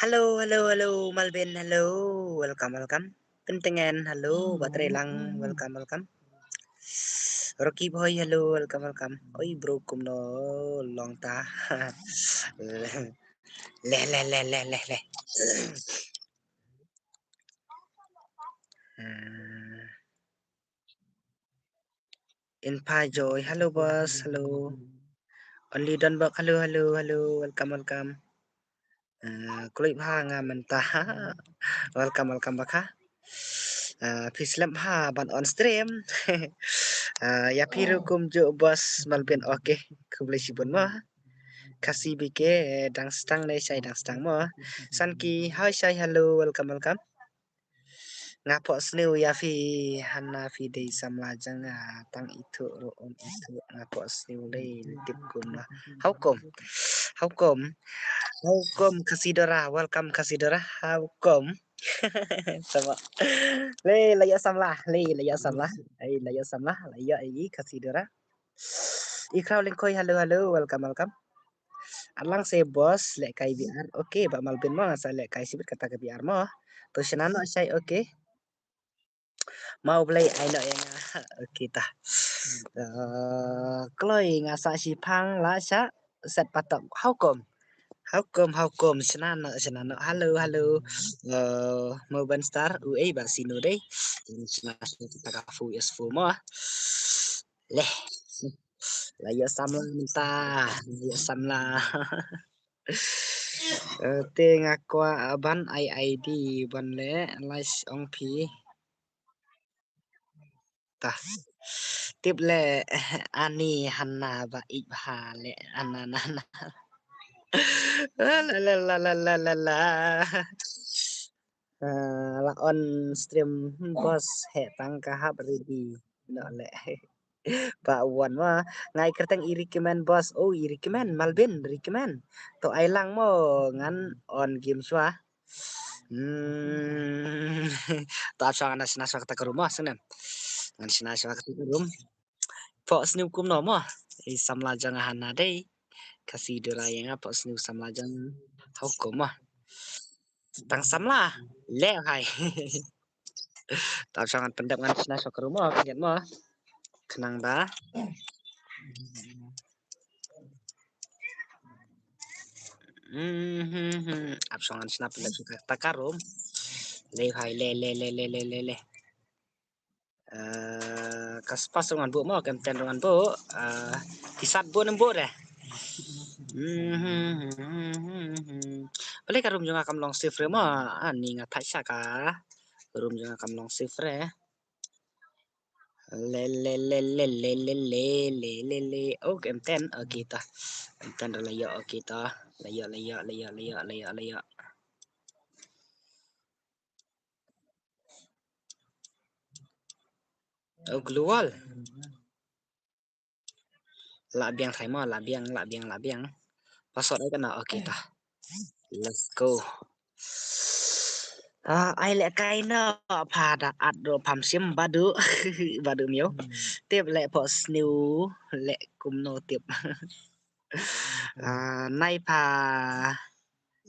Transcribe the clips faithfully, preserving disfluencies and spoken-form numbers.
Hello, hello, hello, Malbin, hello. Welcome, welcome. Pentengen, hello. Batrelang, welcome, welcome. Rocky Boy, hello, welcome, welcome. Oi, bro, kumno long ta. Leh, leh, leh, leh, leh, leh. Hmm. Inpa Joy, hello boss, hello. Only Don Bok, hello, hello, hello, welcome, welcome. Uh, Kloi bha nga mynta. Welcome, welcome bha kha. Uh, phi slem bha ban on stream. Uh, ïa phi ruh kumjuh boss Malbin, okay. Khublei shibun mo. Khasi bike, dang stang ne shai dang stang mo. Sanki, hi shai, hello, welcome, welcome. Nga pok sniew ïa phi, hana phi dei samla jong nga, tang ithuh ruh um ithuh, nga pok sniew lei, tip kumno. How come? How come? How come Khasi Dora? Welcome Khasi Dora. How come? Sama. Lei, la ïoh samla, lei, la ïoh samla. Ai, la ïoh samla, la ïoh ai Khasi Dora. I Khraw Lyngkhoi, hello, hello, welcome, welcome. Alang se boss, leh kai B R. Okay, ba Malbin mo, nga sa leh kai sibit kata ka B R mo. To shna noh shai, okay. Mau blei ai noh ïa nga. Okay ta. Uh, Kloi nga sa shiphang la sha set patok. How come? How come, how come? Shna noh, shna noh. Hello, hello. Uh, mo ban star, u ei ba sino dei. Shna, shna, ta ka fu, yes, fu mo. Leh. La ïoh samla mynta, la ïoh samla. Eh, te nga kwah ban ai I D ban leh, lais ong phi. Ta. Tip leh, ani hana ba ip ha leh, ana na na. La la la la la la la. Ah, la on stream, hmm, boss, heh tang ka hap ready. Noh leh. Ba wan ma, ngai kyrteng i recommend boss. Oh, i recommend, Malbin recommend. To ai lang mo, ngan on game shwa. Hmm. To ap shwa ngan shna shwa kata ka room mo, sngem. Ngan shna shwa kata ka room. Pok sniew kumno mo. I samla jong nga hana dei. Khasi Dora ïa nga pok sniew samla jong. How come mo. Tang samla. Leh hai. Tang shong ngan pyndep ngan shna shok ruh mo, kynjat mo. Khnang ba. Mhm. Ap shong ngan shna pyndep shok kata ka room. Leh hai, leh, leh, leh. Eh, ka spa sa ngan buh mo, ka M ten ruh ngan buh. Eh, ki sat buh nem buh deh. Hmm. Balei ka room jong nga kam long safe re mo. Ani nga thait sha ka room jong nga kam long safe re. Le le le le le le le le le le. Oh, ka M ten. Okay ta. M ten ruh la ïoh, okay ta. La ïoh, la ïoh, la ïoh, la ïoh, la ïoh, la ïoh. Oh, global. La biang thai mo, la biang, la biang, la biang. Password ai kane, okay ta. Let's go. Ah, ai leh kai na pha da at ro pham sim badu. Badu miau. Tip leh pok sniew leh kumno tip. Ah, nai pha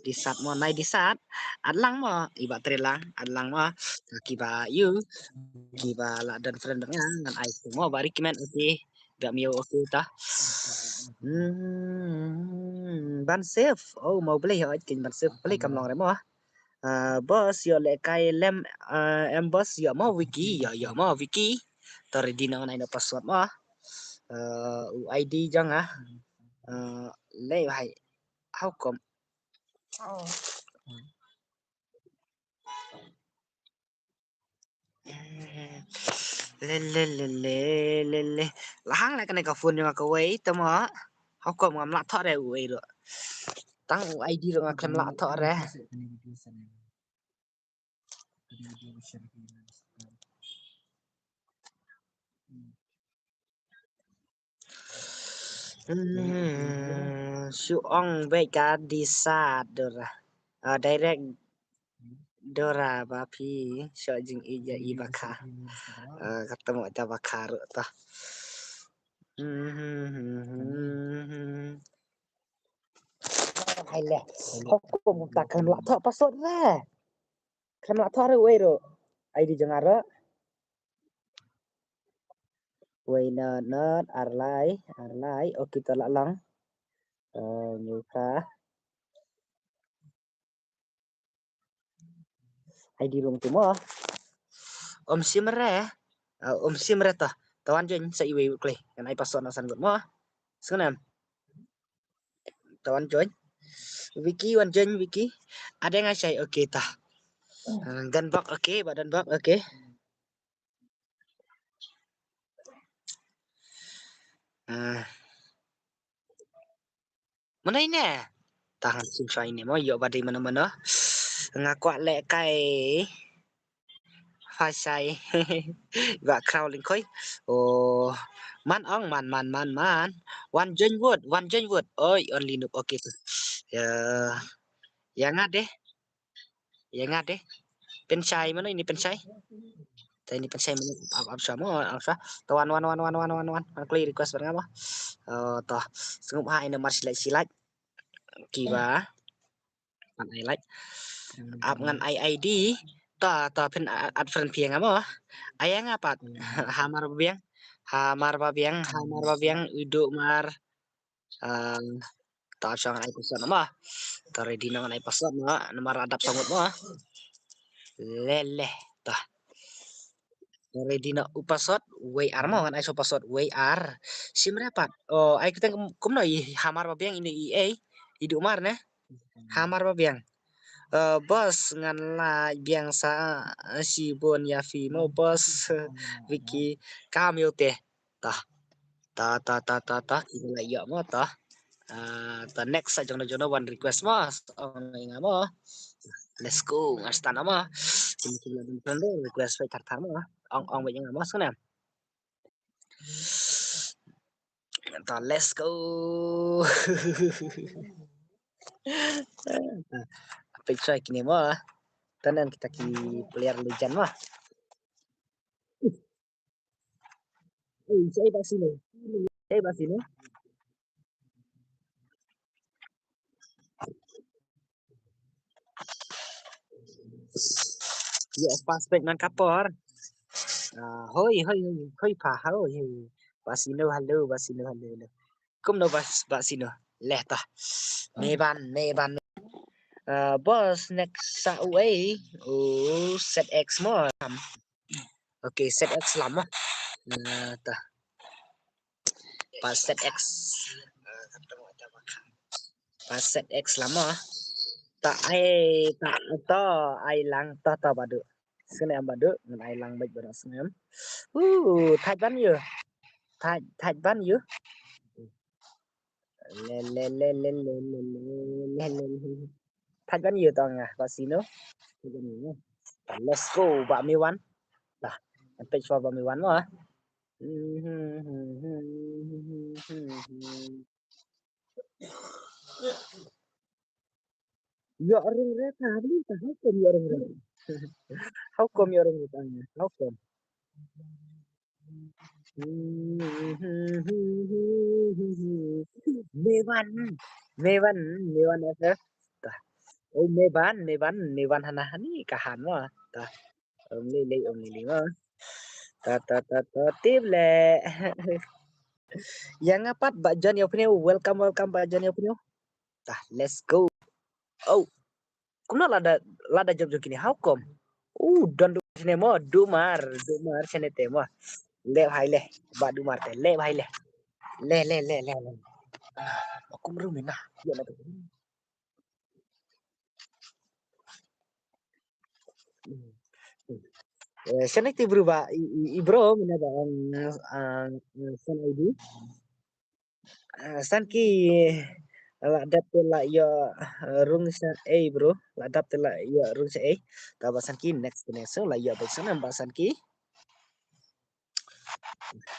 Disat mo, nai disat. At lang mo, iba tre lang, at lang mo. Kiba yu, kiba la don friend nga, ngan ai mo ba recommend, okay. Ba miau, okay ta. Hmm, ban save. Oh, mo blei, oi, kin ban save. Blei kam long re mo. Ah, boss, ïoh leh kai lem, ah, em boss, ïoh mo wiki, ïoh, ïoh mo wiki. To ready na ngan ai na password mo. Ah, u I D jong nga. Ah, leh hai. How come? Oh. Le, le, le, le, le, le. La hang leh kane ka phone jong nga kawei, tama. How come ngam lah thoh re uei ruh. Tang u I D ruh nga khlem lah thoh re. Hmm, shu ong beit ka disat Dora. Ah, direct Dora ba phi shu jingïeit ïa i ba kha. Ah, kata mo ta ba kha ruh ta. Hmm. Ai le. Hukum ta kan la tho password re. Kan la tho re wei ro. I D jong nga ro. Wei na na ar lai, ar lai. Okay, ta la lang. Eh, nyuka. I D rung tu mo. Om Simre. Ah, Om Simre ta. Tawan join sa iwei klei. Kan ai password na san got mo. Sngam. Tawan join. Vicky wan join Vicky. Ada ngai sai, okay ta. Ah, gan bak, okay, ba dan bak, okay. Ah. Mano ine? Tang sim shwa ine mo, ïoh ba dei mano mano. Nga kwah leh kai. Phai shai. Ba crowd lyngkhoi. Oh, man ong, man, man, man, man. Wan join wut, wan join wut. Oi, only noob. Okay. Ya. Ya nga deh. Ya nga deh. Pynshai mano ine pynshai? Ta ine pynshai mano, ap, ap, shwa mo, ap, shwa. Ta wan, wan, wan. Wan klei request bad nga mo. Eh, ta. Sngewbha ine mar shilak shilak. Kiba. Ngan ai like. Ap ngan ai I D. Ta, ta phin a-, add friend phi ïa nga mo. Ai ïa nga pat. Hamar ba biang. Hamar ba biang, hamar ba biang, u Duk Mar. Ah, ta shong ai password mo. Ta ready noh ngan ai password mo. Namar adap sangut mo. Lele. Ta. Ready noh u password, wei ar mo, ngan ai shuh password, wei ar. Sim re pat. Oh, ai kuteng kum, kumno i Hamar ba biang ine i ei. I Duk Mar ne. Hamar ba biang. Eh, boss ngan la biang sa, eh, shibun ïa phi mo boss. Vicky kam ïoh te. Ta. Ta, ta, ta, ta, ta. Kita la ïoh mo ta. Ah, ta next sa jong no jong no wan request mo. Ong ïa nga mo. Let's go. Ngan start mo. Kim kim la dun friend request pai tar tar mo. Ong ong bai ïa nga mo sngewbha. Ta let's go. Apa itu kini mo? Tanan kita ki player legend mo. Eh, saya ba sini. Saya ba sini. Ya, pas pek nan kapor. Ah, hoi, hoi, hoi, hoi, pa, hoi, hoi. Ba sino, halo, ba sino, halo, halo. Kumno ba, ba sino. Leh tah. Meban, meban. Ah, boss, next sa uei. Oh, Z X mo. Okay, Z X lama. Ah, tah. Pas Z X. Pas Z X lama. Ta ai, ta, ta ai lang, ta, ta badu. Sngem badu, ngan ai lang bad badu sngem. Uh, thaj ban yu. Thaj, thaj ban yu. Le, le, le. Thaj ban yu tong ah, ba sino. Let's go, ba mi wan. Dah, pek swa ba mi wan mo. Yo rung re ta bli ta, how come yo rung re? How come yo rung re ta? How come? Mewan, Mewan, Mewan F F. Ta. Oh, Mewan, Mewan, Mewan hana hani kahan mo. Ta. Om lili, om lili mo. Ta, ta, ta, ta, tip le. Yang apat ba John Yopneo, welcome, welcome ba John Yopneo. Ta, let's go. Oh. Kumno lada, lada job job kini, how come? Uh, don du sene mo, dumar, dumar sene te mo. Le hai le, ba dumar te, le hai le. Le, le, le, le, le. Ah, kum rum ina. Ya na. Eh, sene ti bru ba, i, i, i bro, mina ba ang, ang, ang, san I D. Ah, san ki la dap te la ïoh, ah, rung sha ei bro, la dap te la ïoh rung sha ei. Ta ba san ki next te next so la ïoh ba san ba san ki.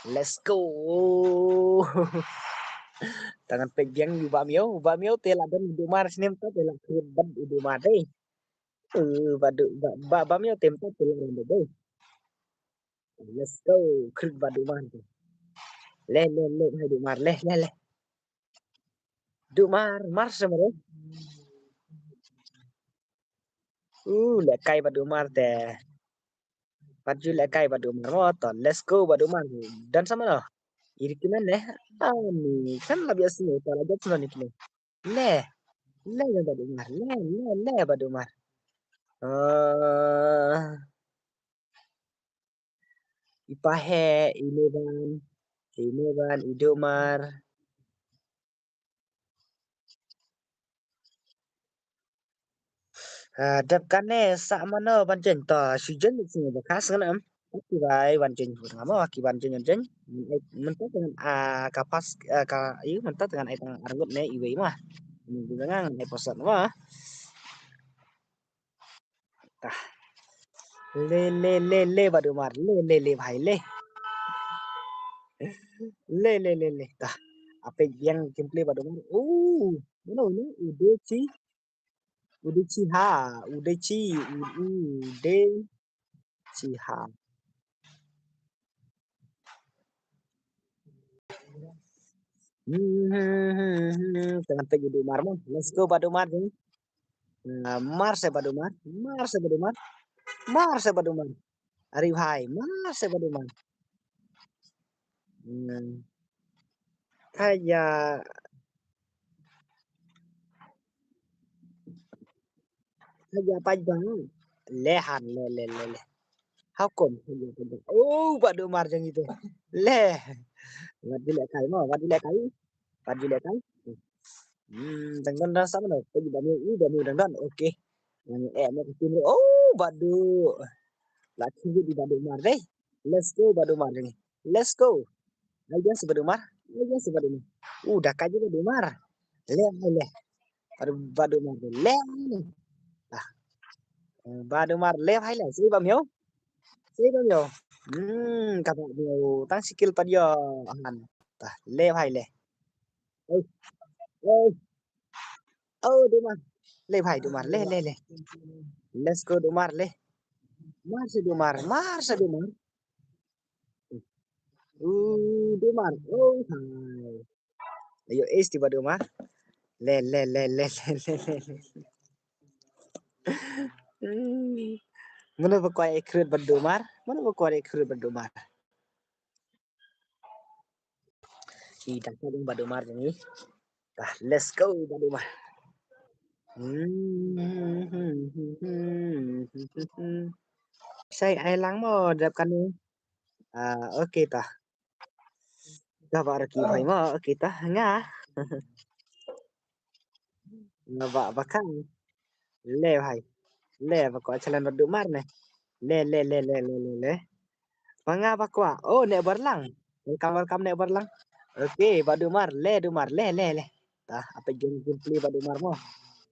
Let's go. Tangan pek biang yu ba miau, ba miau te la dan du mar snem ta te la kut ban du mar dei. Eh, ba du ba ba ba miau tem ta te la dan dei. Let's go. Krik ba du mar. Le le le hai du mar le le le. Duh Mar, mar sa mar. Uh, lehkai Bah Duh Mar te. Pat ju lehkai Bah Duh Mar mo to. Let's go Bah Duh Mar. Dan sa mano? Iri kinan ne. Ani kan la biasa ni to la jap ni kini. Le. Le Bah Duh Mar. Le, le, le Bah Duh Mar. Eh, i Pahe, i Meban, i Meban, i Duh Mar. Ah, dep kane sa mano ban join to, shu join sini ba khas kan am. Ki bai ban join hur ngamo, ki ban join join. Mynta dengan, ah, ka pas, ah, ka, i mynta dengan ai tang arngut ne iwei ma. Ni juga ngang ai posat ma. Tah. Le, le, le, le Bah Duh Mar. Le, le, le bhai le. Le, le, le, le. Tah. Ape yang gameplay Bah Duh Mar. Oh, mano ni? Udechi. Udechi ha. Udechi. U-, Udechi ha. Hmm, tang ngan peit ïa u Duh Mar mo. Let's go Bah Duh Mar jong ngi. Ah, mar sa Bah Duh Mar, mar sa Bah Duh Mar, mar sa Bah Duh Mar. Ari bhai, mar sa Bah Duh Mar. Hmm. Haya, haya peit ba. Le han, le, le, le, le. How come? Haya peit ba. Oh, Bah Duh Mar jong ngi tu. Le. Wat ju lehkai mo, wat ju lehkai. Pat ju lehkai. Hmm, dang don dang sa mano. Peit ba miu, i ba miu dang don. Okay. Ngan eh mo ka tim. Oh, Bah Duh. La khie i Bah Duh Mar dei. Let's go Bah Duh Mar jong ngi. Let's go. Ai ïa si Bah Duh Mar. Ai ïa si Bah Duh Mar. Uh, da ka ju Bah Duh Mar. Le ai le. Bah Duh, Bah Duh Mar le. Le ai le. Ah. Eh, Bah Duh Mar le ai le. Si Bah Miu. Si Bah Miu. Hmm, ka Bah Miu. Tang sikil pat ïa han. Tah, le ai le. Oh. Oh. Oh, Duh Mar. Le bhai, Duh Mar. Le, le, le. Let's go, Duh Mar, le. Mar sa Duh Mar. Mar sa Duh Mar. Uh, Duh Mar. Oh, hai. Ayo, ace tiba Duh Mar. Le, le, le, le, le, le, le. Hmm. Mano ba kwah recruit bad Duh Mar? Mano ba kwah recruit bad Duh Mar? I da ka jong Bah Duh Mar jong ngi. Tah, let's go Bah Duh Mar. Hmm. Sai ai lang mo dep kane. Ah, okay tah. Ka Bah Rocky bhai mo, okay tah nga. Nga Bah Bakang. Le bhai. Le ba kwah challenge bad Duh Mar ne. Le, le, le, le, le, le, le. Ma nga ba kwah. Oh, Neh Barlang. Welcome, welcome Neh Barlang. Okay, Bah Duh Mar. Le, Duh Mar. Le, le, le. Tah, apa game, gameplay Bah Duh Mar mo.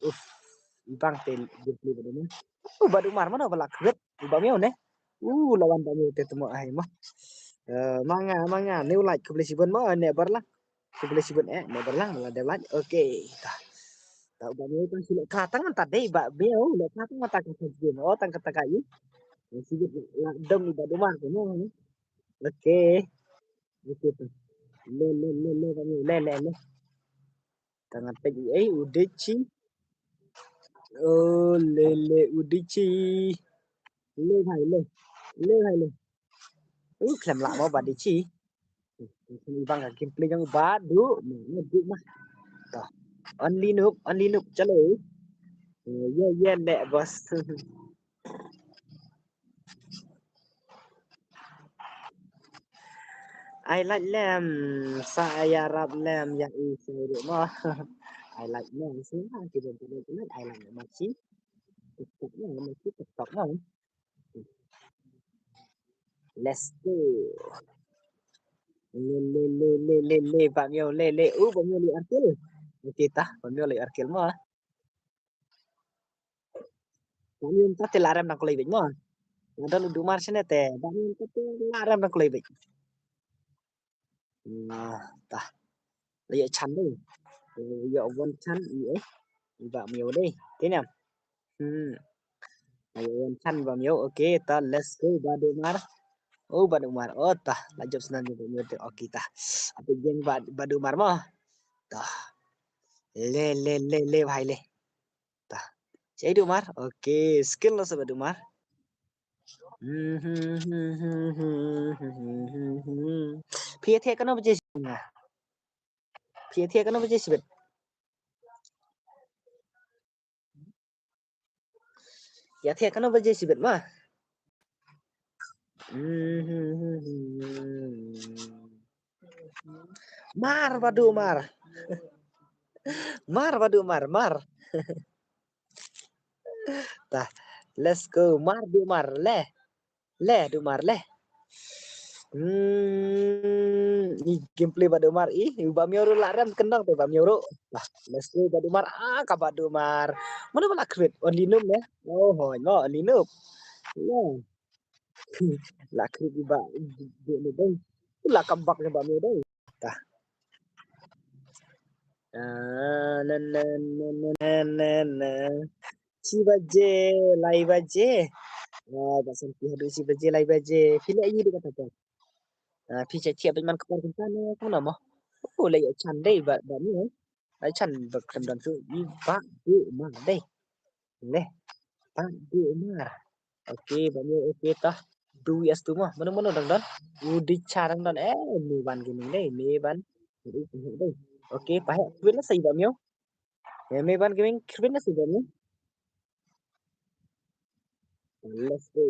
Uff. Ibang te gameplay Bah Duh Mar. Uh, Bah Duh Mar mano ba la kret. Bah Miu ne. Uh, lawan Bah Miu te temo ai mo. Eh, ma nga, ma nga. New like khublei shibun mo, Neh Barlang. Khublei shibun eh, Neh Barlang, la dep like. Okay. Tah. Tah Bah Miu tang shu leh kha tang mynta dei Bah Miu, leh kha tang mynta ka first game. Oh, tang kata ka i. Shibun la dom i Bah Duh Mar ko mo. Okay. Okay tah. Le, le, le, le, Bah Miu, le, le, le. Tang ngan peit i ei, Udechi. Oh, le, le, Udechi. Le bhai, le. Le bhai, le. Uh, khlem lah mo Bah Dechi. Ibang ka gameplay jong Bah Duh, Bah Duh mah. Toh. Only noob, only noob, chalo. Eh, yeah, yeah, le boss. Ai like lem, sa ïarap lem ïa i sa ruh mo. Ai like lem, sa ki bym pynlait ai like lem, ma chi. TikTok mo, ma chi TikTok mo. Let's go. Le, le, le, le, le, le, Bah Miu, le, le. Uh, Bah Miu leh ar kill. Okay tah, Bah Miu leh ar kill mo. Bah Miu mynta te la rem dang kloi beit mo. Nga don u Duh Mar shane te, Bah Miu mynta te la rem dang kloi beit. Nah, tah. La ïoh chan dei. La ïoh one chan i eh. I Bah Miu dei. Te niam. Hmm. La ïoh one chan Bah Miu. Okay, tah, let's go Bah Duh Mar. Oh, Bah Duh Mar. Oh, tah. La jop snem Bah Miu te. Okay, tah. Apa jeng Bah, Bah Duh Mar mo. Tah. Le, le, le, le, bhai, le. Ta. Shaei Duk Mar? Okay, skill noh sa Bah Duk Mar. Phi ïathiah kano baje shibit? Phi ïathiah kano baje shibit? Ïathiah kano baje shibit ma? Mar Bah Duk Mar. Mar Bah Duk Mar, mar. Ta, let's go. Mar Duk Mar, le. Le Duk Mar, le. Hmm, i gameplay Bah Duk Mar, i, i Bah Miaw ruh la rem kyndong te Bah Miaw ruh. Bah, let's go Bah Duk Mar, ah, ka Bah Duk Mar. Mano ba la create? Only Noob ne? Oh, hoi, no, Only Noob. Le. La create i Bah Duk Noob dei. La comeback ne Bah Miaw dei. Ta. Ah, na, na, na. Shi baje, lai baje. Ah, ba san phi haduh shi baje, lai baje. Phi leh aïu dei kata ka? Ah, phi cha thiah bad man ka por kumta ne kumno mo? Oh, la ïoh chan dei Bah, Bah Miaw. La ïoh chan ba khlem don shuh i Bah Duk Mar dei. Le. Bah Duk Mar. Okay, Bah Miaw, okay ta. Dui as tu mo. Mano mano dang don? U Dicha dang don. Eh, Meban Gaming dei, Meban. Dei. Okay, paheh. Create la sa i Bah Miaw. Eh, Meban Gaming, create la sa i Bah Miaw. Let's go.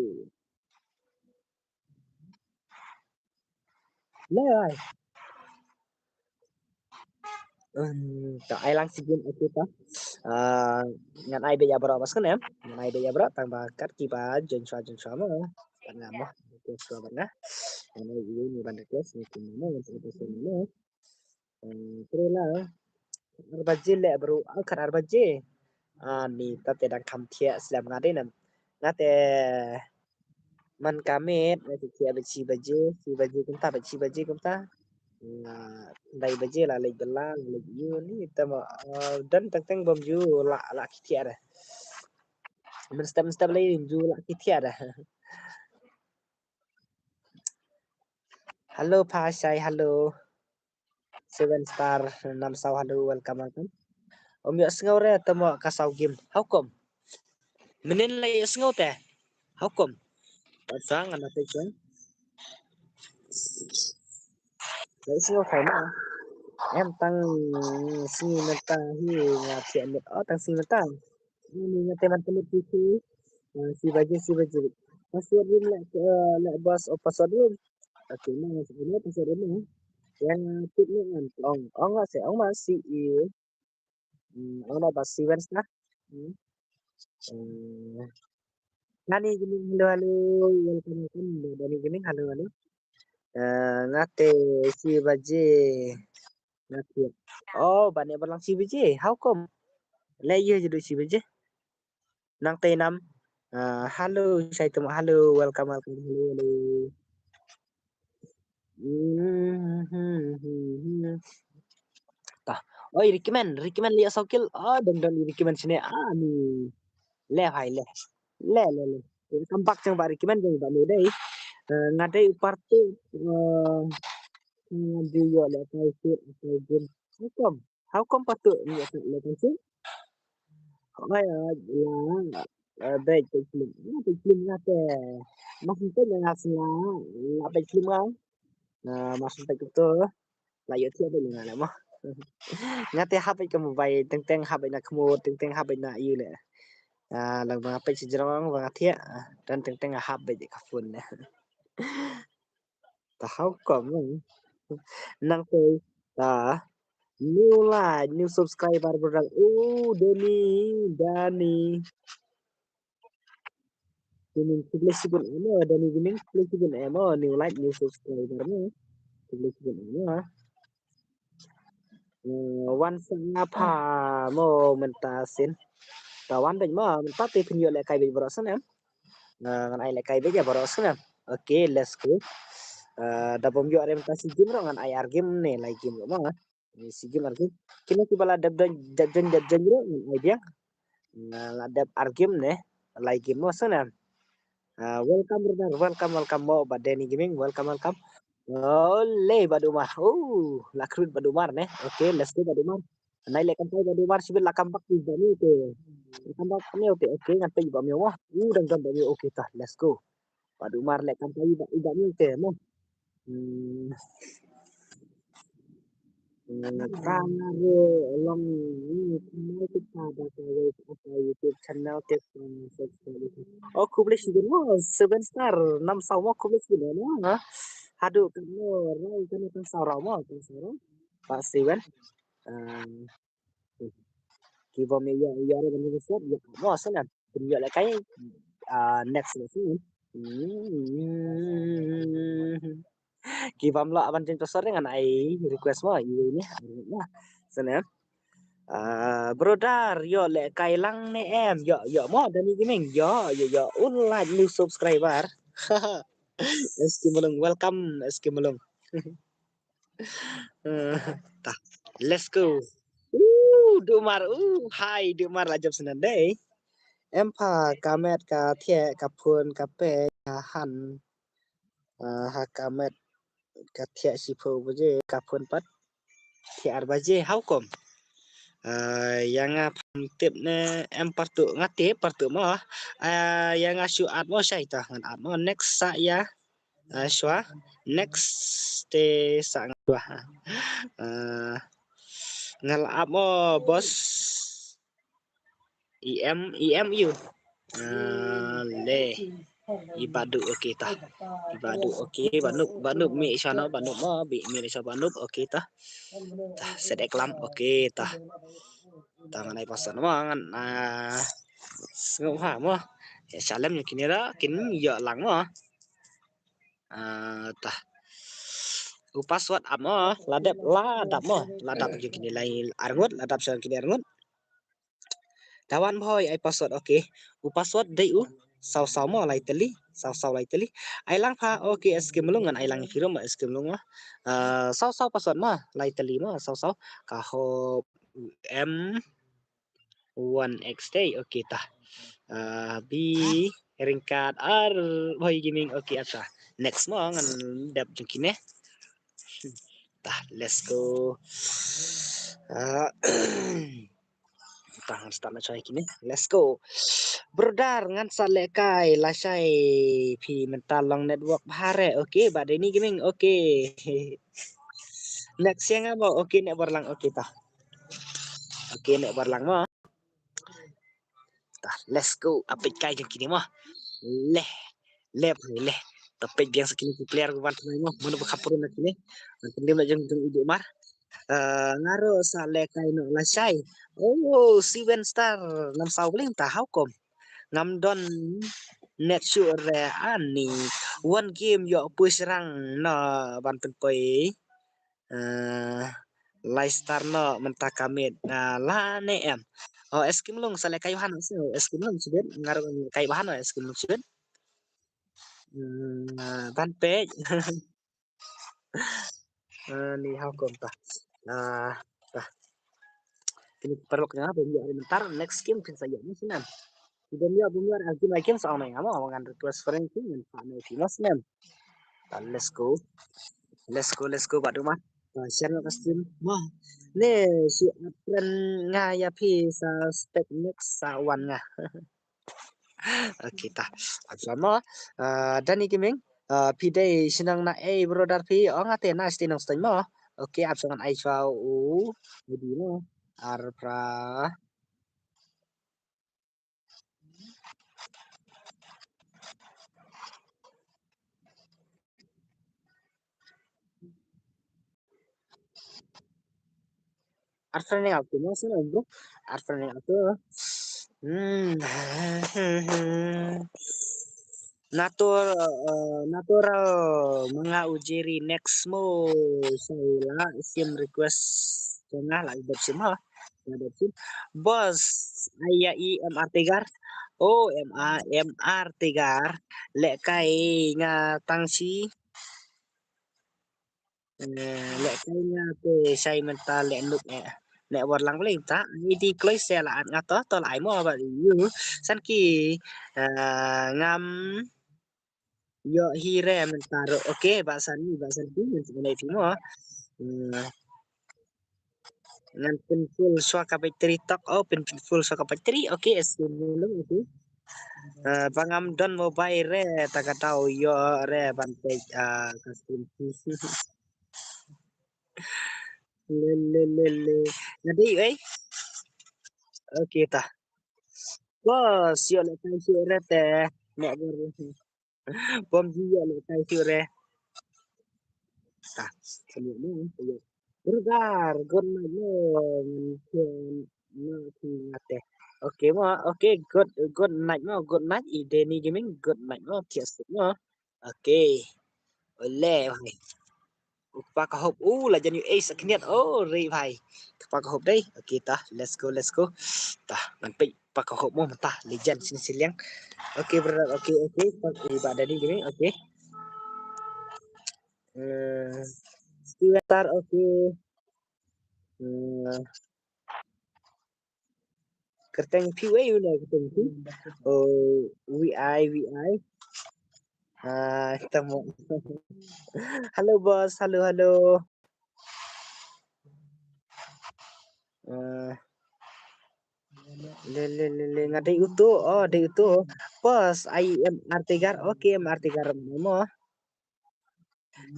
Le ai. Hmm, to ai lang shi game, okay to. Ah, ngan ai beit ïa baroh bas kan em. Ngan ai beit ïa baroh tang ba kat kiba join shuwa join shuwa mo. Tang nga mo. Request shuwa bad nga. Ngan ai ïa ni ban request ni kum mo. Ngan ai request ni mo. Hmm, trei la. Ar baje leh bro, ah, khat ar baje. Ah, ni ta te dang kham thiah slem nga dei nam. Nga te man ka miet, nga te thiah bad shi baje, shi baje kumta, bad shi baje kumta. Nga lai baje la leit bylla, la leit ïu ni ta ma, ah, don teng teng bym ju la, la ki thiah re. Mynstep mynstep lei ju la ki thiah re. Hello Phashai, hello. Seven Star Namsaw, hello, welcome, welcome. Ym ïohsngew re te mo ka saw game. How come? Mynnin la ïohsngew te. How come? Wat sa ngan ap ïa ka. La ïohsngew khai ma. Em tang sngi mynta hi nga thiah miet. Oh, tang sngi mynta. Ni nga te man te miet ki ki. Ah, shi baje, shi baje. Password room leh, eh, leh boss of password room. Okay, ma nga sa password room. Yang tip ni ngan ong, ong nga sa, ong ma si i. Hmm, ong na ba si wen sa. Hmm. Eh, Dani Gaming, hello, hello. Welcome, welcome. Dani Gaming, hello, hello. Eh, nga te shi baje. Nga te. Oh, ba ne ba lang shi baje. How come? Le ïa jadu shi baje. Nang te nam. Ah, hello, shai tu, hello, welcome, welcome, hello, hello. Hmm, hmm, hmm, hmm. Tah. Oi, recommend, recommend liya sokil. Ah, dang dang recommend sini. Ah, ni. Le hai le. Le, le, le. Welcome back jong ba recommend jong ba ni dei. Eh, nga dei u partu, eh, nga dei ïoh le kai sir, kai game. Welcome. How come patut ngi attack le kan sih? Oi, la, eh, bad, bad film. Ah, bad film nga te. Mas nte nga sla, la bad film nga. Na mas nte tu. La ïoh thiah bad nga le mo. Nga te hap bad ka mobile, teng teng hap bad na khmut, teng teng hap bad na ïu le. Ah, lang ba nga peit sha jrong ba nga thiah, ah, dan teng teng hap bad ka phone le. Ta how come, eh? Nang te, ta, new like, new subscriber, brother. Oh, Dani, Dani. Gaming, khublei shibun em, oh, Dani Gaming, khublei shibun em, oh, new like, new subscriber mo. Khublei shibun em, oh. Eh, wan sa nga pha mo mynta sien. Ta wan bad mo mynta te phin ïoh lehkai bad baroh sien em. Eh, ngan ai lehkai bad ïa baroh sien em. Okay, let's go. Eh, da bym ïoh re mynta shi game ruh ngan ai ar game ne lai game ruh mo. Ni shi game ar game. Kine kiba la dep join, dep join, dep join ruh ngan ai biang. Nga la dep ar game ne, lai game mo sngewbha. Ah, welcome brother, welcome, welcome mo Bah Danny Gaming, welcome, welcome. Ole Bah Duk Mar. Oh, la khrut Bah Duk Mar ne. Okay, let's go Bah Duk Mar. Nai leh kampai ba Dumar sibit la kam bak ïa ba miu te. La kam bak miu te. Okay, ngan peit ba miu mo. U dang don ba miu. Okay, tah, let's go. Ba Dumar leh kampai ba ïa ba miu te mo. Hmm. Hmm, tang ro long ni kamai kita ba ka wei apa YouTube channel te, hmm, subscribe. Oh, khublei shibun mo, seven star, nam saw mo, khublei shibun mo, ha. Haduh ka mo, rai ka mo tang saw raw mo, tang saw raw. Ba seven. Ah, ki bom ïa, ïa, ïa, ïa, ïa, ïa, ïa, mo, sana. Pynïoh lehkai, ah, next, next, next. Hmm. Ki bom lah ban jin pasar ngan ai request mo, ïa, ïa, ïa, sana. Ah, brother, ïoh lehkai lang ne em? Ïoh, ïoh mo, Dani Gaming. Ïoh, ïoh, ïoh. Un like new subscriber. S K Malung, welcome, S K Malung. Eh, tah. Let's go. Uh, Dumar, uh, hai, Dumar la jop snan dei. Em pha ka met ka thiah, ka phone, ka page, ka han. Ah, ha ka met ka thiah shiphew baje, ka phone pat thiah ar baje, how come? Ah, ïa nga pham tip ne em partu, nga tip partu mo. Ah, ïa nga shu add mo shai ta, ngan add mo next sa ïa. Ah, shuwa. Next te sa nga shuwa. Ah, nga la add mo boss. E M, E M U. Ah, le. I Badu, okay ta. I Badu, okay. Banub, Banub mi shuwa no, Banub mo, bi mi shuwa Banub, okay ta. Ta, set eklam, okay ta. Ta ngan ai password mo, ngan, ah, sngewbha mo. Ïa shalem ïa kine ra, kin ïoh lang mo. Ah, ta. U password ap mo, la dep, la dap mo, la dap ïa kine lai arngut, la dap sha kine arngut. Dawan bhoi ai password, okay. U password dei u saw saw mo lai tylli, saw saw lai tylli. Ai lang pha, okay, S K Malung ngan ai lang ïa ki ruh mo, S K Malung mo. Ah, saw saw password mo lai tylli mo, saw saw. Ka hop M one X te, okay ta. Ah, B ryngkat ar bhoi Gaming, okay ata. Next mo ngan dep jong kine. Ta, let's go. Ah, ta ngan start na choi kine. Let's go. Brother, ngan sa lehkai lashai phi mynta long network bha re. Okay, ba Dani Gaming. Okay. Next ïa nga mo. Okay, ne bar lang. Okay ta. Okay, ne bar lang mo. Ta, let's go. Apit kai jong kine mo. Leh. Leh, leh. Ta peit biang sa kine ki player ban tmai mo. Mano ba khapur na kine. Ban tmai la jong jong i Dumar. Eh, nga ruh sa lehkai noh lashai. Oh, seven star. Nam saw bling ta, how come? Ngam don net shuh re ani. One game ïoh push rang na ban pynpoi. Eh, lai star noh mynta ka miet. Ah, la ne em. Oh, S K Malung sa lehkai bha noh, S K Malung sibit, nga ruh lehkai bha noh, S K Malung sibit. Hmm, ah, ban peit. Ah, ni how come ta. Ah, ta. Kine paralok nga bym ïoh mynta, next game phin sa ïoh ni snem. Bym ïoh, bym ïoh, ah, game, game sa ong na nga mo, ngan request friend ki ngan pa ne phi mo snem. Ta, let's go. Let's go, let's go, Ba Dumar. Ta, share nga ka stream. Mo. Ne, shu add friend nga ïa phi sa step next sa wan nga. Okay ta. Ap sha mo. Ah, Dani Gaming. Ah, phi dei shnong na ei brother phi. Oh, nga te na shnong Stan mo. Okay, ap sha ngan ai sha u. Udi mo. Ar pra. Ar friend nga tu mo sino bro. Ar friend nga tu. Hmm. Natur, eh, natural manga ujiri next mo. Saya la sim request. Tengah la ibet sim ha. Nga dep sim. Boss, aya i M R Tigar. Oh, M R, M R Tigar. Lehkai nga tang shi. Eh, lehkai nga te shai mynta leh nuk eh. Leh war lang bling ta. Idi kloi se la at nga to, to la ai mo ba yu. San ki, eh, ngam ïoh hi re mynta ruh. Okay, ba san ni, ba san ki, mynta ki mo. Eh, Ngan pynfull shuwa ka battery tok. Oh, pyn pynfull shuwa ka battery. Okay, es ke nulung itu. Eh, ba ngam don mobile re, ta ka tau yo re ban pek, ah, ka screen. Le, le, le, le. Nga dei, eh? Okay, ta. Bos, yo le kai shu re te. Nek ber. Bom ji yo le kai shu re. Ta, sini ni, yo. Rugar, good night mo. Ngan na ki ngate. Okay mo, okay, good, good night mo, good night. I Denny Gaming, good night mo, kias mo. Okay. Ole, bhai. U kpa ka hop. U la jan U S a khniat. Oh, ri bhai. Kpa ka hop dei. Okay, ta. Let's go, let's go. Ta, ngan peit kpa ka hop mo, ta. Legend sini siliang. Okay, brother. Okay, okay. Pak, eh, Pak Dani gini. Okay. Eh, Steven Star, okay. Eh, Kyrteng phi wei, wei kyrteng phi. Oh, V I, V I. Ah, tamo. Hello, boss. Hello, hello. Ah. Le, le, le, le. Nga dei uto. Oh, dei uto. Boss, I am Artigar. Okay, I'm Artigar mo.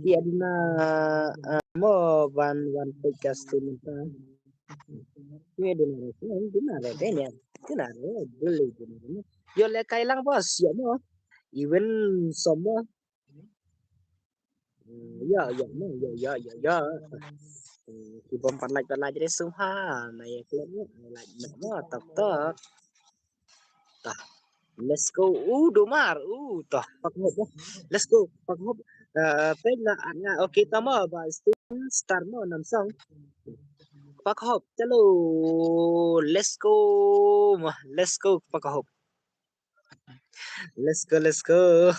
Ki aduna, ah, mo ban, ban peit ka stream mynta. Ki aduna re, ki aduna re, dei ne, aduna re, dei, aduna re. Yo le kai lang, boss, yo mo. Even so mo. Eh, yo, yo mo, yo, yo, yo, yo. Eh, ki bom pan like, pan like re sum ha. Na ya klik mo, like mo, tok, tok. Ta. Let's go. U Domar. U ta. Pak hop. Let's go. Pak hop. Eh, pek na at nga. Okay, tamo ba Steven Star mo nam song. Pak hop. Chalo. Let's go. Mo, let's go. Pak hop. Let's go, let's go.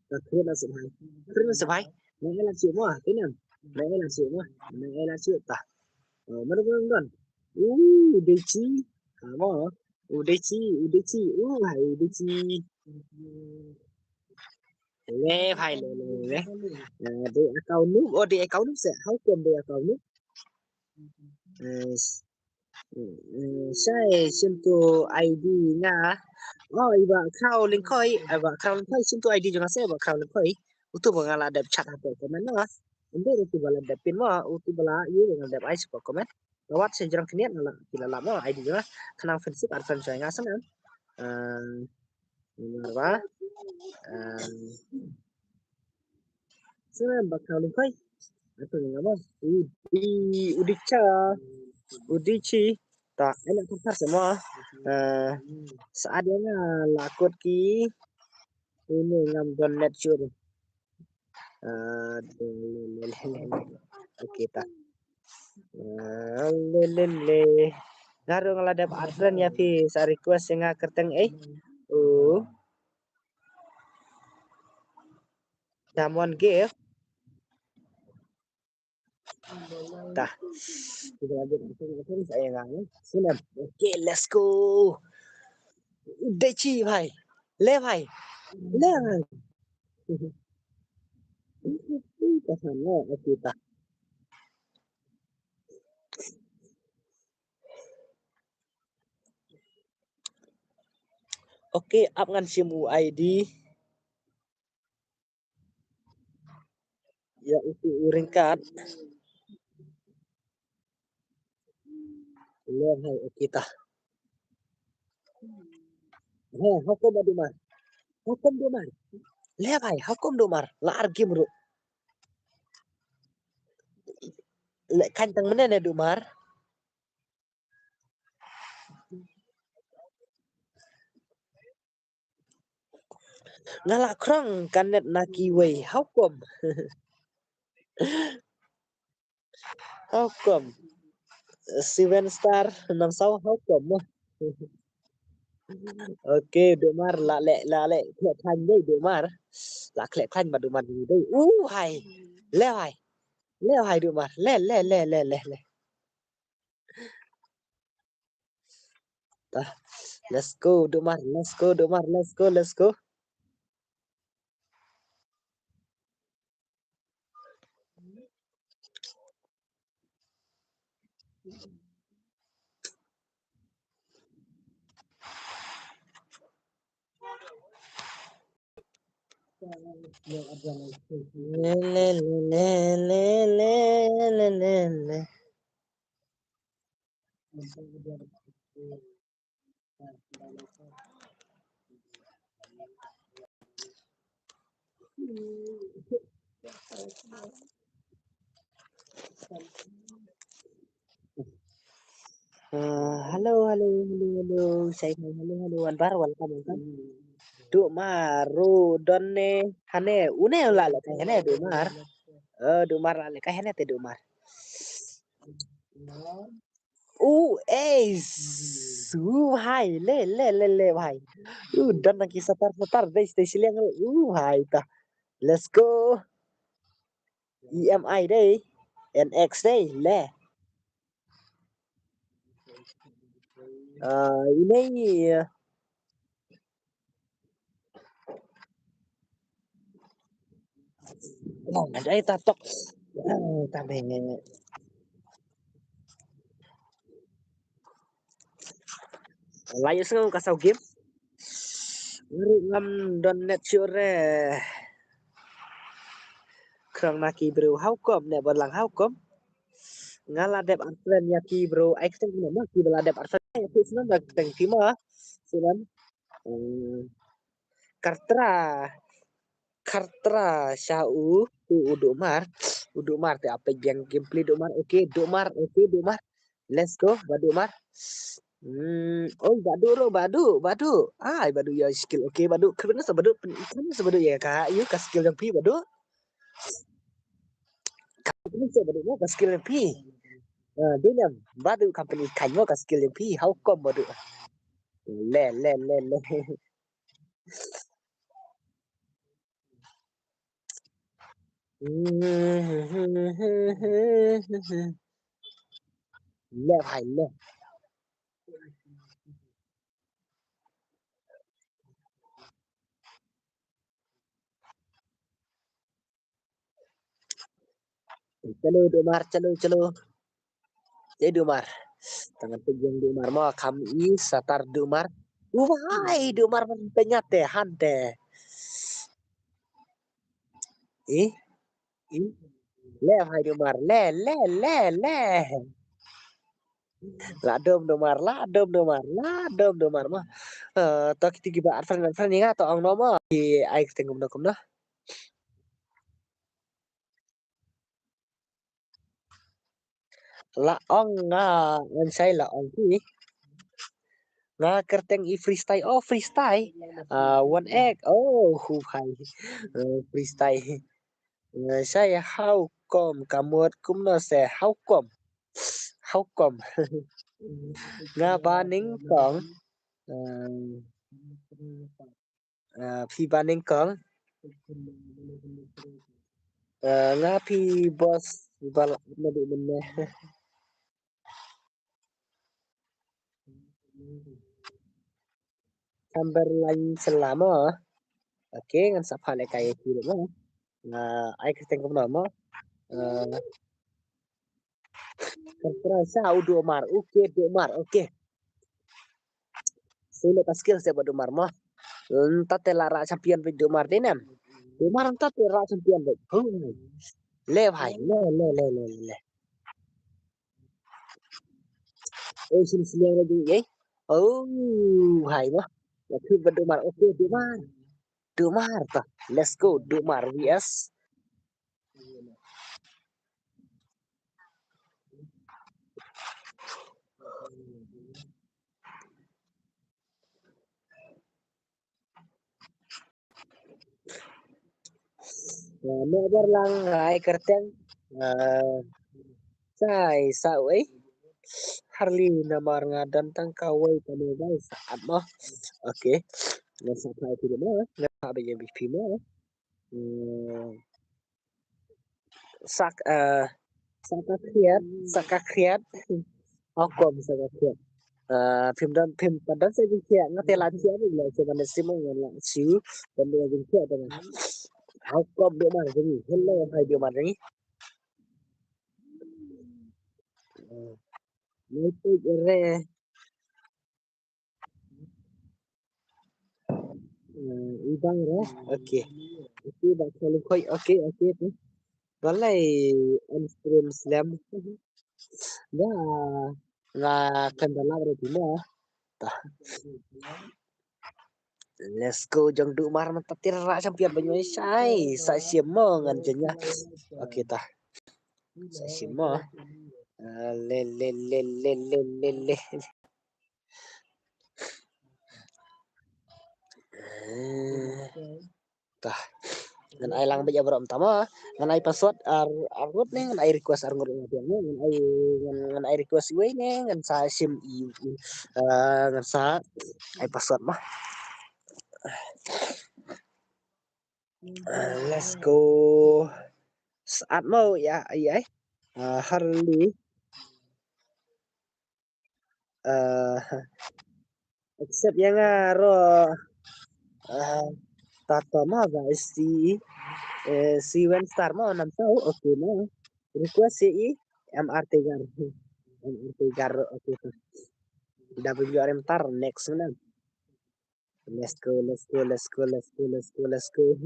Ta, khrin na sum hai. Khrin na sum hai. Na elan sum mo. Tinam. Na elan sum mo. Na elan sum ta. Oh, mana pun don. U Deci. Ha mo. U Deci, U Deci, U hai U Deci. Le hai le le le. Eh, dei account noob, oh dei account noob se. How come dei account noob? Eh, s- eh, sai shim tu I D nga. Oh, i ba Khraw Lyngkhoi, i ba Khraw Lyngkhoi shim tu I D jong nga se, i ba Khraw Lyngkhoi. Utu ba nga la dep chat hapoh comment no. Ynda utu ba la dep pin mo, utu ba la ïoh nga la dep ai sha hapoh comment. Lawat sha jrong khyndiat nga la, ki la lap mo, I D jong nga. Khnang friendship ar friend jong nga sa ngan. Eh, namar ba, eh, sa ngan ba Khraw Lyngkhoi. Atu nga mo. U Di, U Di Cha, U Di Chi. Ta, ena tu pas mo. Eh, sa ada nga la kut ki. Ini ngam don net sure. Ah, le, le, le, le, le. Okay, ta. Ah, le, le, le. Nga ruh nga la dep add friend ïa phi, sa request ïa nga kyrteng eh. Oh. Diamond Gift. Ta. Kita lagi, kita lagi, saya nggak, ya. Sini. Okay, let's go. Deci bhai. Le bhai. Le bhai. Ta sana, okay, ta. Okay, ap ngan shim u I D. Ïa utu u ryngkat. Le bhai, okay ta. He, how come Domar? How come Domar? Le bhai, how come Domar? La ar game ruh. Le kan tang mene ne Domar? Nga la krong ka net na kiwei. How come? How come? Seven star nam saw, how come? Okay, Domar la le, la le khlek khlaiñ dei Domar. La khlek khlaiñ ba Domar dei. Uh, hai. Le hai. Le hai Domar. Le, le, le, le, le, le. Ta. Let's go, Domar. Let's go, Domar. Let's go, let's go. Le, le, le. Uh, hello, hello, hello, hello. Say hi, hello, hello. Wan bar, welcome, welcome. Duk mar ruh don ne hane, une u la lehkai hane duk mar. Eh, duk mar la lehkai hane te duk mar. U, eh, u bhai, le, le, le, le bhai. U don na ki satar satar dei, dei shiliang u bhai ta. Let's go. E M I dei, N X dei, le. Ah, ine, long dei ta tok. Ah, ta me. La ïohsngew ka saw game. Ruh ngam don net shuh re. Khrong na ki briew, how come, ne ba lang how come? Nga la dep unfriend ïa ki briew, ai kyrteng ki ma ki ba la dep unfriend ïa ki, snem da kyrteng ki ma. Snem. Hmm. Kartra. Kartra sha u, u, u Duk Mar. U Duk Mar te ap biang gameplay Duk Mar. Okay, Duk Mar. Okay, Duk Mar. Let's go, Bah Duk Mar. Hmm, oh, Bah Duk ruh, Bah Duk, Bah Duk. Ai, Bah Duk ïa skill. Okay, Bah Duk. Kyrmen sa Bah Duk, kyrmen sa Bah Duk ïa ka, ïa ka skill jong phi, Bah Duk. Kyrmen sa Bah Duk, ka skill jong phi. Ah, dei ne em, Bah Duk company kan mo ka skill jong phi. How come, Bah Duk? Le, le, le, le. Le bhai le. Chalo Duk Mar, chalo, chalo. Te Duk Mar. Tangan pejang Duk Mar mo, kam i satar Duk Mar. Wai, Duk Mar man penyate hante. Ih, ih. Le bhai Duk Mar, le, le, le, le. La dum Duk Mar, la dum Duk Mar, la dum Duk Mar mo. Eh, to kiti kiba arfan arfan ni nga to ong no mo. Ki ai kyrteng kumno kumno. La ong nga, ngan shai la ong ki. Nga kyrteng i Freestyle. Oh, Freestyle. Ah, one egg. Oh, hu hai. Eh, Freestyle. Eh, shai how come ka mut kumno se how come. How come. Nga ba nyngkong. Eh, Ah, phi ba nyngkong. Ah, nga phi boss ba la ma du mynne. Chamberlain Selama. Okay, ngan sa phah lehkai ïa phi mo. Ah, ai kyrteng kumno mo. Ah, Kyrteng sa u Duk Mar. Okay, Duk Mar. Okay. Shu leh ka skill sa ba Duk Mar mo. Nta te la rah champion ba Duk Mar te nem. Duk Mar nta te rah champion ba. Hmm. Le bhai, le, le, le, le, le. Oh, sini sini lagi, eh. Oh, bhai mo. Ya, tu ba Duk Mar. Okay, Duk Mar. Duk Mar ta. Let's go, Duk Mar V S. Nga bar lang ai kyrteng. Nga sai sa wei. Harli namar nga don tang kawei tang wei sa at mo. Okay. Nga sa phai phi mo. Nga sa ba ye phi mo. Hmm. Sak, eh, sak ka khiat, sak ka khiat. Hukum sak ka khiat. Eh, phim don, phim pat don sa jingkhiat, nga te la khiat ni la sa ban sim nga la siu, don la jingkhiat don. Hukum Duk Mar jong ngi, hello hai Duk Mar jong ngi. Eh, Message re. Eh, i bang re. Okay. Okay, ba kali koi. Okay, okay tu. Balai on stream slam. Ba nga kandala re tu ma. Ta. Let's go, jong Duh Mar mynta, tira champion ba nyoi shai. Sa shim mo ngan janya. Okay ta. Sa shim mo. Ah, le le le le le le le. Eh, ta. Ngan ai lang beit ïa baroh mynta mo. Ngan ai password ar, arngut ne ngan ai request arngut ne. Ngan ai, ngan, ngan ai request iwei ne ngan sa shim i, i, ah, ngan sa ai password mo. Ah, let's go. Sat mo ïa, ïa, ïa. Ah, Harley. Ah, accept ïa nga ro. Ah, tata ma ba si, eh, si wen star mo nam tau. Okay mo. Request si i M R T gar. M R T gar. Okay. W R M tar next na. Let's go, let's go, let's go, let's go, let's go, let's go.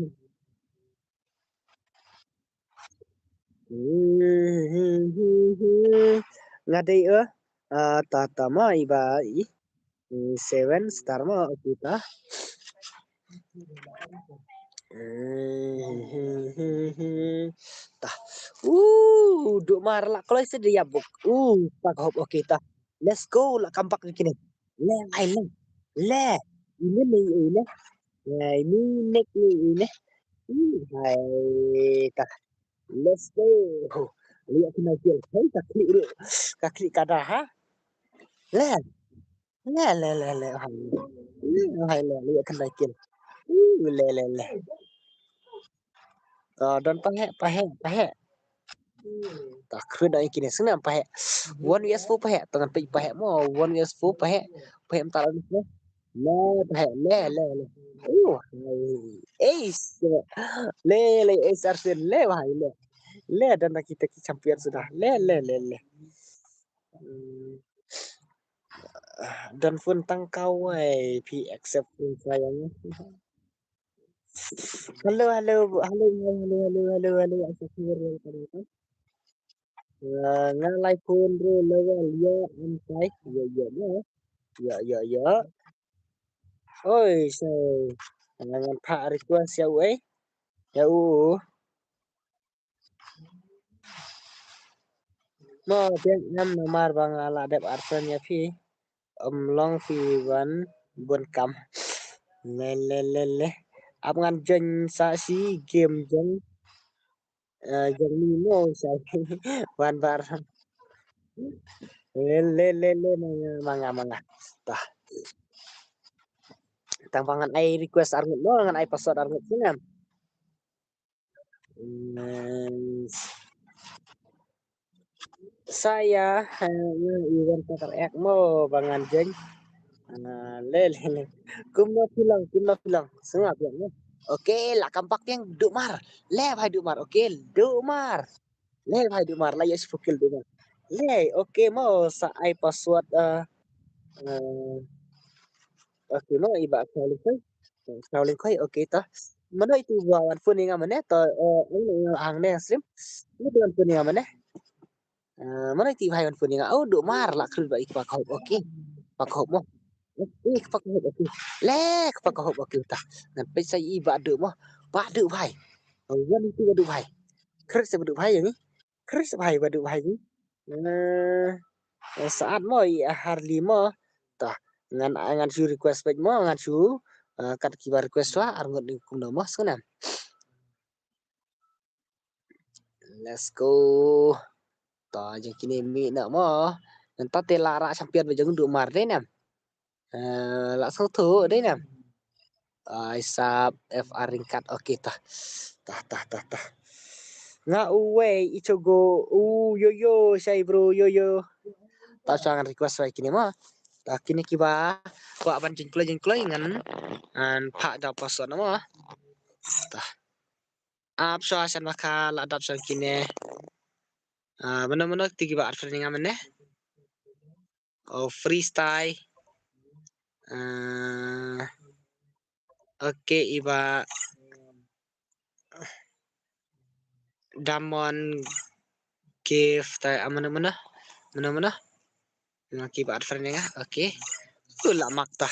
Nga dei eh, ah, tata ma i ba i. Hmm, seven star ma, okay ta. Hmm, ta. Uh, Duh Mar la kloi se dia buk. Uh, pak hop, okay ta. Let's go, la kampak ni kini. Le, ai le. Le. Ini ni, ini. Ya, ini nek ni, ini. Ih, hai ta. Let's go. Lihat kena kill. Hai, ka klik dulu. Ka klik kada ha. Le. Le, le, le, le. Hai. Le, hai, le. Lihat kena kill. Uh, le, le, le. Ah, don pahek, pahek, pahek. Ta khrud ai kine sngam pahek. One V S four pahek, tangan pahek pahek mo. One V S four pahek. Pahek mta la ni. Le pahek, le, le, le. Uh, hai. Ace. Le, le, ace arsen, le, wahai, le. Le, don kita ki champion sudah. Le, le, le, le. Hmm. Don phone tang kawai, phi accept phone sayang. Hello, hello, hello, hello, hello, hello, hello. Asa khabar yang tadi tu. Ah, nga lai phone ro level ya, antai. Ya, ya, ya. Ya, ya, ya. Oi, so. Ngan phah request ya, wei. Ya, u. Mo, biang ngam namar ba nga la dep arphew ïa phi. Ym long phi wan bun kam. Le, le, le, le. Ap ngan join sa shi game jong, eh, jong ni mo sa wan bar. Le, le, le, le, manga, manga, manga. Tah. Tang ba ngan ai request arngut mo, ngan ai password arngut sngam. Hmm. Saya, eh, iwan takar ek mo ba ngan jeng. Ah, le, le, le. Kumno phi long, kumno phi long. Sngap ïa mo. Okay, la kam bak tiang Duh Mar. Le bhai Duh Mar. Okay, Duh Mar. Le bhai Duh Mar, la ïa shu kill Duh Mar. Le, okay mo sa ai password, eh, eh, okay mo iba ka link. Scrolling khoi, okay to. Mano itu ba wan phone ïa nga mane to, eh, ang ne, ang ne stream. Ni ba wan phone ïa nga mane. Eh, mano itu bhai wan phone ïa nga. Oh, Duh Mar la khrut ba i kpa ka hop, okay. Kpa ka hop mo. Eh, kpa ka hop, okay. Le, kpa ka hop, okay ta. Ngan peit sa i ba Duh mo. Ba Duh bhai. Oh, wan itu ba Duh bhai. Khrut sa ba Duh bhai ïa ni. Khrut sa bhai ba Duh bhai ni. Eh, eh, saat mo i Harley mo. Tah, ngan, ngan shu request peit mo, ngan shu, eh, kat kiba request wa, arngut ni kumno mo, sngap. Let's go. Tah, jong kine mih na mo. Ngan ta te la rak champion ba jong Duh Mar dei nam. Eh, la sngewthuh dei nam. Ai sap F R ringkat. Okay, tah. Tah, tah, tah, tah. Nga uwei i chogo u yo yo shai bro yo yo. Ta chang request wai kine mo. Ta kine kiba kwah ban jingkloi jingkloi ngan an pha da password mo. Ta. Ap sha shan ba ka la dap sha kine. Ah, mano mano ti kiba at friend nga mane. Oh, freestyle. Uh, okay, iba Diamond gift, ah, mana, mana? Mana, mana? Nga ki ba friend nga. Okay. Uh, la mak ta.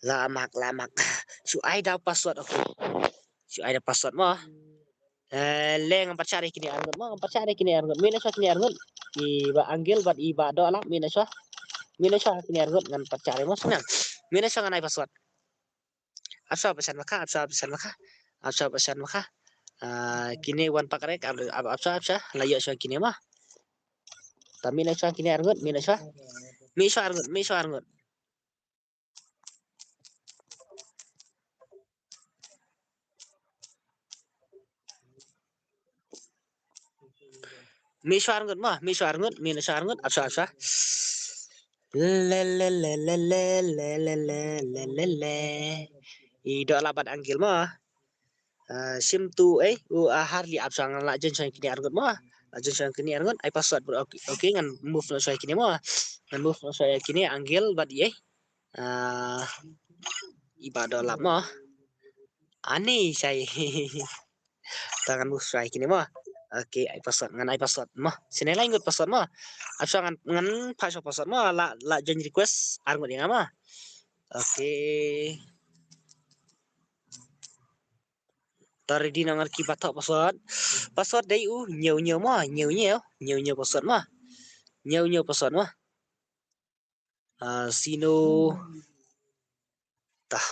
La mak, la mak. Shu ai da password, okay. Shu ai da password mo. Eh, le ngam pat share kine arngut mo, ngam pat share kine arngut. Mih na shuwa kine arngut. Iba Angel bad iba Dola, mih na shuwa. Mih na shuwa kine arngut ngan pat share mo sngewbha. Mih na shuwa ngan ai password. Ap shuwa pat shan ma ka, ap shuwa pat shan ma ka. Ap shuwa pat shan ma ka. Ah, kine wan pak rek, ap, ap, ap shuwa, ap shuwa. La ïoh shuwa kine mo. Ta mih na shuwa kine arngut, mih na shuwa. Mih shuwa arngut, mih shuwa arngut. Mih shuwa arngut mo, mih shuwa arngut, mih na shuwa arngut, ap shuwa, ap shuwa. Le, le, le. I Dola bad Angel mo. Ah, shim tu, eh, u, ah, Harley ap shuwa ngan la join shuwa kine arngut mo. La join shuwa kine arngut, ai password bro. Okay, okay, ngan move noh shuwa kine mo. Ngan move noh shuwa kine Angel bad i, eh. Ah, iba Dola mo. Ani shai. Ta ngan move shuwa kine mo. Okay, ai password, ngan ai password mo. Sine lai ngut password mo. Ap shuwa ngan, ngan phah shuwa password mo. La, la join request arngut ïa nga mo. Okay. Ta ready na ngan ki ba thoh password. Password dei u ñiew ñiew mo, ñiew ñiew, ñiew ñiew password mo. Ñiew ñiew password mo. Ah, sino. Tah.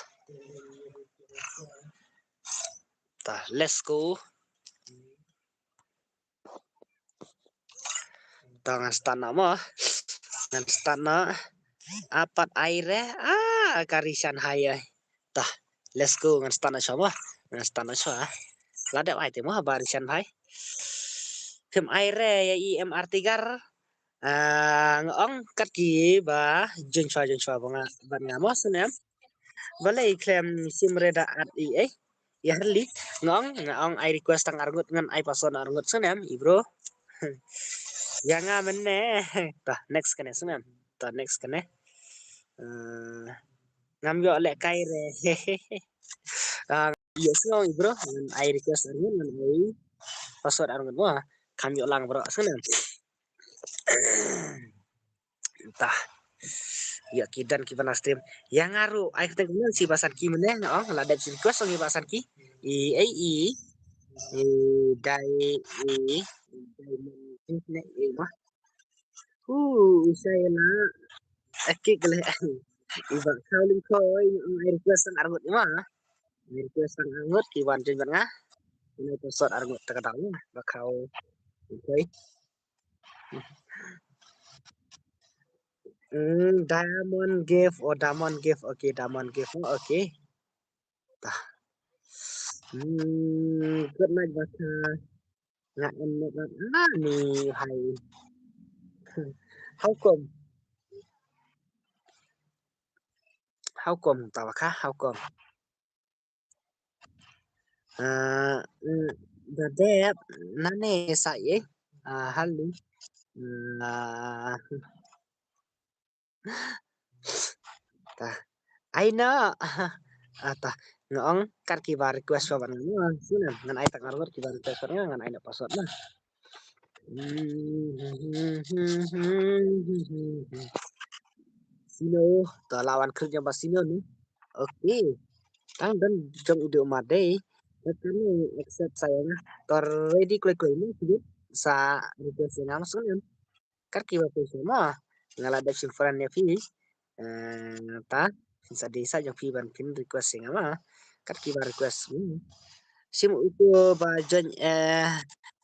Tah, let's go. Ta ngan start noh mo. Ngan start noh. Apat ai re. Ah, ka Rishan hai ai. Tah, let's go, ngan start noh shuwa mo. Ngan start noh shuwa. La dep ai te mo ba Rishan hai. Phim ai re ïa i M R Tiger. Ah, nga ong kat ki ba join shuwa, join shuwa ba nga, bad nga mo sngewbha. Balei khlem shim re da at i, eh. Ïa Harley, nga ong, nga ong ai request tang arngut ngan ai password arngut sngewbha, i bro. Ïa nga mynne. Tah, next kane sngewbha. Tah, next kane. Eh, ngam ïoh lehkai re. Ah, ïa sngewbha, i bro, ngan ai request arngut ngan ai password arngut mo. Kam ïoh lang bro sngewbha. Tah. Ïa ki don ki ban stream. Ïa nga ruh ai kata kumne shi ba san ki mynne nga ong la dep shi request ong ïa ba san ki. I, ei, i. I, dai, i. Dai, i, ne, i, ma. Hu, u shai la. Aki kale. I ba khaw ling khoi, i ong ai request sang arngut i ma. Ai request sang arngut ki wan join bad nga. Ina password arngut ta ka dang ba khaw. Okay. Hmm, Diamond Gift, oh, Diamond Gift, okay, Diamond Gift, oh, okay. Tah. Hmm, good night, Baka. Nga em net lang. Ah, ni hai. How come? How come, ta Baka? How come? Ah, mm, da dep, nane sa ye. Ah, Harley. Ah, tah. Ai na. Ah, tah. Nga ong kat ki ba request shuwa bad nga. Sngewbha ngan ai tang arngut ki ba request bad nga, ngan ai na password na. Sino, to la wan khrip jong ba sino ni. Okay. Tang don jong i Duh Mar dei. Ka kane accept sa ïa nga. To ready kloi kloi mo, sa request ïa nga mo sngewbha. Kat ki ba phi sngewbha. Nga la dep shim friend ïa phi. Eh, ta, phin sa dei sa jong phi ban phin request ïa nga ma. Kat ki ba request. Hmm. Shim uto ba join, eh,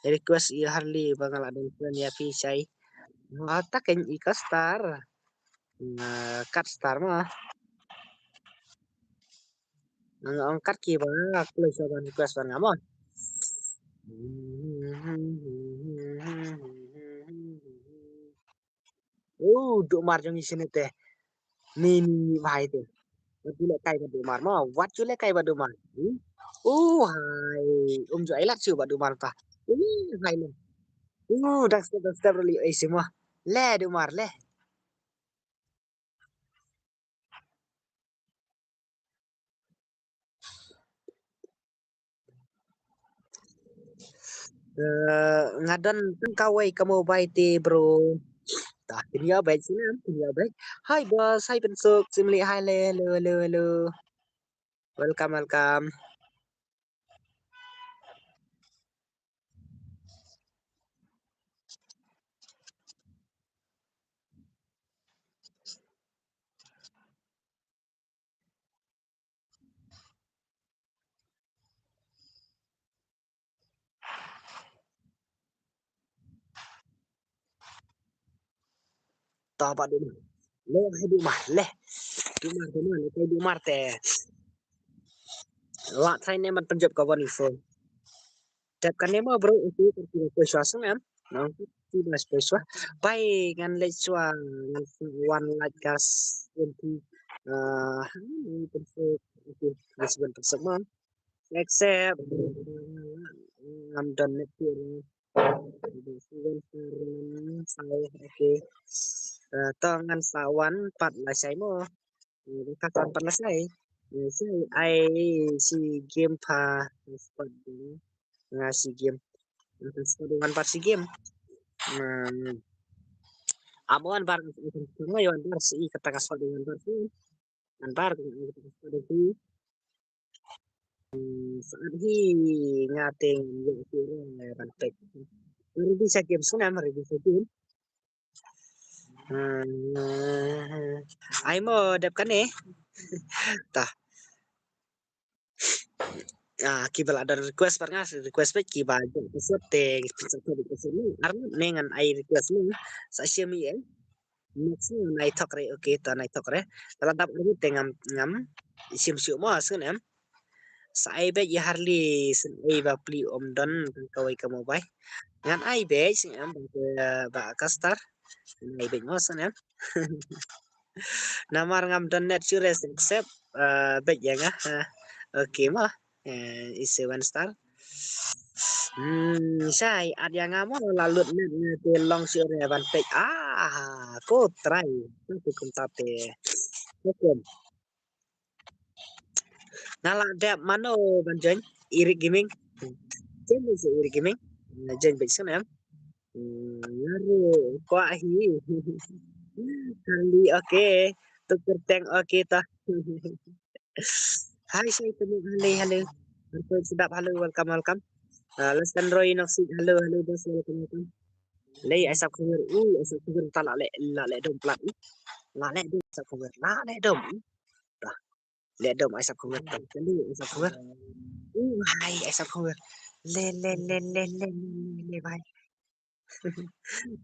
request i Harley ba nga la don friend ïa phi shai. Nga ta ken i ka star. Nga kat star ma. Nga ong kat ki ba kloi sa ban request ban nga mo. Oh, Duh Mar jong i sini te. Ni, ni, ni, bhai te. Wat ju leh kai bad Duh Mar mo. Wat ju leh kai bad Duh Mar. Hmm? Oh, hai. Um ju ai lad shu bad Duh Mar ta. Ui, hai le. Oh, dang step, dang step rali ai simo. Le Duh Mar le. Eh, nga don tang kawei ka mobile te, bro. Tah, pynïoh beit sini, pynïoh beit. Hi boss, hi Pynsuk, sim li hi le, hello, hello, hello. Welcome, welcome. Ta ba du ma. Le hai du ma le. Du ma te ma le kai du ma te. La thai ne man pynjop ka wan info. Tep kane mo bro, itu kan kita poi swa sung em. No, kita poi swa. Pai ngan leit swa ngan wan lait gas twenty. Ah, ini pun itu masih pun sama. Accept. Ngam done net tu. Siwan Saran, sai, okay. Eh, to ngan sa wan pat la sai mo. Eh, ka sa wan pat la sai. Eh, sai ai si game pa, spot ding. Nga si game. Nga spot ding wan pat si game. Hmm. Amo wan bar, wan bar si kata ka spot ding wan bar si. Wan bar ka spot ding si. Hmm, saat hi nga teng yo si ran ban pek. Ready sa game suna, ready sa game. Hmm, ai mo dep kane. Tah. Ah, kiba la don request par nga, request pek kiba jo episode te, episode te, episode ni. Ar ne ngan ai request ni. Sa share mi eh. Next ni nai thok re, okay, to nai thok re. Tala dap re te ngam, ngam. Shim shu mo, sun em. Sa ai beit ïa Harley, sun ai ba pli om don, kawei ka mobile. Ngan ai beit, sun em, ba, ba ka star. Ngan ai beit mo, sun em. Namar ngam don net shu res accept, eh, beit ïa nga. Eh, okay mo. Eh, i seven star. Hmm, sai, at ïa nga mo la lut net nga te long shu re ban peit. Ah, ko try. Ko kumta te. Ko kum. Nga la dep mano ban join Eric Gaming. Join beit Eric Gaming. Nga join beit sngewbha em. Hmm, nga ruh kwah hi. Kali, okay. Tuk kerteng, okay ta. Hi, sai temu, hello, hello. Harpoi Sedap, hello, welcome, welcome. Ah, Lestan Roy Noksik, hello, hello, bos, welcome, welcome. Lei, ai sap khubor, u, ai sap khubor, ta la leh, la leh dom plat, u. La leh dom, ai sap khubor, la leh dom, u. Dah. Leh dom, ai sap khubor, ta. Kali, ai sap khubor. U, hai, ai sap khubor. Le, le, le, le, le, le, le, bye.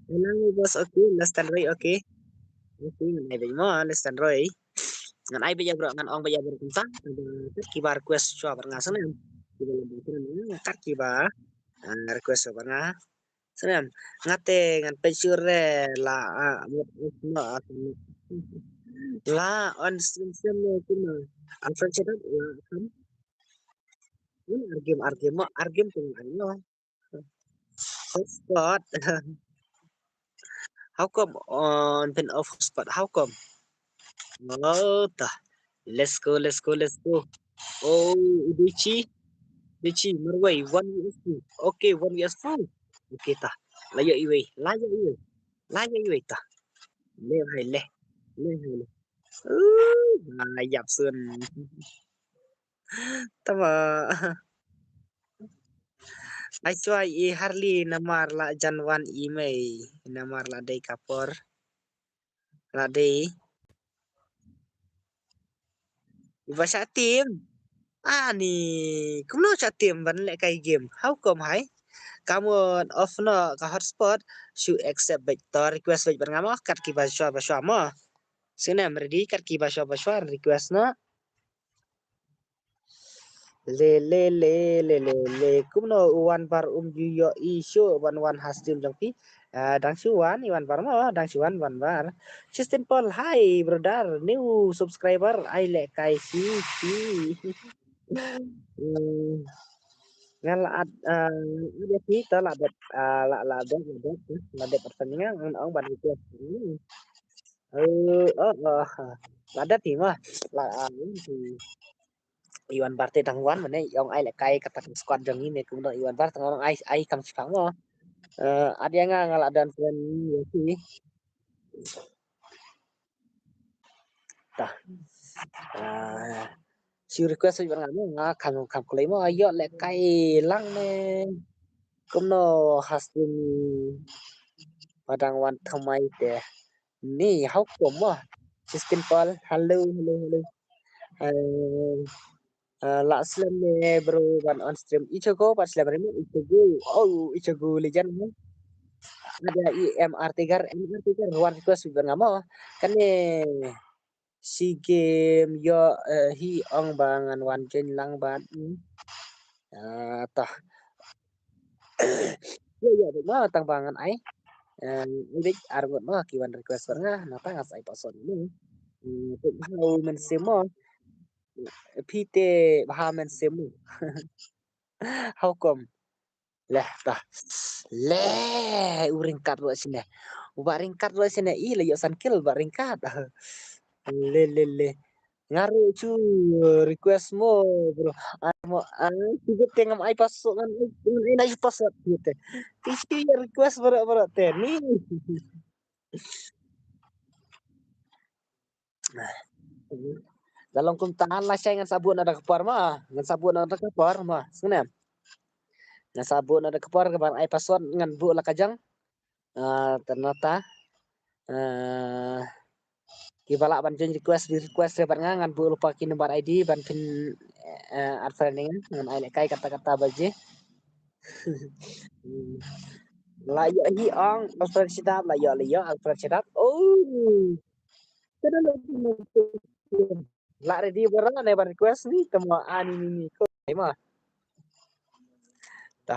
Hello, bos, okay, Lestan Roy, okay. Okay, ngan ai beit mo, Lestan Roy. Ngan ai beit ïa bro, ngan ong beit ïa bro kumta. Kat kiba request shuwa bar nga sngewbha. Kiba la kat kiba, ah, request shuwa bar nga. Sngewbha. Nga te ngan peit shuh re la, ah, mut, mut, mut, ah, mut. La on stream stream ne kuma. Alfred Sedat la kam. Ini argim argim mo argim tung ai no. Hotspot. How come on pin off hotspot? How come? Oh, ta. Let's go, let's go, let's go. Oh, Udichi. Udichi, marwei, one V S two. Okay, one V S two. Okay, ta. La ïa iwei, la ïa iwei. La ïa iwei, ta. Le hai le. Le hai le. Uh, la ïap sun. Tama. Ai shuwa i Harley namar la jan wan i mei. Namar la dei ka por. La dei. Iba shah team. Ani, kumno shah team ban leh kai game. How come hai? Kamu off no ka hotspot. Shu accept beit to request beit ban ngam kat kiba shuwa ba shuwa mo. Sngewbha ready kat kiba shuwa ba shuwa request no. Le, le, le, le, le, le. Kumno u wan bar um ju ïoh i shuh ban wan ha stream jong phi. Ah, dang shu wan i wan bar mo, dang shu wan wan bar. Justin Paul, hi brother, new subscriber, ai leh kai shi shi. Hmm. Ngan la add, ah, ngan add ïa phi, to la dep, ah, la, la dep, la dep, la dep, ngan ong ban request. Hmm. Oh, oh, oh. La dep hi mo. La, ah, hi. Iwan Barte dang wan mane, ong ai lehkai kata ka squad jong ngi ne kumno Iwan Barte dang wan ai, ai kam shipang mo. Eh, adia nga nga la done friend ïa ki. Ta. Ah, shu request ïa nga mo, nga kam, kam kloi mo, ïoh lehkai lang ne. Kumno ha stream ba dang wan thymmai te. Ni, how come mo? Justin Paul, hello, hello, hello. Eh, eh, la slem ne bro ban on stream. Ichigo, ban slem ne Ichigo. Oh, Ichigo legend mo. Ada i M R Tiger, M R Tiger, wan request ban nga mo. Kane SEA Game ïoh, eh, hi ong ba ngan wan join lang bad. Hmm. Ah, toh. Ïoh, ïoh, bad ma tang ba ngan ai. Eh, bad ar ngut ma ki wan request bad nga, nangta nga sa ai password mo. Hmm, bad bha u mynsiem mo. Phi te bha mynsiem mo. How come? Leh, ta. Leh, u ryngkat ruh shane. U Bah ryngkat ruh shane. Ih, la ïoh san kill Bah ryngkat. Le, le, le. Nga ruh shu request mo, bro. Ai mo, ai, shu te ngam ai password, ngam ai, ngam ai password te. Te shu ïa request baroh baroh te. Ni. Da long kumta lashai ngan sa buh na da ka por ma. Ngan sa buh na da ka por ma. Sngewbha. Ngan sa buh na da ka por ka ban ai password ngan buh la ka jong. Ah, te nangta. Ah, kiba lah ban join request, request bad nga ngan buh lypa ki number I D ban pyn, eh, add friend ïa nga, ngan ai lehkai kata kata baje. La ïoh hi ong Alfred Shadap, la ïoh, la ïoh Alfred Shadap. Oh. Te da la, la ready baroh ne ban request ni, te mo ani ni ni ko ma. Ta.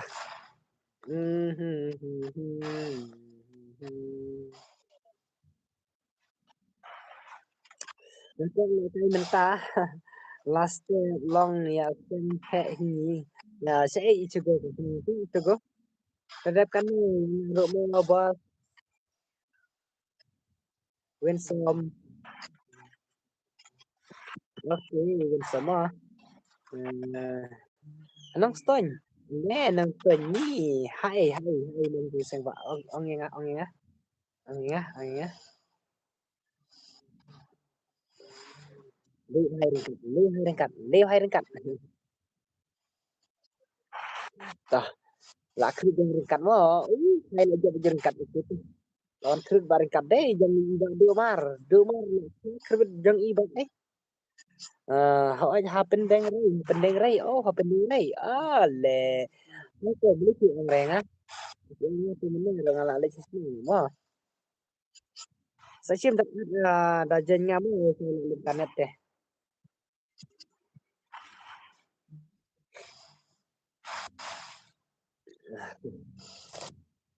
Untuk lehkai mynta. Last step long ïa sem phe hi. Ïa, sa ei Ichigo, Ichigo. Te dep kan ruh mo boss. Winsome. Okay, Winsome ah. Eh, Nongstoiñ. Ne, Nongstoiñ ni. Hai, hai, hai, Nongstoiñ seng ba. Ong, ong ïa nga, ong ïa nga. Ong ïa nga, ong ïa nga. Lehai ryngkat, lehai ryngkat, lehai ryngkat. Tah. La khrup jong ryngkat mo. Uh, hai la jop jong ryngkat itu tu. Lawan khrup ba ryngkat dei jong i ba Dumar. Dumar khrup jong i ba dei. Ah, hoi ha pendeng rei, ha pendeng rei. Oh, ha pendeng rei. Ah, le. Oke, beli ki ong reng ah. Ong tu menang dong ala le sisi mo. Sa shim da, da, da jan nga mo sa le kanet te.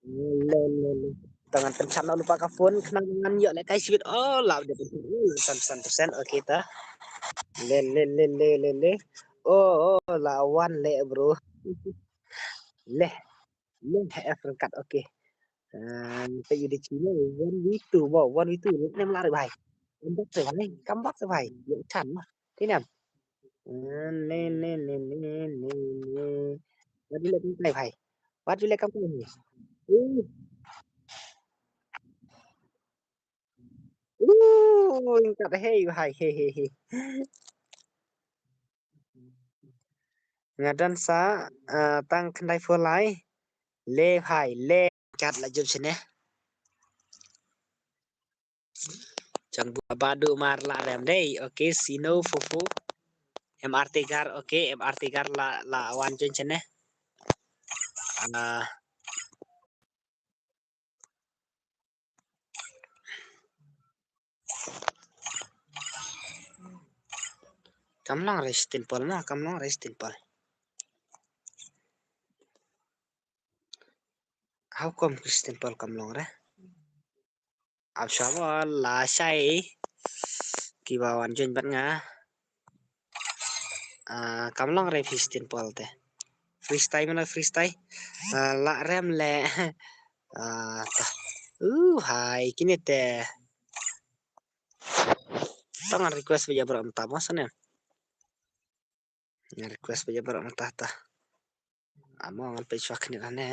Le, le, le. Tang ngan pynsham noh lypa ka phone, khnang ngan ïoh lehkai shibit. Oh, la dep pynsham, oh, san, san persen. Okay, ta. Le, le, le, le, le, le. Oh, oh, la wan le, bro. Le. Le, F ryngkat, okay. Ah, te ïa di Cina, one v two, wow, one v two. Nem lari, bhai. Comeback se, bhai. Comeback se, bhai. Ïa chan, bhai. Te nem. Ah, ne, ne, ne, ne, ne, ne. Wat ju leh kam kai, bhai. Wat ju leh kam kai, bhai. Uh. Uh, kat hei, bhai. He, he, he. Nga don sa, ah, tang khyndai phew lai. Le, bhai, le. Kat la jop shane. Chang bu ba du mar la rem dei. Okay, Sino Fofo. M R Tiger, okay, M R Tiger la, la wan join shane. Ah. Kam long re Christian Paul ma, kam long re Christian Paul. How come Christian Paul kam long re? Ap shwa mo lashai kiba wan join bad nga. Ah, kam long re Christian Paul te. Freestyle mana freestyle. Ah, la rem le. Ah, ta. Uh, hai, kine te. Tang ngan request ba ïa bro mynta mo sane. Nga request ba ïa baroh mynta ta. Amo ngan peit shuwa khyndiat hangne.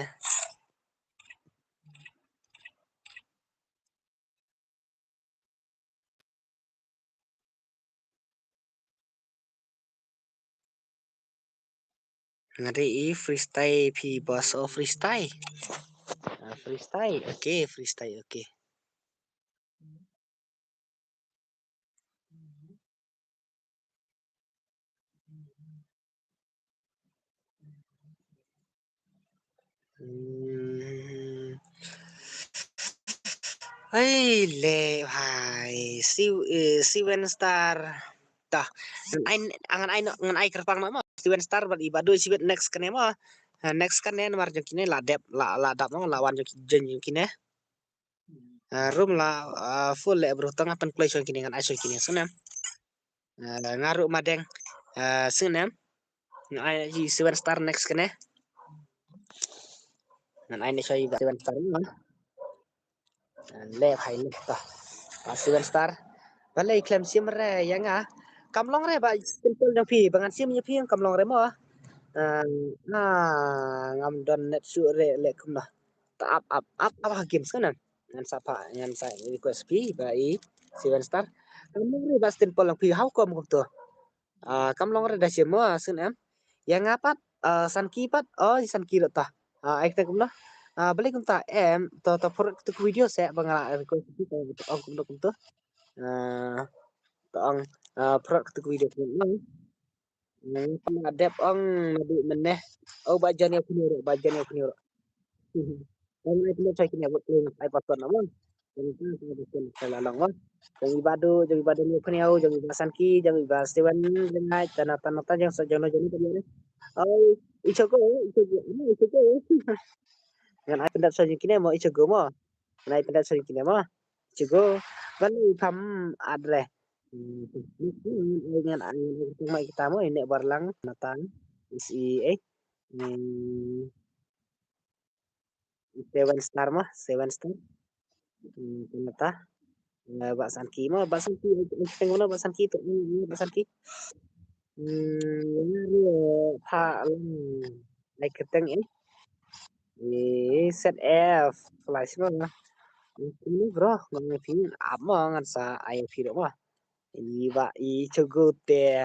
Nga dei i freestyle phi boss, oh freestyle. Ah, freestyle. Okay, freestyle. Okay. Hmm. Hai le hai si, eh, Seven Star. Tah. Ngan ai, ngan ai, ngan ai kyrpang na mo. Seven Star bad i Badu, si bad next kane mo. Ha, next kane namar jong kine la dep, la, la dap mo, la wan jong ki, jong kine. Ah, room la, ah, full le bro, tang pynkloi shuwa kine, ngan ai shuwa kine sngewbha. Ah, nga ruh madeng. Ah, sngewbha. Ngan ai i Seven Star next kane. Ngan ai ne shuwa i Seven Star mo. Ah, le hai ne ta. Ah, Seven Star. Balei khlem shim re ïa nga. Kam long re ba simple jong phi, ba ngan shim ïa phi kam long re mo. Ah, ah, ngam don net shuh re le kumno. Ta ap, ap, ap, ap ha game sngewbha. Ngan sa pha, ngan sa request phi ba i Seven Star. Kam long re ba simple lang phi, how come kumto? Ah, kam long re da shim mo sngewbha. Ïa nga pat, ah, Sanki pat, oh, i Sanki ruh ta. Ah, ai kata kumno. Ah, balei kumta em, to, to pyrshah kata ka video seh ba nga la request phi, to, to ong kumno kumto. Ah, to ong, ah, pyrshah kata ka video kumno. Nang pynadep ong naduh mynne. Oh, ba jan ïa kine ruh, ba jan ïa kine ruh. Ong ai pynadep sa kine buat kine ai password na mo. Jong i Badu, jong i Badu ïa kine, jong i Ba Sanki, jong i Ba Steven, jong i tana tana ta jong sa jong no jong no. Oh, i Chogo, i Chogo, i Chogo. Ngan ai pynadep sa kine mo, i Chogo mo. Ngan ai pynadep sa kine mo. Chogo. Ban i pham adre. Hmm, ngan ai, ngan ai, ngan ai, kita mo, i ne Barlang, Nathan, is i, eh, hmm, Seven Star mo, Seven Star. Hmm, Nata. Eh, Ba Sanki mo, Ba Sanki, eh, tengok na Ba Sanki tu, hmm, Ba Sanki. Hmm, ha, hmm, like teng, eh. Eh, set F, flash mo. Ini bro, ngam pin, amo ngan sa ai phi mo. I Ba, i Chogo te.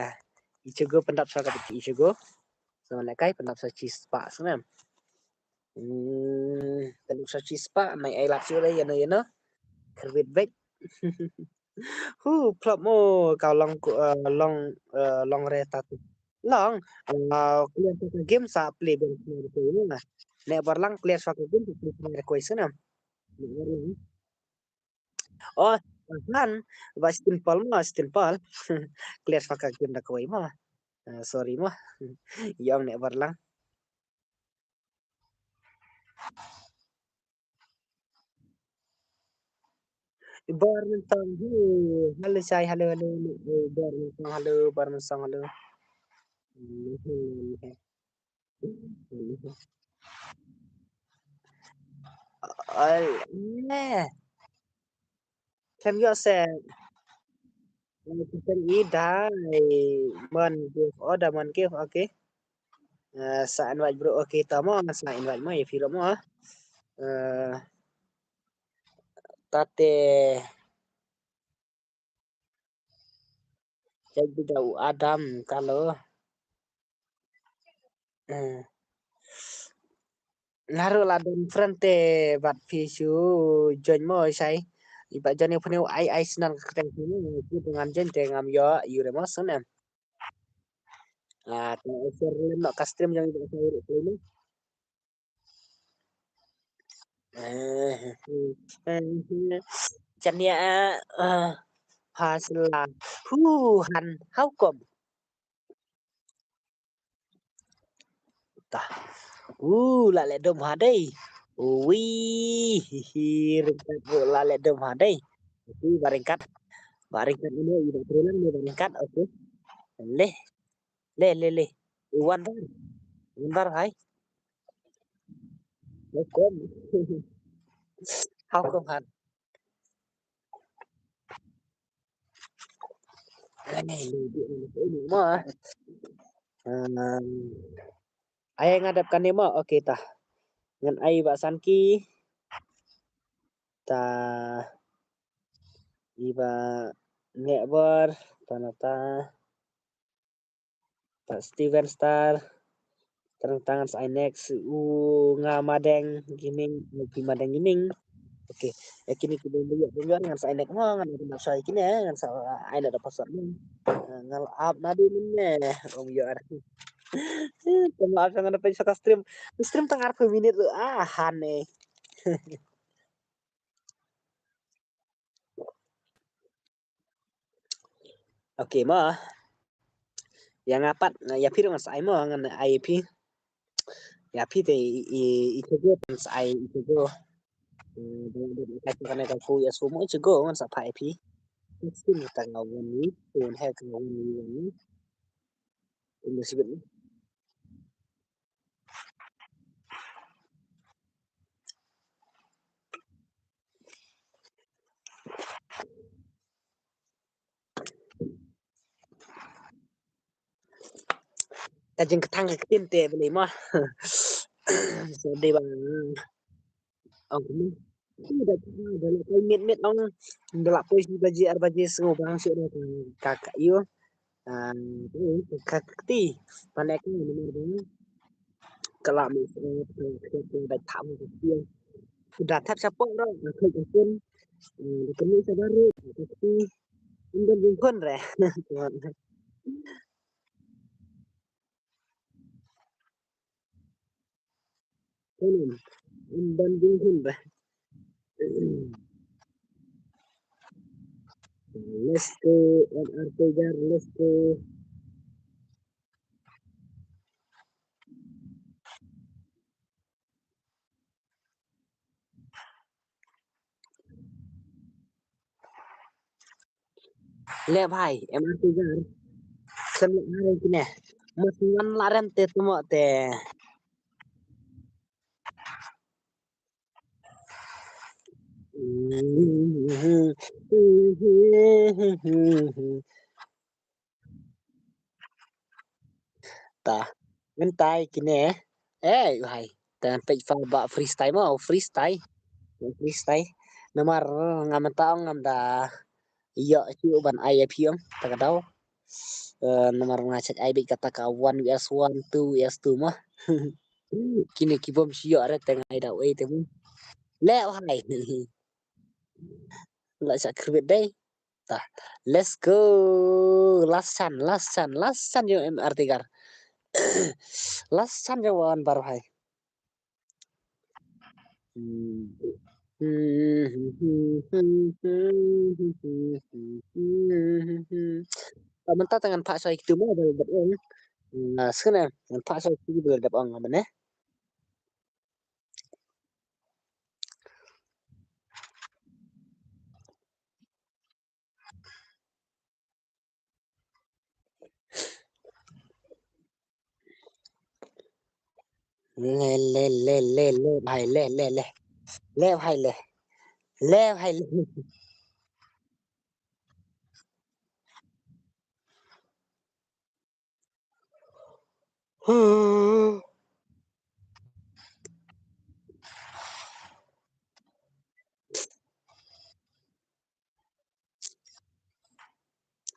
I Chogo pyndap sa ka i Chogo. So, ne kai pyndap sa chi spah sngewbha. Hmm, pyndap sa chi spah, mai ai lap shu re, ïa no, ïa no. Kyrwit bek. Hu, plop mo, ka long ku, eh, long, eh, long re ta tu. Long, eh, clear sa ka game sa play ben clear ko ïa. Ne Barlang clear sa ka game sa play ben ko ïa sngewbha. Oh, han, ba Stinpal mo, Stinpal. Clear sa ka game da kawei mo. Eh, sorry mo. Ïong ne Barlang. Bar Mynsong, hello. Hello, Shai, hello, hello, hello. Eh, Bar Mynsong, hello, Bar Mynsong, hello. Ai, ne. Khlem ïoh se. Khlem i dai mon gift, oh, da mon gift, okay. Eh, sa invite bro, okay, ta mo, sa invite mo, ïa phi ruh mo. Eh, tate. Jadi da u Adam kalo. Eh. Naru la don friend te bad phi shu join mo, Shai. I ba join ïa phi u ai ai snan ka kyrteng phi mo, phi ngan join te ngam ïoh, ïoh re mo snan. Ah, te share lem noh ka stream jong i ba Shai ruh phi mo. Eh, eh, eh, chan ïa, eh, ha sla. Hu, han, how come? Tah. Uh, la leh dum ha dei. Ui, hi, hi, ryngkat ruh la leh dum ha dei. Ui, ba ryngkat. Ba ryngkat ino, i ba Trilan ni ba ryngkat, okay. Leh. Leh, leh, leh. Wan bar. Wan bar hai. How come? How come han? Ai, ni, ni, ni, ni, mo. Ah, ai nga dep kane mo, okay ta. Ngan ai ba Sanki. Ta iba Nebor, ta na ta. Ta Steven Star. Tang tang sa ai next u nga Madeng Gaming, u pi Madeng Gaming. Okay. Ya kini ki benda ya benda ngan sa ai next mo ngan sa ai next kini ngan sa ai next da password mo. Ngal up na di mene om yo ar. Tama ap ngan pa sa stream. Stream tang ar minit lu ah hane. Okay mo. Ya nga pat nga ya phi ngan sa ai mo ngan ai phi. Ya phi te i i i chego ngan sa ai i chego. Ka chego ne ka ku ya su mo i chego ngan sa pa ai phi. Skin ta nga wani, tun he ka wani wani. Ini sibit ni. Ka jingkthang ka ktien te beli mo. So dei ba ong kumne. Da da la kai miet miet ong da la poi shi baje ar baje sngew bang shi da ka ka io. Ah, ka kti pane ka ni mar bang. Ka la mi da thap ka ktien. Da thap chapo ro ka kti. Da kami sa baru ka kti. Indan bungkon re. Kanan, em ban ding hun ba. Let's go, M R Tiger, let's go. Le bhai, M R Tiger. Khlem la rem kine. Mat ngan la rem te tumo te. Ta, mynta kine. Eh, hai. Tang peit fa ba freestyle mo, freestyle. Freestyle. Namar ngam mynta ong ngam da ïoh shuh ban ai ïa phi ong ta ka daw. Eh, namar nga check ai beit kata ka one versus one, two versus two mo. Kine ki bom shu ïoh re tang ai daw ei te mo. Le hai. La sa krbit dei. Ta. Let's go. Last chance, last chance, last chance jong M R Tiger. Last chance jong wan bar hai. Mynta tang ngan phah soi kitu mo bel dep ong. Sngene ngan phah soi kitu bel dep ong mane. Le le le le le bhai le le le. Le bhai le. Le bhai le.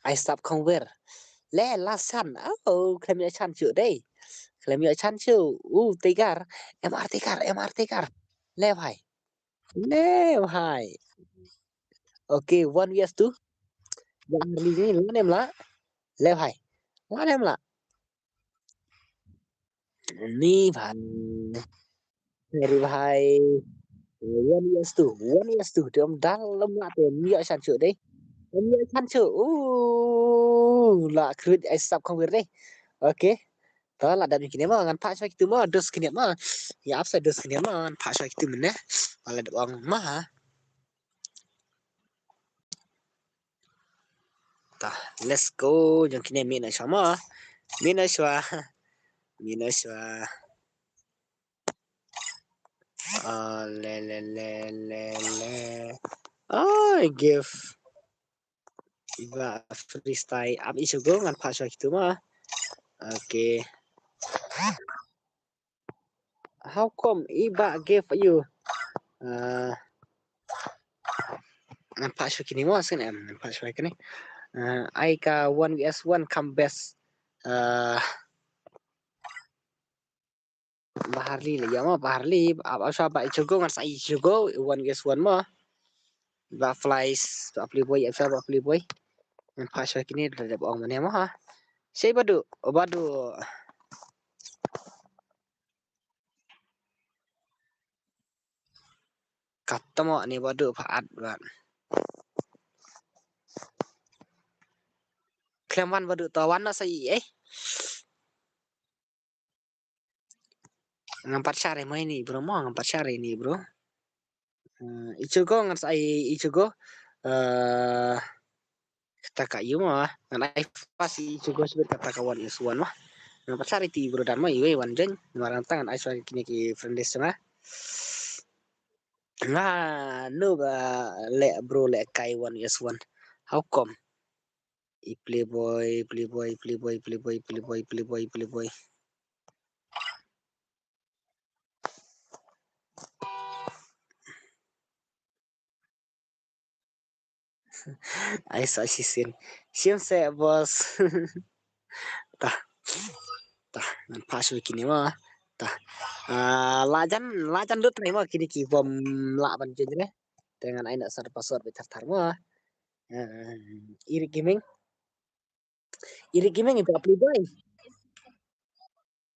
Ai sap khong wer. Le last chance. Oh, khlem ïoh chance shuh dei. Khlem ïoh chance shuh. Uh, Tiger. M R Tiger, M R Tiger. Le bhai. Le bhai. Okay, one versus two. Ba ar li ni, la nem la. Le bhai. La nem la. Ni bhai. Sorry bhai. One versus two. One versus two. Te ym dal ym la te ym ïoh chance shuh dei. Ym ïoh chance shuh. Uh, la khrwit ai sap khong wir dei. Okay. To la dep kine mo ngan phah shuwa kitu mo dos kine mo. Ïa ap sa dos kine mo ngan phah shuwa kitu mynne. Ba la dep ong mo ha. Ta, let's go. Jong kine mih na shuwa mo. Mih na shuwa. Mih na shuwa. Ah, le le le le le. Oh, give. Iba freestyle. Am isu go ngan phah shuwa kitu mo. Okay. How come i ba give you? Uh, ngan pat shu kini mo skin em, ngan pat shu kini. Uh, ai ka one versus one come best. Uh, Baharli la ya mo, Baharli ab ab sha ba Ichigo ngan sa Ichigo one against one mo. Ba Flies ba Playboy ab sha ba Playboy. Ngan pat shu kini da dep ong mane mo ha. Sei badu badu. Kata mo ni badu pa at ba. Kleman badu tawan na sa i eh. Ngam pat share mo ini bro mo, ngam pat share ini bro. Uh, Ichigo ngan sa ai Ichigo. Uh, kata ka yu mo ngan ai pas Ichigo sebut kata ka one is one mo. Ngan pat share ti bro dan mo iwe one jeng. Ngan rang tangan ai share kini ki friend list nga. Nga no ba le bro le kai one is one. How come? I Playboy, Playboy, Playboy, Playboy, Playboy, Playboy, Playboy. Ai sa shi sin. Sim se boss. Tah. Tah, ngan pat shu kini mo. Tah. Ah, la jan, la jan lut ni mo kini ki bom la ban jin ne. Te ngan ai na sar password be thar thar mo. Uh, Eric Gaming. Eric Gaming itu apa boy?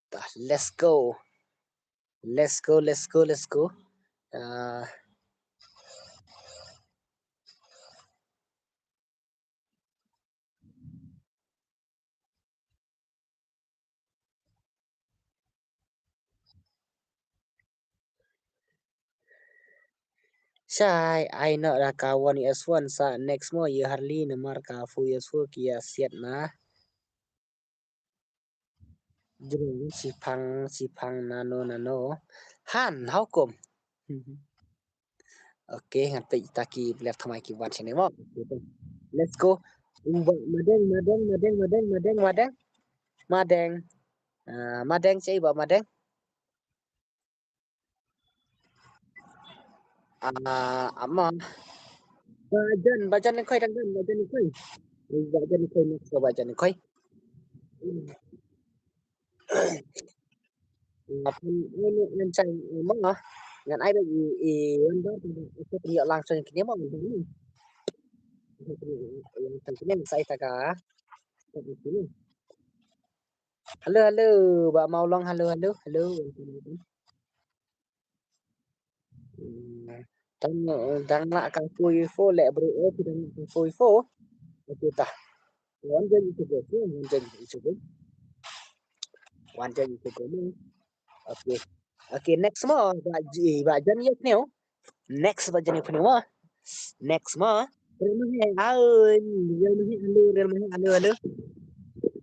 Tah, let's go. Let's go, let's go, let's go. Uh, Shai, ai no da ka one is one sa next mo ye Harley namar ka four is four ki ya siat na. Jrong sipang sipang nano nano. Han, how come? Okay, ngan peit ta ki left thamai ki wan shane mo. Let's go. Uba madeng madeng madeng madeng madeng madeng. Madeng. Ah, madeng cei ba madeng. Ah, ama. Bajan, bajan ni koi dang dan, bajan ni koi. Bajan ni koi, next bajan ni koi. Apa ni ni ni cai ma? Ngan ai ba i i wan ba i ko ni langsung kini ma. Langsung kini sai ta ka. Hello, hello, ba mau long, hello, hello, hello. Tang tang la ka four four le bro, eh, tang la ka four four. Okay, tah. Wan jan itu go, wan jan itu go. Wan jan itu go. Okay. Okay, next mo, ba ji, ba jan ye pneu. Next ba jan ye pneu mo. Next mo. Real Mahek, ah, Real Mahek, hello, Real Mahek, hello, hello.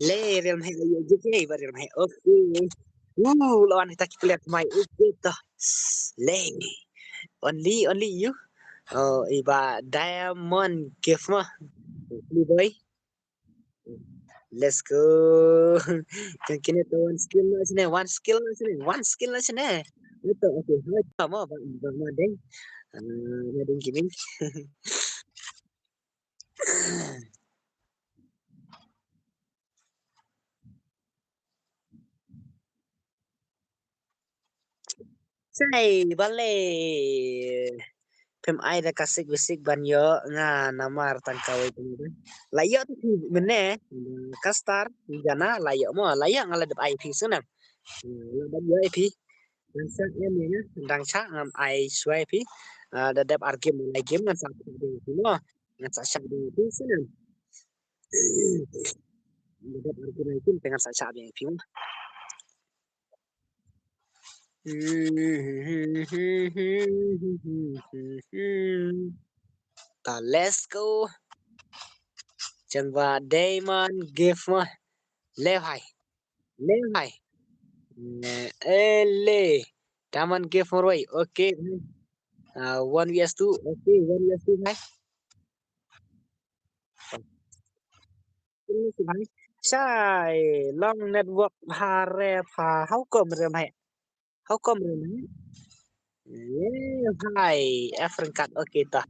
Le, Real Mahek, ayo, je ke, ba Real Mahek. Okay. Uh, lawan kita ki player mai. Okay, toh. Le. Only, only you. Oh, iba Diamond gift mo. Only boy. Let's go. Kan kine to one skill na sine, one skill na sine, one skill na sine. Ito, okay. Hai, tama ba, ba madeng. Ah, madeng gaming. Sai bale. Pem ai da ka sik bisik ban yo nga namar tang kawai tu. La yo tu mene ka star jana la yo mo la yo nga la dep ai phi suna. La dep yo ai phi. Dang sa em ya dang sa ngam ai shwa ai phi. Ah, da dep ar game la game ngan sa phi mo. Ngan sa shah biang ïa phi sngewbha. Ngan dep ar kum ai kum te ngan sa shah biang ïa phi mo. Ta let's go. Jong ba Diamond gift mo. Leo hai. Leo hai. Eh, ele. Diamond gift mo roi. Okay. Ah, one V S two. Okay, one V S two hai. Skill na sine. Shai, long network bha re bha, how come re mah? How come re mah? Ye, hai, F ryngkat, okay ta.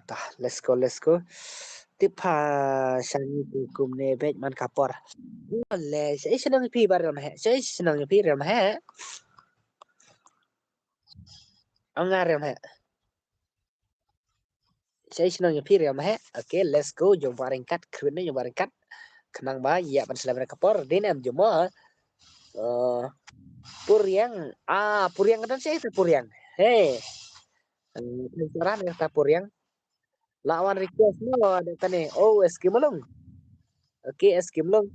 Tah, let's go, let's go. Tip ha shani tu kumne bej man ka por. Le, shai shnong phi ba rem he. Shai shnong phi rem he. Ong nga rem he. Shai shnong phi rem he. Okay, let's go. Jong ba ryngkat, khrun ne jong ba ryngkat. Khnang ba ïa ban slem ka por. Din em jong mo. Uh, Puriang. Ah, Puriang ka don shai tu Puriang. Hey. Eh, penasaran ïa kata Puriang. Lah wan request mo da kane. Oh, S K Malung. Okay, S K Malung.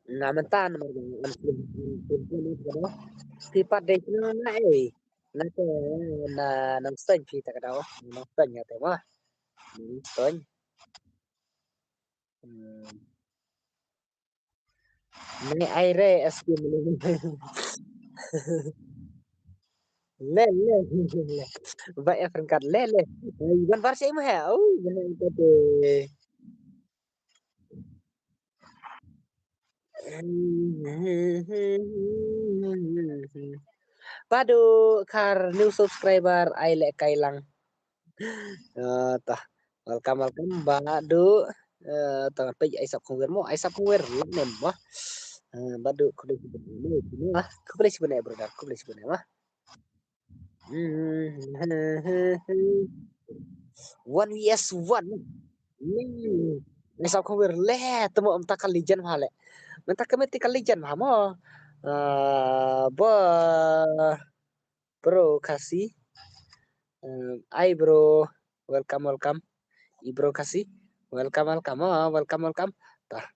Nga mynta namar ba ngan pyn pyn pyn pyn pyn phi pat dei kino na ei. Na te na Nongstoiñ phi ta ka daw. Nongstoiñ nga te ma. Nongstoiñ. Hmm. Ne ai re S K Malung. Le le le. Ba ya ryngkat le le. Ai, ban bar shai mo he. Oh, ban bar shai. Badu khar new subscriber ai leh kai lang. Ah, tah. Welcome, welcome Badu. Eh, tang page Aisap Khongwir mo, Aisap Khongwir lak nem mo. Eh, Badu khublei shibun mo, mo. Khublei shibun eh brother, khublei shibun eh mo. One V S one. Hmm. Aisap Khongwir le temo mynta ka legend bha le. Mynta ka meti ka legend bha mo. Ah, ba bro Khasi. Eh, ai bro, welcome, welcome. I bro Khasi, welcome, welcome. Oh, welcome, welcome. Tah,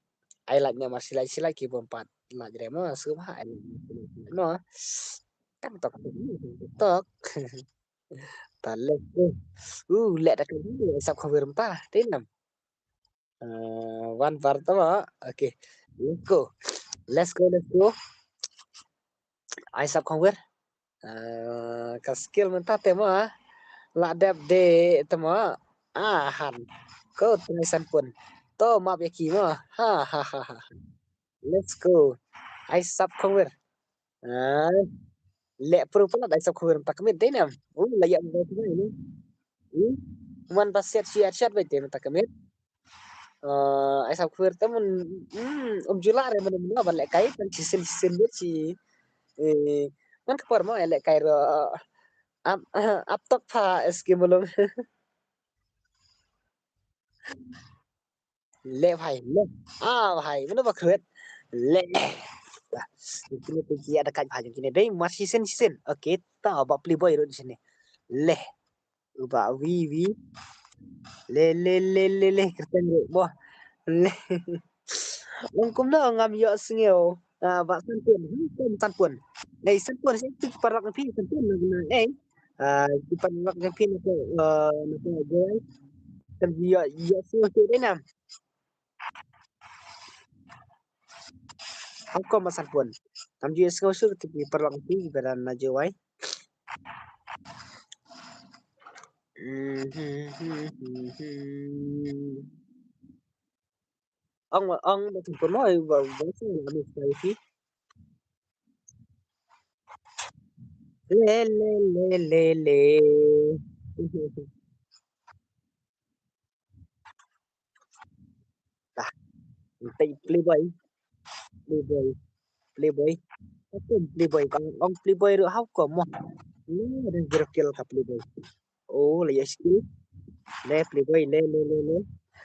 ai like ne ma shilai shilai ki bom pat like re mo, sum ha ai like ne ma shilai shilai no. Tang tok, tang tok. Ta le. Uh, le da ka ni Aisap Khongwir mynta. Te nam. Eh, wan bar tama. Okay. Let's go. Let's go, let's go. Aisap Khongwir. Eh, ka skill mynta te ma. La dep de tama. Ah, han. Ko try san pun. To map ya ki ma. Ha ha ha ha. Let's go. Aisap Khongwir. Ah. Le pro pala Aisap Khongwir mynta ka miet dei nam. Oh, la ya mynta ka miet. Hmm. Man ba set shi at shot ba dei mynta ka miet. Eh, Aisap Khongwir te mun, hmm, um ju lah re mun mun ban leh kai tang shisien shisien bad shi. Eh, man ka por mo leh kai ro. Ap, ap tok pha S K Malung. Le bhai, le. Ah, bhai, mano ba khrwet. Le. Kine te ki ada kai bhai kine dei mar shisien shisien. Okay, ta ba pli boy ro di sini. Le. Uba wi wi. Le le le le le kyrteng ruh boh. Le. Ong kumno ngam ïoh sngew. Ah, ba san pun, hmm, kum san pun. Ei, san pun sih tu paralok phi san pun na na ei. Ah, tu paralok phi na ko, eh, na ko gai. Kan ïoh ïoh sngew tu dei nam. Hong kong ma san pun. Ngam ju sngew shuh tu paralok phi ba na jowai. Ong ong ba tu pun mo ba ba tu na mi sai phi. Le le le le le. Dah. Playboy. Playboy. Playboy. Aku Playboy. Ong, ong Playboy ruh hau ko mo. Ni ada jerkil ka Playboy. Oh, le ya skill. Le Playboy, le, le, le, le.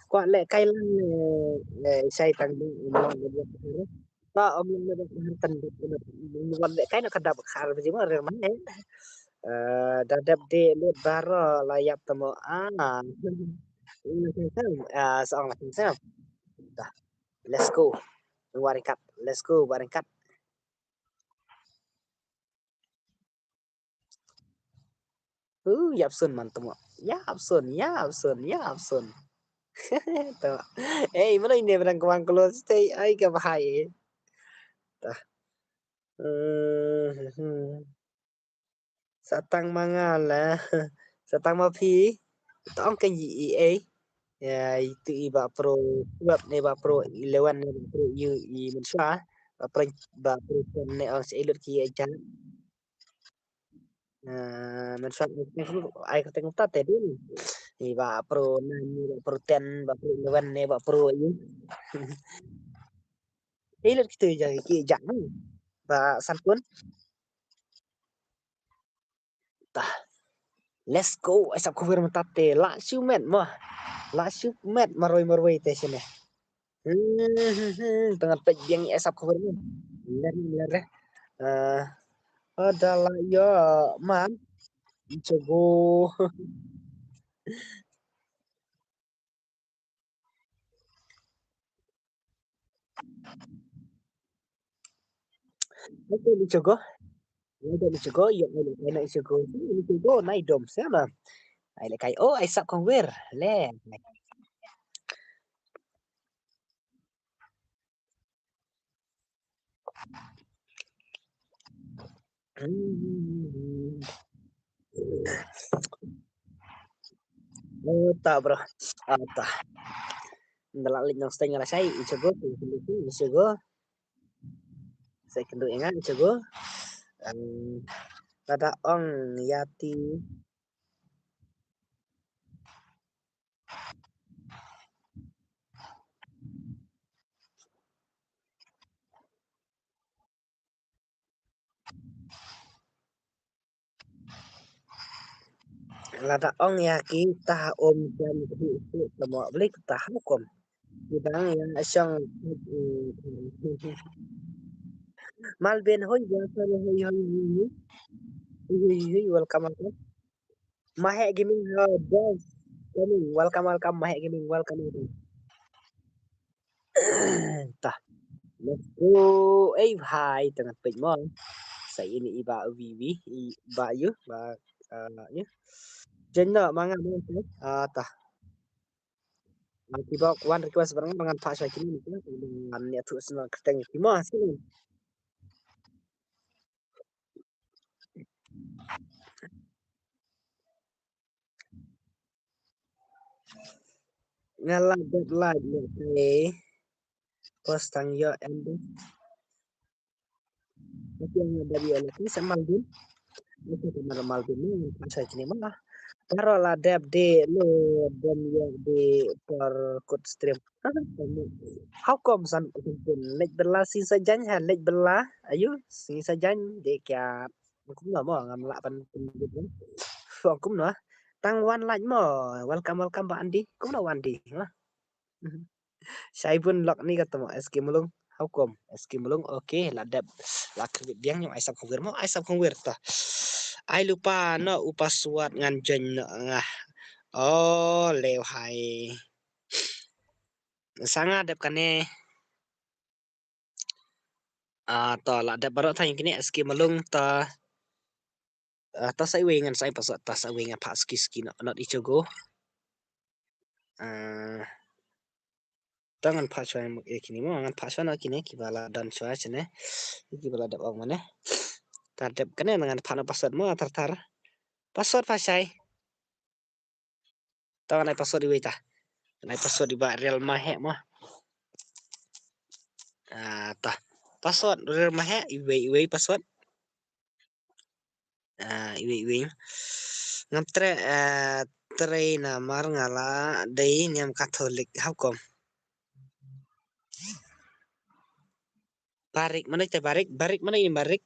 Kwah le kai lang le, le sai tang ni, mo, le, le. Ka om lang le, le, tan, le, le, le, kai na ka dap khar, biji mo, re, man, eh. Eh, da dap de, le, baro, la yap tamo, ah. Ah, sa ong la khan sam. Dah. Let's go. Ba ryngkat. Let's go ba ryngkat. Uh, ïap sun man tamo. Ïap sun, ïap sun, ïap sun. Tamo. Ei, mano ine ba dang kwang close te, ai ka bahai. Tah. Hmm, hmm. Sa tang ma nga la. Sa tang ma phi. Ta ong ka i ei. Ya, itu i ba pro twelve ne ba pro eleven ne ba pro yu i mynshuwa. Ba pro, ba pro ten ne ong sa i lut ki i ja. Ah, mynshuwa ai kyrteng kumta te dei. I ba pro nine ne ba pro ten, ba pro eleven ne ba pro yu. Ei, lut kitu i ja, ki i ja. Ba san kun. Tah. Let's go. Ai sap khubir mynta te. Lah shu met mo. Lah shu met marwei marwei te shane. Hmm, hmm, hmm. Tang ngan peit biang ai sap khubir mo. Ler, ler, eh. Eh, ada lah ïa man. Jago. Ai dom i jago. Ai dom i jago, ïa ai lehkai na i jago. I jago na i dom, sa na. Ai lehkai, oh, ai sap khongwer. Le. Hmm. Oh, ta, bro. Ah, ta. Nda la leit nongsteng nga la shai, i jago, i jago. Sa kynduh ïa nga, i jago. Em, lada ong ïa ti. Lada ong ïa ki ta um jan ki su tamo blik ta ha kum. Ki dang ïa shong. Malbin hoi, welcome, hoi, hoi, hoi. Hoi, hoi, hoi, welcome, welcome. Mahek Gaming, uh, Dance Gaming, welcome, welcome, Mahek Gaming, welcome, welcome. Tah. Let's go. Ei, hai, tang ngan peit mo. Sa ini i ba wi wi, i ba yu, ba, uh, yu. Jen no, ma nga mo, ah, tah. Ah, ki ba wan request barang, ba ngan phah shwa kine, ngan ïathuh sngewbha kyrteng ki mo, sngewbha. Nga la dep like ïa ka post tang ïoh em de. Ïa nga dep ïoh lehkai sa Malbin. Ïa ka mar Malbin ni, ngan phah shwa kine ma. Baroh la dep de, lo dep ïoh de por kut stream. How come san leit bylla shisha jan ha, leit bylla. Ayu, shisha jan de kya. Kumno mo, ngam lah ban pynbit mo. Kumno. Tang wan lait mo. Welcome, welcome ba Andy. Kumno Andy. Shai bun lok ni kata mo, S K Mulung. How come? S K Mulung, okay, la dep. La kyrwit biang, ïa ai sap khongwer mo, ai sap khongwer ta. Ai lypa noh u password ngan join noh nga. Oh, lehai. Sa nga dep kane. Ah, to la dep baroh tang kine S K Mulung ta. Ah, ta sa iwei ngan sa ai password, ta sa iwei ngan phah ski ski not, not ichugo. Ah, ta ngan phah shwa ïa kine mo, ngan phah shwa na kine kiba la don shwa shane. Kiba la dep ong mane. Ta dep kane ngan phah na password mo tar tar. Password phah shai. Ta ngan ai password iwei ta. Ngan ai password iba Real Mahek mo. Ah, ta. Password Real Mahek iwei iwei password. Ah, iwei iwei. Ngam treh, ah, treh namar nga la dei niam Katholik. How come? Barik, mano te Barik? Barik, mano ini Barik?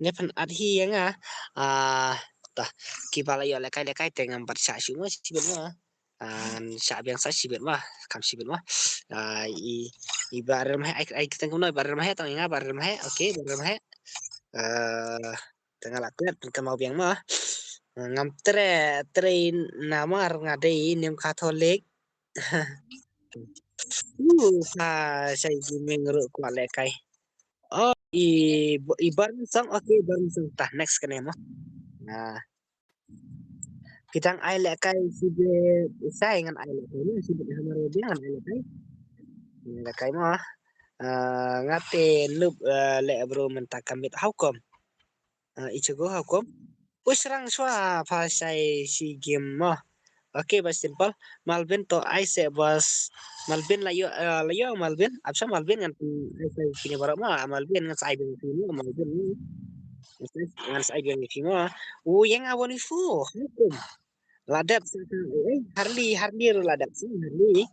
Ne pynat hi ïa nga. Ah, ta. Kiba la ïoh lehkai lehkai te ngam pat shah shuh mo, shibit mo. Ah, shah biang sa shibit mo, kam shibit mo. Ah, i, iba Real Mahek, ai, ai kyrteng kumno, iba Real Mahek, tang ïa nga ba Real Mahek. Okay, ba Real Mahek. Ah, te nga la klet pynkynmaw biang mo. Ngam treh treh namar nga dei nim Katholik. Uh, ha, shai gaming ruh kwah lehkai. Oh, i, i Bar Mynsong, okay, Bar Mynsong. Tah, next kane mo. Nah. Phi dang ai lehkai shibit, shai ngan ai lehkai mo, shibit ha Mawbiang ngan ai lehkai. Ngan lehkai mo. Ah, nga te noob, ah, leh bro mynta ka miet, how come? Ah, Ichigo, how come? Push rang shuwa pha shai shi game mo. Okay, ba simple. Malvin to ai se bas. Malvin la ïoh, ah, la ïoh Malvin. Ap sha Malvin ngan ai shai kine baroh mo. Malvin ngan sa ai biang phi mo. Malvin ngan sa ai biang phi mo. U ïeng a wani fu. How come? La dep sa ka, eh, Harley, Harley ruh la dep sa, Harley.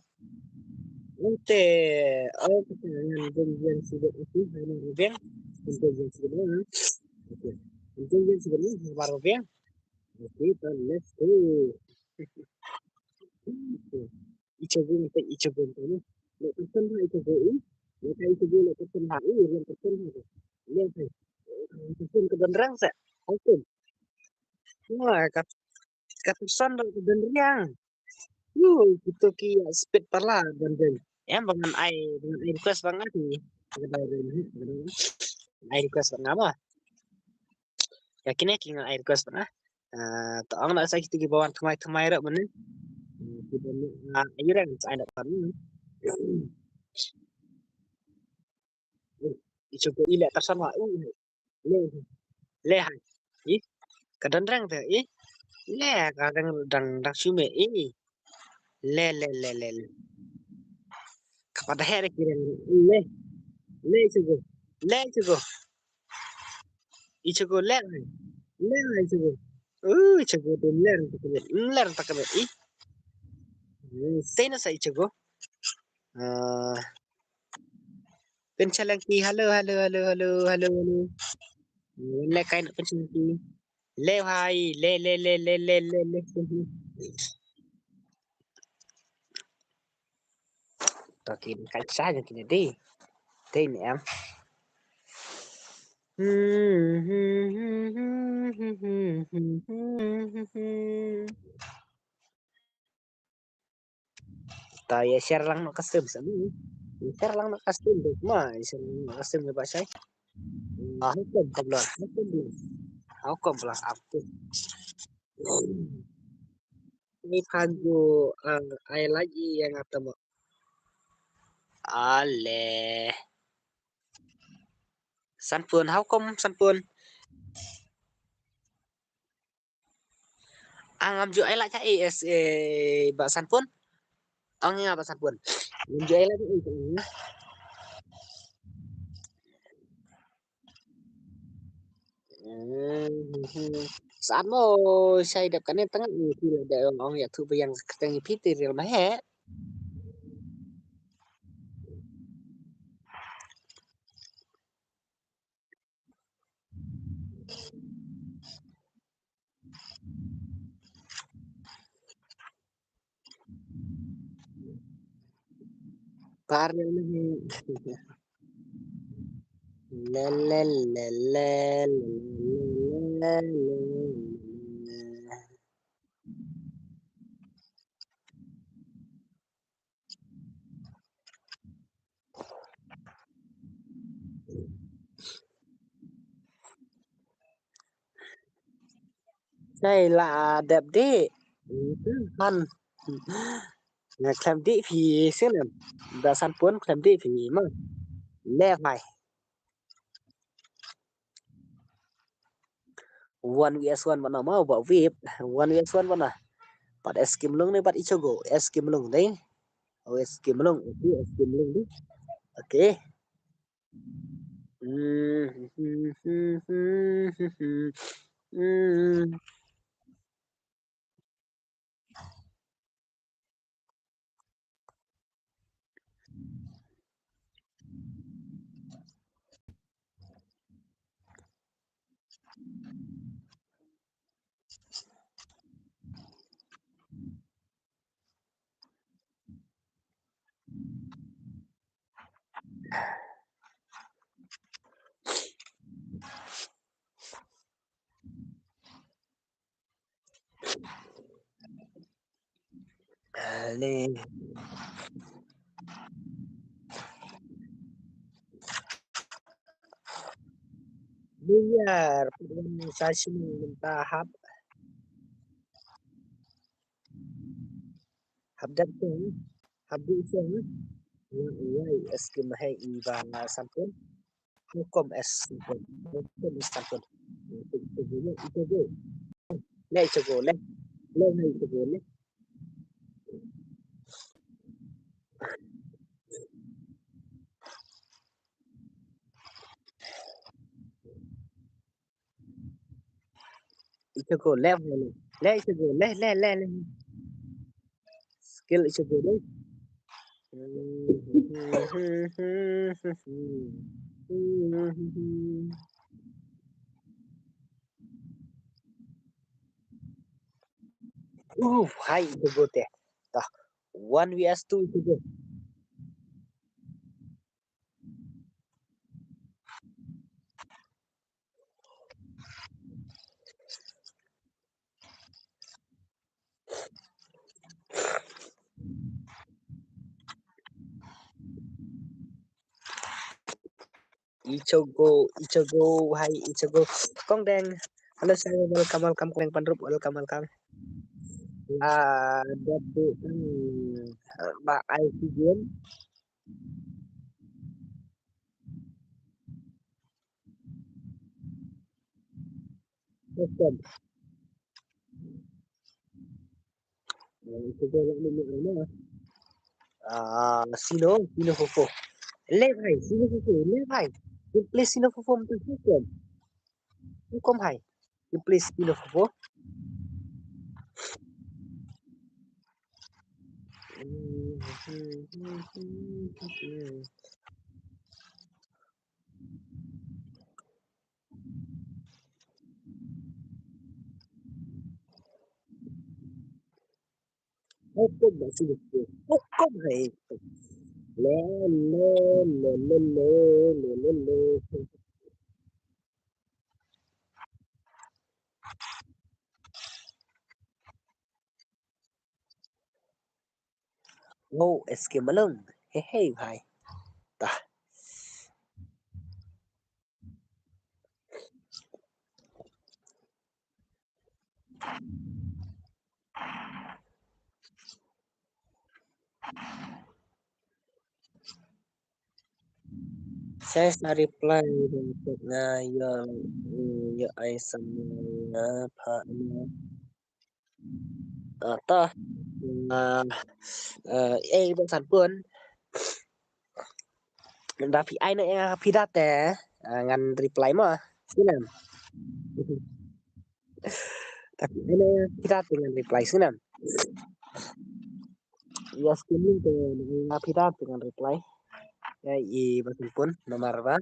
Ente, oh, kata ngan beng beng sibet aku, hai na rubeng. Ente beng sibet na. Okay. Ente beng sibet na, ha ba rubeng. Okay, then let's go. Ichigo, ente Ichigo, ente ni. Leh person ha Ichigo, eh. Leh ka Ichigo, leh person ha, eh, leh person ha. Leh person. Leh person ka don rang sa. Okay. Wah, ka, ka person don, ka don riang. Yu, kito ki ïa speed pala don riang. Em, ba ngan ai, ba ngan ai request ba nga ki. Ai request ba nga mo. Ïa kine ki ngan ai request ba nga. Ah, to ong na sa kito ki ba wan thymmai thymmai ruh mynne. Ah, ki don, ah, ai rang sa ai na pan. Ichigo i leh person wa. Uh, leh. Leh hai. Ih. Ka don rang te. Ih. Leh ka dang, dang, dang shu mih. Ih. Leh, leh, leh, leh, leh. Ka pat da heh da ki rang. Leh. Leh Ichigo. Leh Ichigo. Ichigo leh hai. Leh hai Ichigo. Uh, Ichigo te leh rang ta ka miet. Leh rang ta ka miet. Ih. Hmm, sei na sa Ichigo. Ah. Pynchallenge ki, hello, hello, hello, hello, hello, hello. Wan lehkai noh pynchallenge ki. Leh bhai, leh, leh, leh. To ki kai sa jong kine dei. Dei ne em. Ta ïa share lang noh ka stream sa ni. Ïa share lang noh ka stream dei ma, ïa share lang noh ka stream dei ba shai. Ah, how come ka blur? How come blur? How come blur? How come? Ni phan ju, ah, ai lagi ïa nga tama. Ale. Sanpun, how come Sanpun? Ah, ngam ju ai la cha A S A ba Sanpun. Ong nga ba Sanpun. Ngam ju ai la cha A S A. Sat mo shai dep kane tang ni phi la da ong ong ïa thu ba yang kyrteng phi te real ma he. Par ne. Le, le, le, le. Sai la dep dih. Han. Nga khlem dih phi sien em. Da Sanpun khlem dih phi ma. Le mai. One V S one bana ma ba vip. One V S one bana. Bad S K Mlung ne bad Ichigo. S K Mlung dei. Oh, S K Mlung. Okay, S K Mlung dei. Okay. Hmm. Ni. New Year, put wan sa sini mynta hap. Hap dat song, hap du song. Ya, ya, es ke mahai i ba Sanpun. Hukum es Sanpun. Hukum es Sanpun. Ito go, ito go. Le, ito go, le. Le, le, ito go, le. Ito go, le, le, le. Le, ito go, le, le, le, le. Skill ito go, le. Uh, hai ito go te. Tah, one V S two ito go. Ichogo, Ichogo, hai Ichogo. Kong Deng. Hello, sir. Welcome, welcome, Kong Deng Panrup. Welcome, welcome. Ah, that do, hmm, ba ai si game. Welcome. Ah, Sino, Sino Fofo. Le bhai, Sino Fofo, le bhai. Please Sino Fofo, please. Welcome, hai. Please Sino Fofo. Hukum ba sini. Hukum hai. Le, le, le, le, le, le, le, le. Oh, es ke malung. He, he, hai. Tah. Sa reply na yo, yo ai sam na pha na. Ah, tah. Ah, ah, eh, ba Sanpun. Da phi ai na, eh, phi da te, ah, ngan reply mo. Sngewbha. Da phi ai na, eh, phi da te ngan reply sngewbha. Yes, kini te, eh, phi da te ngan reply. Ya, i ba Sanpun, namar ba.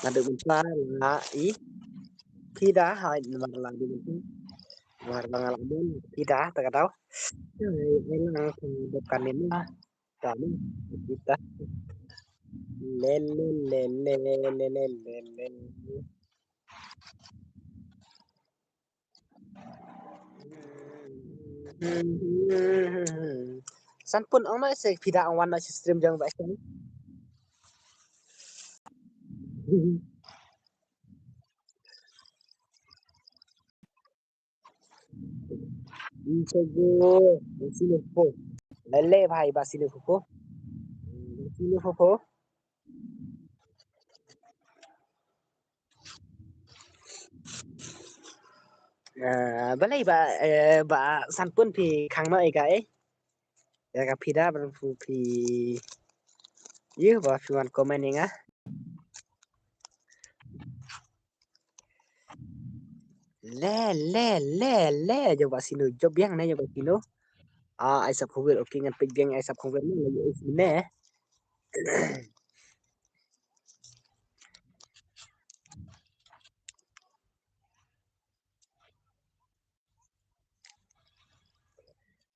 Naduh mynta la i phi da, hai, namar la duh mynta. Namar ba nga la mon phi da, ta ka daw. Ai, ai, la ka dep kan ni ma. Ta ni, phi da. Le, le, le, le. Sanpun ong mai se phi da ong wan na shi stream jong ba shan. Ichogo, Sino Fofo. Lele bhai ba Sino Fofo. Sino Fofo. Ah, balei ba, eh, ba Sanpun phi khang noh ïa ka, eh? Ïa ka phi da ba phi, ïa ba phi wan comment ïa nga. Le, le, le, le, jong ba Sino, jop biang ne, jong ba Sino. Ah, ai sap khawir, okay, ngan peit biang ai sap khawir ne, ne.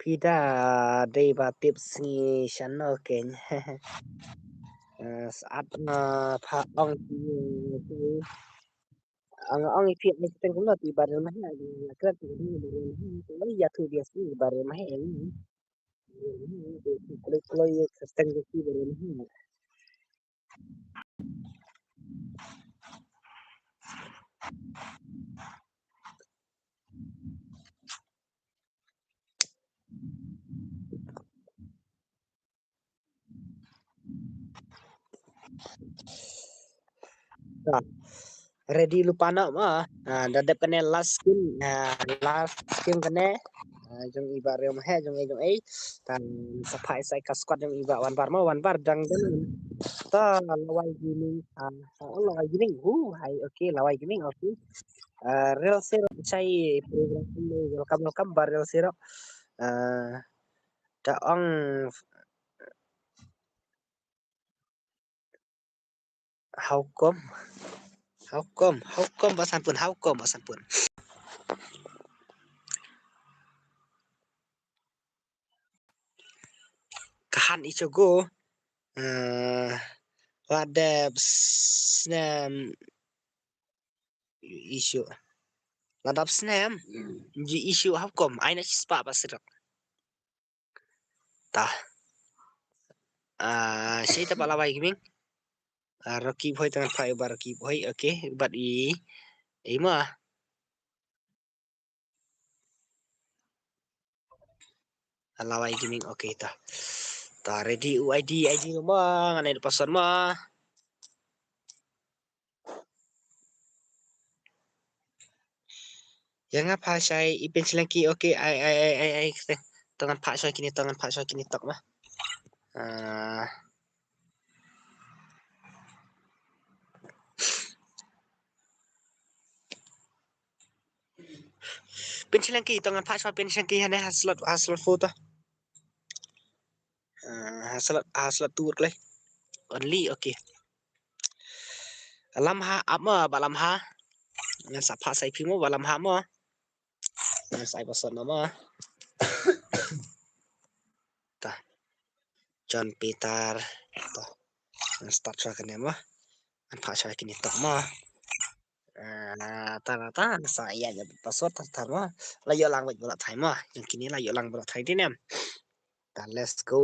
Phi da dei ba tip sngi shano keiñ. Eh, sat na pha ong ki, ong, ong phi ai teng kumno ti barim he, ai kra ti barim he, ai ya tu dia si barim he. Kloi kloi ïa ka steng ka ki baroh ni. Ready lypa noh mo. Ah, da dep kane last game, ah, last game kane. Ah, jong i Bah Riewmahe, jong i, jong i. Tang sa phah sa ka squad jong i Bah Wanbar mo, Wanbar dang dang. To Lawai Gaming, ah, oh, Lawai Gaming. Hu, hai, okay, Lawai Gaming, okay. Ah, Real Sirok, shai program, welcome, welcome, Bah Real Sirok. Ah, da ong How come? How come? How come Bah Sanpun? How come Bah Sanpun? Kahan icho go. Eh, la dep snem issue. La dep snem ju issue, how come? Ai na shispa Bah Sirok. Ta. Ah, shi ta Bah Lawai Gaming. Ah, Rocky Boy, tangan phai Bah Rocky Boy. Okay, bat i, i ma. Ah, Lawai Gaming, okay, ta. Ta ready u I D, I D ma, ngan ai password ma. Ïa nga phah shai i Pynshylliangki, okay, ai, ai, ai, ai, ai, kte. To ngan phah shai kine, to ngan phah shai kine tok ma. Ah. Pynshylliangki, to ngan phah shai Pynshylliangki hane ha slot, ha slot four to. Ah, ha slot, ha slot two klei. Only, okay. Lamha, ap mo, Bah Lamha. Ngan sa phah shai phi mo, Bah Lamha mo. Ngan sa ai password mo. Ta. John Peter. Ta. Ngan start shwa kane mo. Ngan phah shwa kine tok mo. Ah, ta, ta, ta, ngan sa ai ïa password ta, ta mo. La ïoh lang bad ba la thai mo. Jong kine la ïoh lang ba la thai dei ne em. Ta, let's go.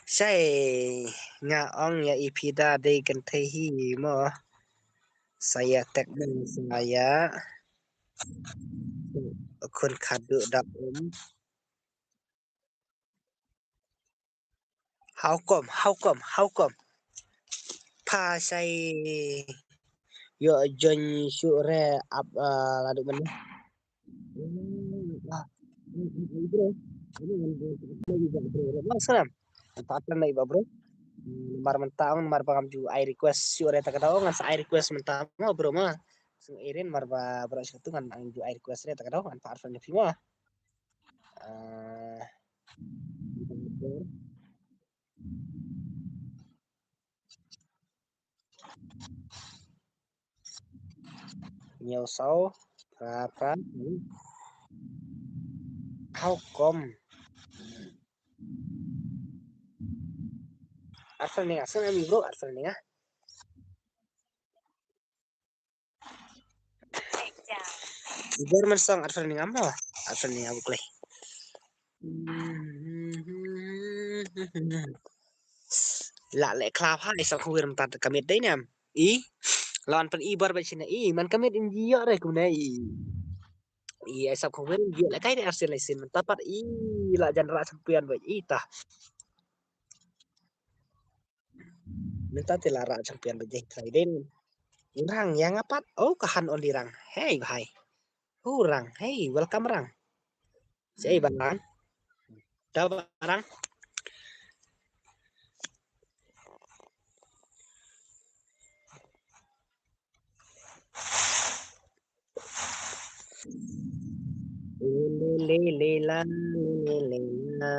Shai, nga ong ïa i phi da dei kynthei hi mo. Sa ïa tek mo, sa ïa khun khadduh da um. How come? How come? How come? Pha shai ïoh join shuh re ap, ah, la duk mane. Bro. Bro, salam. Ngan sa ap lane i Bah Bro. Namar mynta ong namar ba ngam ju ai request shuh re ta ka daw, ngan sa ai request mynta mo Bro mo. Sngewbha namar ba Bro shuh tu ngan ju ai request re ta ka daw, ngan sa ap lane phi mo. Ah. Hynñiew saw phra phra. How come? Arphew ninga, sngewbha ïa mi Bro, arphew ninga. Ibar man song arphew ninga mo, arphew ninga buklei. La leh khlap ha i sap khawir mynta ka miet dei ne em. I la wan pyn i bor ba shine i man ka miet in ji ïoh re kumne i. I ai sap khawir in ji ïoh le kai de arsen lai sin mynta pat i la jan rah champion ba i ta. Mynta te la rah champion ba jeng trai den. Rang ïa nga pat. Oh, ka han on di rang. Hey, bhai. Oh, rang. Hey, welcome rang. Sei ba rang. Da ba rang. Le, le, le, la, le, le, le, la.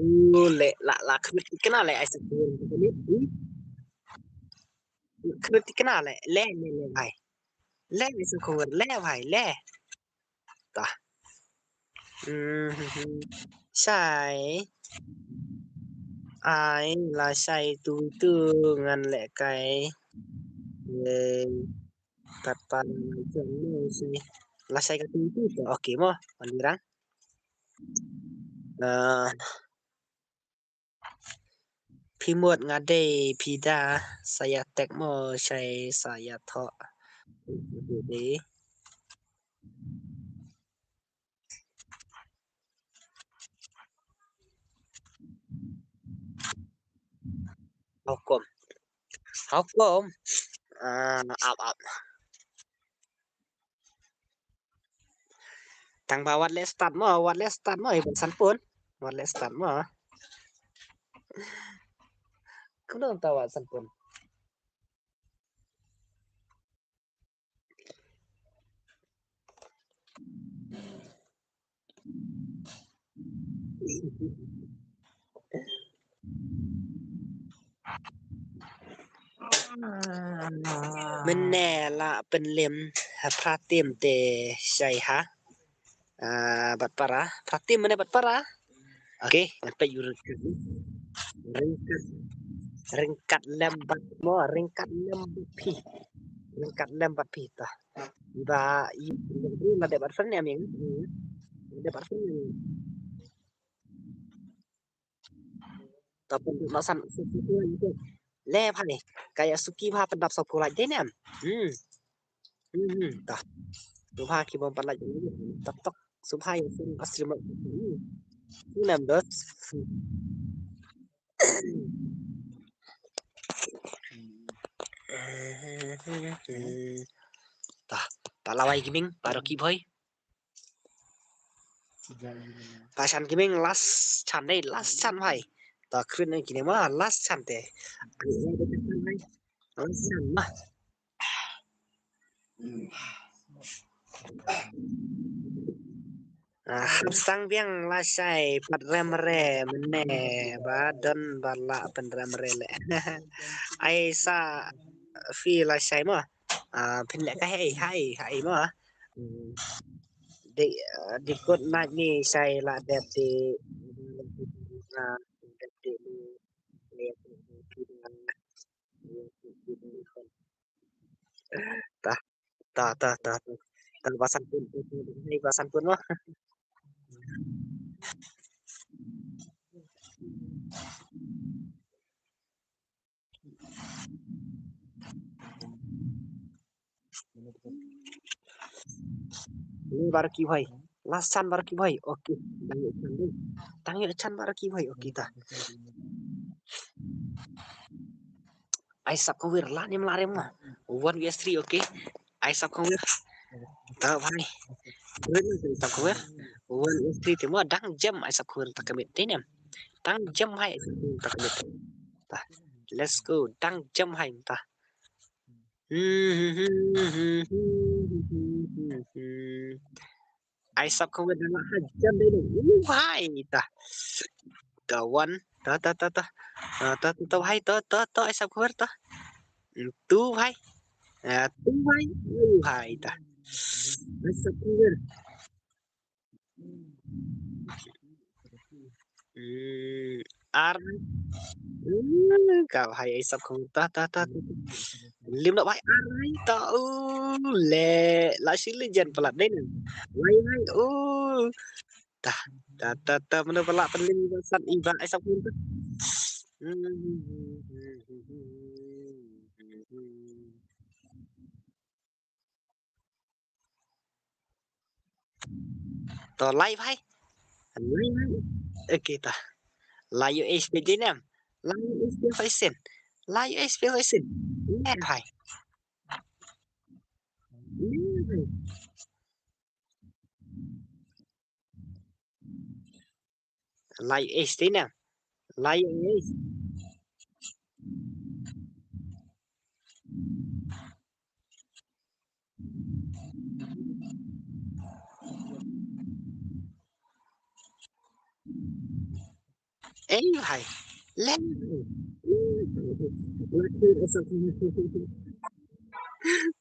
U le la la khmih kena le ai sa khmih. Khrut thikna leh, leh, leh, leh bhai. Leh, leh, sngewkhong wer, leh bhai, leh. Tah. Hmm, hmm, hmm. Shai. Ai, lashai tu tu ngan leh kai. Ye. Kat pa lashai tu tu lashai ka tu tu. Okay mo, Wandirang. Ah. Phi mut nga dei phi da sa ïa tek mo shai sa ïa thoh. Dei. Hukum. Hukum. Ah, ap, ap. Tang ba wat leh start mo, wat leh start mo, iban sanpun. Wat leh start mo. Kumno ta wat sanpun. Mynne la pynlem ha phra tim te shai ha. Ah, bad para. Phra tim mynne bad para. Okay, ngan peit ïa u ryngkat. Ryngkat, ryngkat lem bad mo, ryngkat lem bad phi. Ryngkat lem bad phi ta. Ba i la dep bad friend ne aming. La dep bad friend ne aming. Ta pun ma san. Le bhai. Ka ïa suki bha pyndap sa pulai dei ne am. Hmm. Hmm, hmm, ta. Tu bha ki bom palat. Tok tok. Subha ïa sun asri ma. Hmm. Nam dos. Ta, ta lawai ki ming, baroh ki bhoi. Pashan ki ming last chance dei, last chance bhai. Ta kren ki ne ma last chance te. Last chance ma. Ah, hap sdang biang lashai pat rem re mynne ba don ba la pynrem re le. Ai sa phi lashai mo. Ah, phin leh ka hei, hai, hai mo. Hmm. Di, ah, di kut na ni shai la dep di, ah, dep di, ta, ta, ta, ta, ta, ba sanpun, ta, ta, ba sanpun mo. Ni baroh ki bhoi. Last chance baroh ki bhoi. Okay. Tang ïoh chance dei. Tang ïoh chance baroh ki bhoi. Okay ta. Ai sap kawir la nim la rem ma. One vs three, okay. Ai sap kawir. Ta bhai. Ai sap kawir. One vs three te mo dang jem ai sap kawir ta commit te nem. Dang jem bhai ai sap kawir ta commit. Ta. Let's go. Dang jem bhai ta. Ai sap kawir da la ha jem dei dei. U bhai ta. Ta one. Ta, ta, ta, ta. Ta, ta, ta, ta, bhai, ta, ta, ta, ai sap kawir ta. Tu bhai. Ah, tu bhai. U bhai ta. Ai sap kawir. Hmm, ar. Hmm, ka bhai ai sap kawir ta, ta, ta, ta. Lim na bhai ar ta. U le la shi le jen palat dei na. Bhai bhai. U. Ta, ta, ta, ta, mano ba la pynlem ba sat i ba ai sap kawir ta. Hmm. To lai bhai. Lai bhai. Okay ta. Lai U S P J nem. Lai U S P Faisen. Lai U S P Faisen. Lai bhai. Lai U S P nem. Lai U S P. Ei bhai. Leng.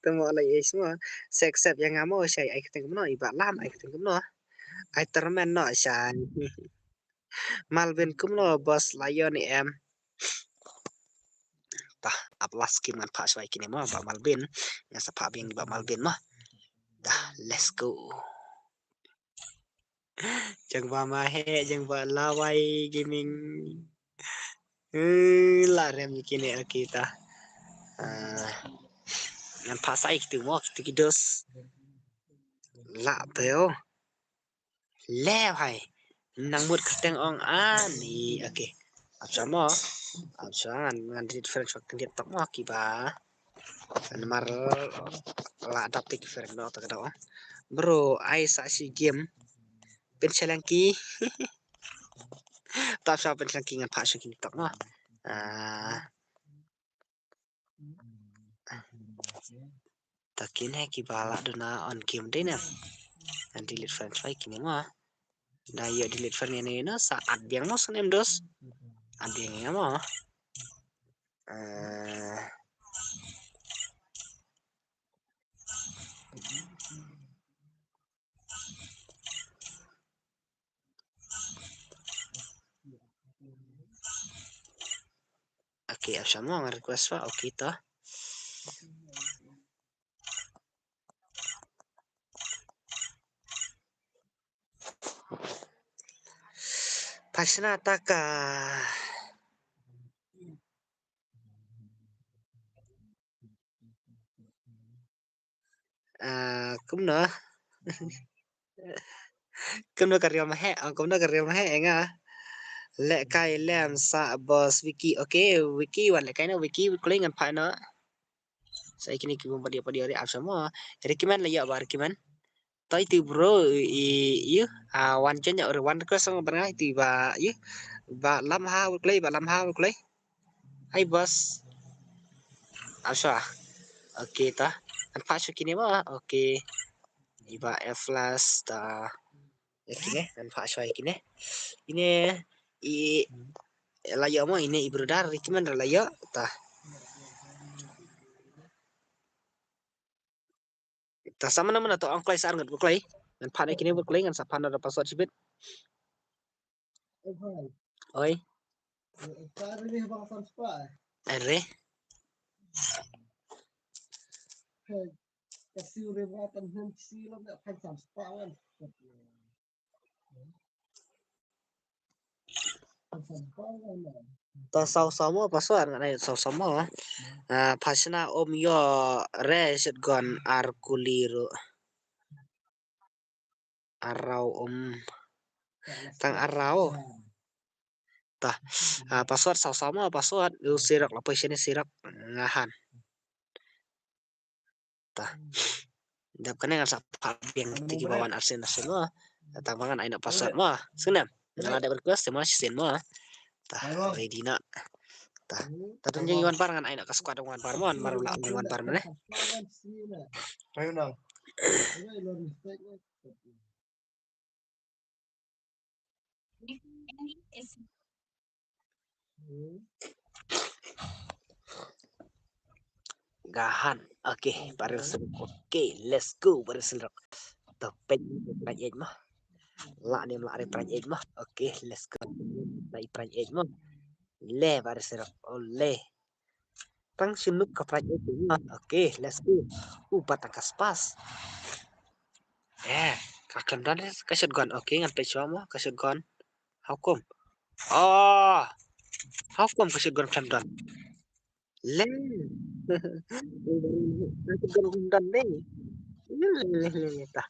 Te mo la ïa sma. Sep sep ïa nga mo shai ai kyrteng kumno, i Bah Lam ai kyrteng kumno. Ai termen no shai. Malvin kumno boss, la ïoh ne em? Tah, ap last game ngan phah shuwa ïa kine mo, Bah Malvin. Ngan sa phah biang Bah Malvin mo. Tah, let's go. Jong Bah Mahe, jong Bah Lawai Gaming. Eh, la rem ïa kine, okay tah. Ah, ngan phah sa ïa kitu mo, kitu ki dos. La teo. Leh hai. Nang mut kyrteng ong ani. Okay. Ap sha mo. Ap sha ngan, ngan delete friend shuwa kyndiat tok mo kiba. Namar la adapt ki friend no ta ka daw. Bro, ai sa shi game. Pynshai lang ki. Tap sha pynshai lang ki ngan phah shuwa kyndiat tok mo. Ah. Ta kine kiba la duna on game dei ne. Ngan delete friend shuwa kine mo. Na ïoh delete friend ïa ne na sa add biang mo sngewbha dos. Add biang ïa mo. Eh. Okay, ap sha mo ngan request ba. Okay to. Pashna taka. Ah, kumno? Kumno ka Real Maheh, ah, kumno ka Real Maheh nga. Lehkai lem sa boss Wiki. Okay, Wiki wan lehkai na Wiki, Wiki ngan phah na. Sa kine ki bym pat ïoh pat ïoh ri ap sha mo. Recommend la ïoh ba recommend. Toi tu bro i yu a wan chen ïoh ri wan request song bra tu ba yu. Ba lam ha wut klei ba lam ha wut klei. Hai boss. Ap sha. Okay ta. An pa shu kine ba. Okay. Iba F plus ta. Ïa kine, ngan phah shuwa ïa kine. Ine i la ïoh mo, ine i brother, i kiman la ïoh ta. Ta sa mana mana to ong klei sa ngat klei. Ngan phah ïa kine klei ngan sa phah na password shibit. Oi. Are. To saw saw mo password ngan ai saw saw mo. Ah, phah shna um ïoh re shotgun ar kuli ruh. Araw um. Tang araw. Ta, ah, password saw saw mo password u sirok la poi shane sirok nga han. Ta. Dap kane ngan sa phah biang ti kiba wan arsen arsen mo. Ta ba ngan ai na password mo. Sngewnem. Ngan la dep request mo shisien mo. Ta. Ready na. Ta. Ta tun jing wan bar ngan ai na ka squad wan bar mo. Mar la wan bar mo ne. Ayo na. Gahan. Okay, barrel sirok. Okay, let's go barrel sirok. To pet pranjek mo. La ni la re pranjek mo. Okay, let's go. La i pranjek mo. Le barrel sirok. Ole. Tang shinuk ka pranjek mo. Okay, let's go. U bat ka spas. Eh, ka khlem don ka shotgun. Okay, ngan peit shuwa mo ka shotgun. How come? Oh, how come ka shotgun khlem don? Le. Ka shotgun khlem don ne. Le le le le ta.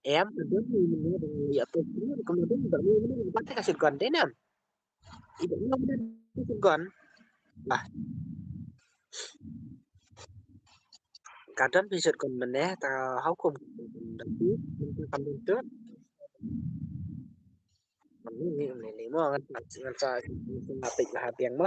Em, ka don ne ne ya to. Ka don ne ne ba te ka shotgun de ne. Iba ïa ka shotgun. Bah. Ka don phi shotgun mynne ta how come. Ni ni ni mo ngan ngan sa ngan sa peit la ha biang mo.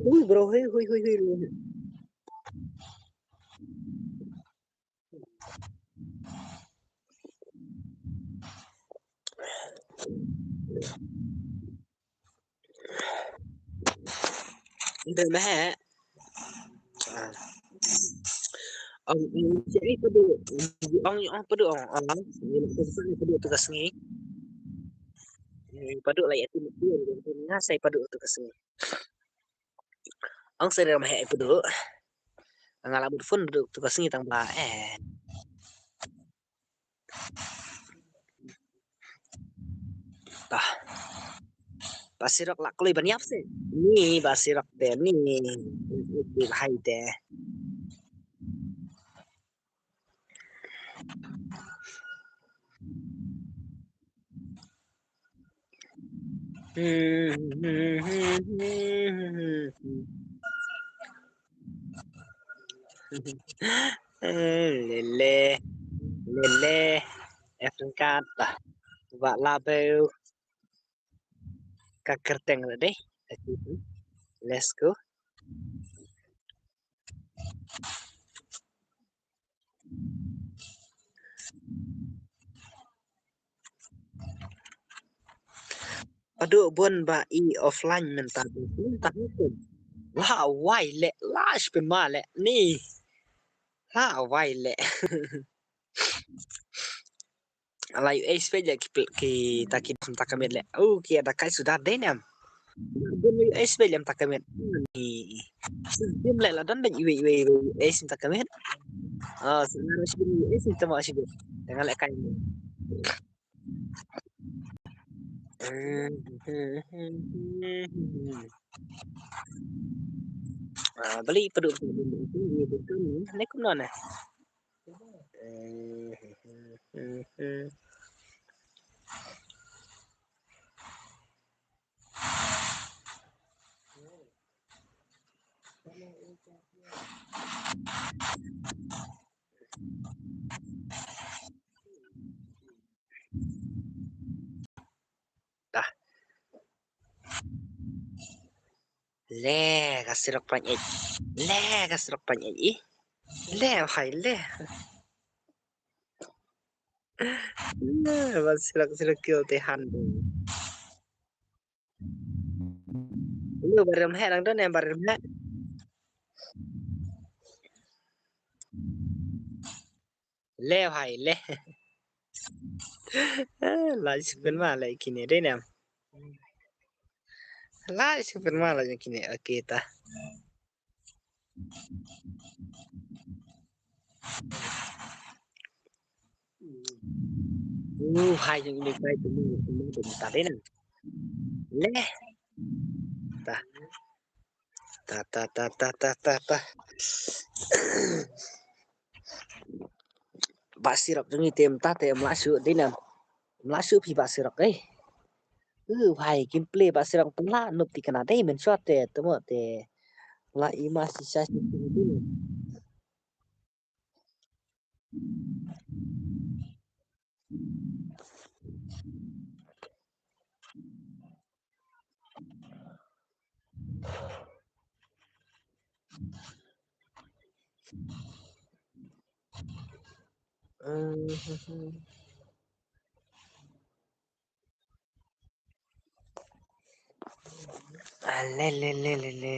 Hui bro, hui hui hui hui. Nda meh. Ong, ong, si ai padu. Ong, ong, padu, ong, ong. Padu tu ka sngi. Padu la ïa tu, nga sa ïa padu tu ka sngi. Ong, sa ïa meh ai padu. Nga la mut phone padu tu ka sngi tang ba, eh. Bah. Bah Sirok la kloi ban ïap se. Ni Bah Sirok te ni. Ni hai te. Lele, lele, F N K ta, ba la beu, ka kyrteng la dei, let's go. Padu bun ba i offline mynta, mynta hukum. La wai le, la shpin ma le, ni. La wai le. La U S page le ki, ki ta ki mynta ka miet le. Oh, ki ada kai sudah dei nem. Bun U S ba lem ta ka miet. Ni. Sim le la don ba U S, U S, U S ta ka miet. Ah, sim le sim U S ta ma sim. Tengah le kai. Ah, beli padu. Ni kum nona. Dah. Le ka Sirok panyet. Le ka Sirok panyet i. Le hai le. Le ba Sirok, Sirok kill te han. Lu barim he lang don em barim he. Le hai le. La sipin ma la kine dei nem. La sipin ma la kine, okay ta. Uh, hai jong ini kai tu ni tu ni tu ta dei nem. Le. Ta. Ta, ta, ta, ta, ta, ta, ta. Bah Sirok jong i te mynta te em la shu dei nem. Em la shu phi Bah Sirok eh. Uh, bhai, gameplay Bah Sirok pynlah nup ti kana dei men shot te, te mo te. La i ma si sa si. Ah, le, le, le, le, le.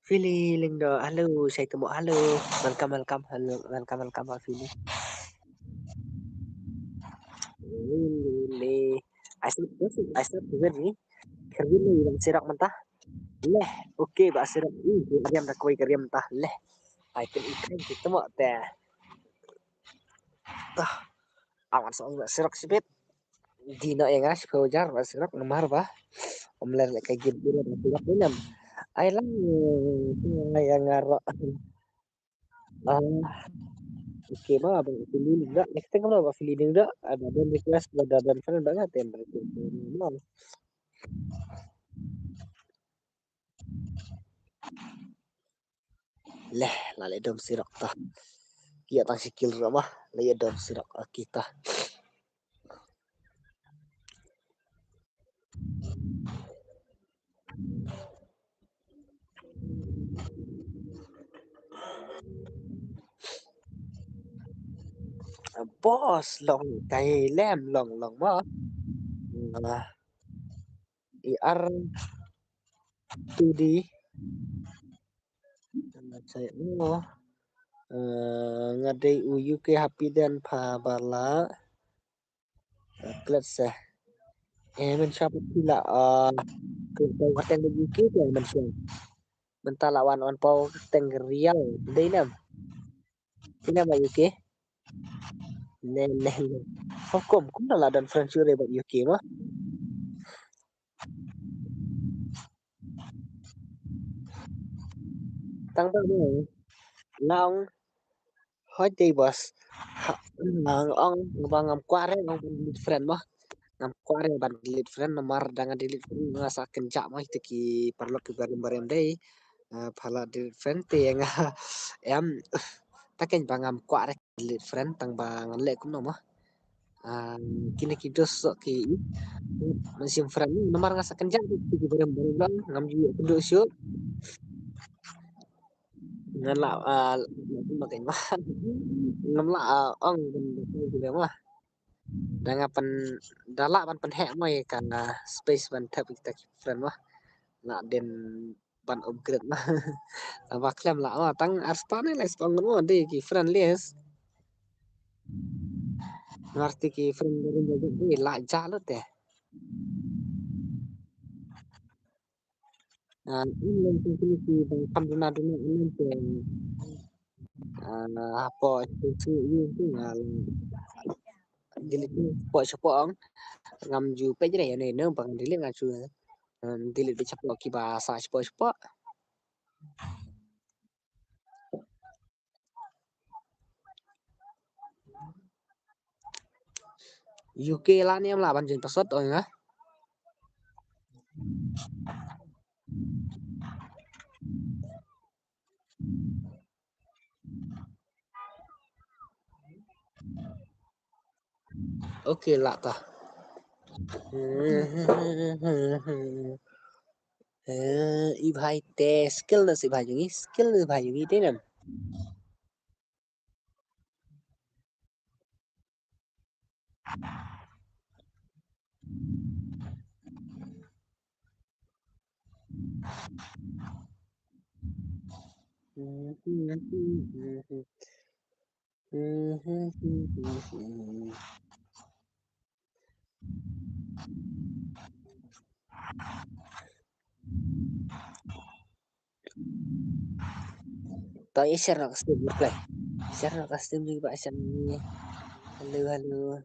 Fili Lyngdoh, hello, Shai Tymok, hello. Welcome, welcome, hello, welcome, welcome, Bah Fili. Le, le, le. I start, I start to win ni. Kyrwin ni Bah Sirok mynta. Leh, okay, Bah Sirok. Ih, ka riam da kawei ka riam mynta. Leh. Ai, kan ikan kita mak teh. Tah. Awan sa Bah Sirok sibit. Dino ïa nga shiphew hajar Bah Sirok namar ba ym ler leh ka game ïa Bah Sirok ïa nam. Ai lang ïa nga ro. Ah. Okay, ba ba feeling da. Next time ba feeling da. Ada dan request, ada dan friend ba nga tem. Leh, la leh dom Sirok ta. Ïa tang shi kill ruh ma, la ïa dom Sirok kita. Boss, long kai lem, long, long ma. Ah. E R two D. Nga sa ïa, oh. Eh, nga dei u U K Happy Den pha ba la. Eh, klet se. Eh, men sha phi la, eh, klet pau ka teng U K te men sha. Mynta la wan wan pau ka teng Rïal. Dei nem. Dei nem ba U K. Ne, ne, ne. Hukum, kumno la don friend shuh re bad U K mo. Tang ba mo. Nga ong, hoi dei boss. Ha, nga ong, ba ngam kwah re, ngam delete friend mo. Ngam kwah re ban delete friend, namar da nga delete friend nga sa kynjah mo ïa ki paralok kiba rim ba rim dei. Eh, pha la delete friend te nga em. Ta keiñ ba ngam kwah re delete friend tang ba ngan leh kumno mo. Ah, kine ki dos soh ki, mynsiem friend namar nga sa kynjah ki, ki ba rim ba rim lang ngam ju ïoh kynduh shuh. Ngan la, ah, ngam la, ah, ong ban ki ba mo. Da nga pyn, da lah ban pynheh mo ïa ka space ban thep ïa kita ki friend mo. Lah dien ban upgrade mo. Tang ba khlem lah mo, tang ar spah ne lai spah ngut mo dei ki friend list. Namar te ki friend barim barim dei lah jah lut te. Ah, in leng kine ki ba kham duna duna in te. Ah, hapoh station ïa tu, ah, delete shapoh shapoh ong. Ngam ju peit re ïa ne ne ba ngan delete nga ju, um, delete beit shapoh kiba sa shapoh shapoh. U K la ne em lah ban join password ong nga. Okay, lah ta. Eh, i bhai te skill na si bhai jong i, skill na bhai jong i te nam. To, i share noh ka stream, Mutklei. Share noh ka stream jong i ba share ni. Hello, hello.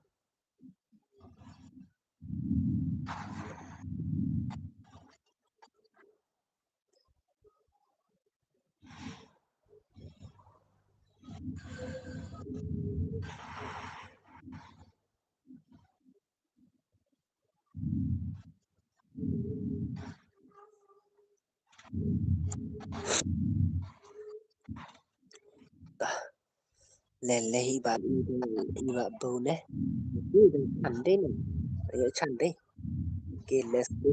Leh leh i ba, i ba, i ba bun eh. I ba chan dei ne. Ayo chan dei. Okay, let's go.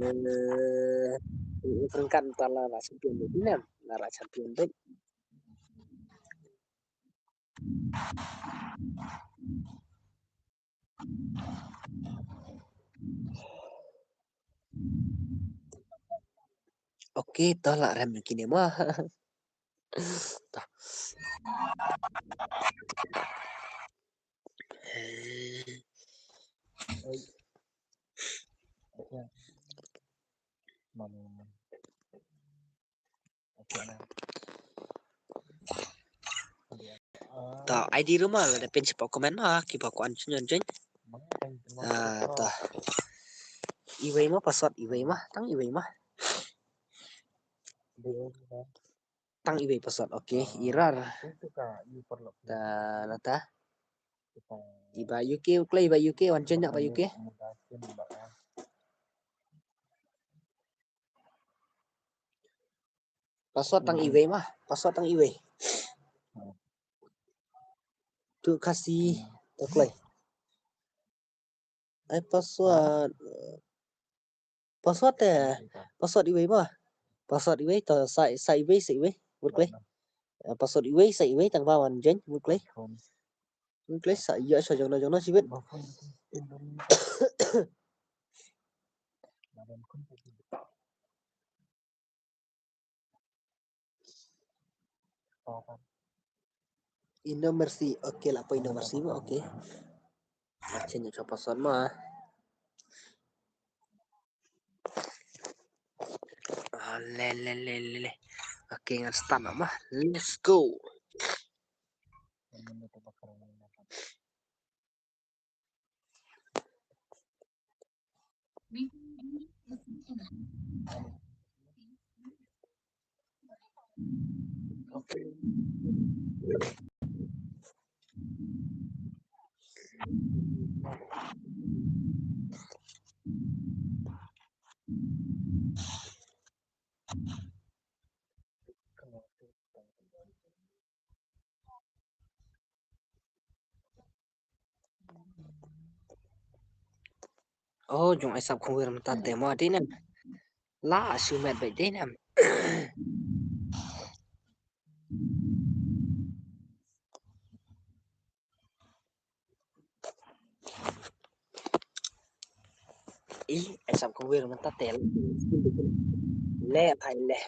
Eh, eh, perangkat ta la, la champion dei ne. La, la champion dei. Okay, to la rem kine mo. To. To, I D ruh mo lada phin shapoh comment mo, kiba kwah join join. Ah, to. Iwei mo password, iwei mo, tang iwei mo. Tang iwei password, okay, error. Ta, lata. Iba U K, Mutklei, iba U K, wan join noh ba U K. Password tang iwei mo, password tang iwei. Tu Khasi, to kloi. Ai password. Password te, password iwei mo. Password iwei to sa, sa iwei, sa iwei. Mutklei. Eh, password iwei, sa iwei, tang ba wan join, Mutklei. Mutklei, sa ïa sha jong no, jong no shibit. Inno Mercy. Okay, la poi Inno Mercy mo. Okay. Change ïa ka password mo. Ah, le, le, le, le, le. Okay, ngan start noh mo. Let's go. Oh, jong ai sap khongwir mynta te mo dei ne em. La shu met beit dei ne em. Ih, ai sap khongwir mynta te. Le phai le.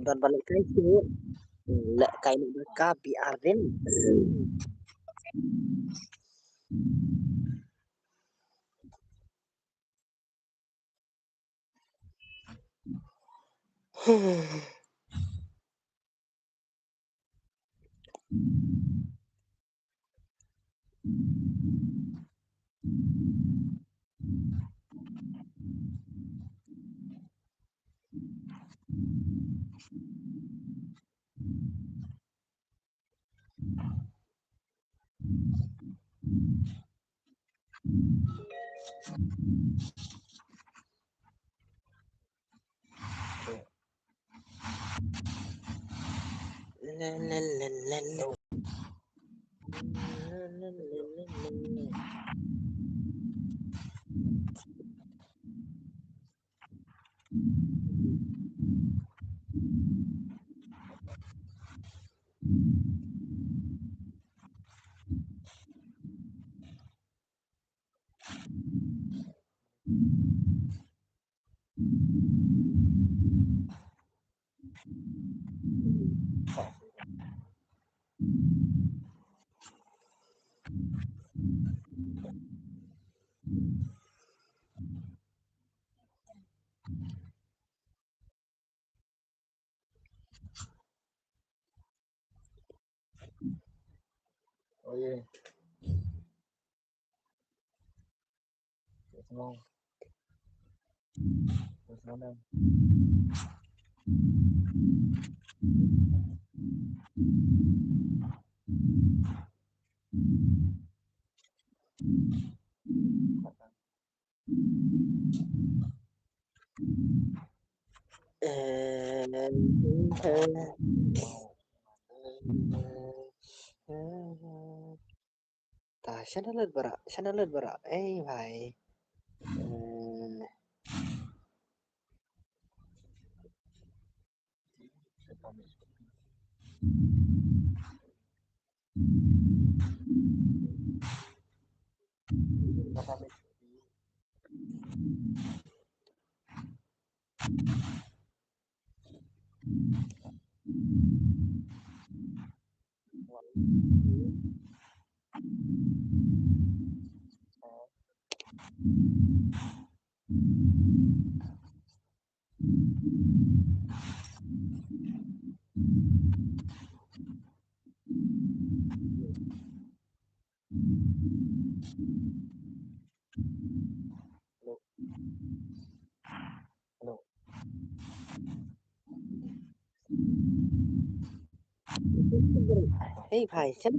Don ba lehkai shuh. Lehkai noh ka B R din. Oh, yeah. Ta, shano lut baroh, shano lut baroh. Ei bhai. Eh. Hey, bhai, chal.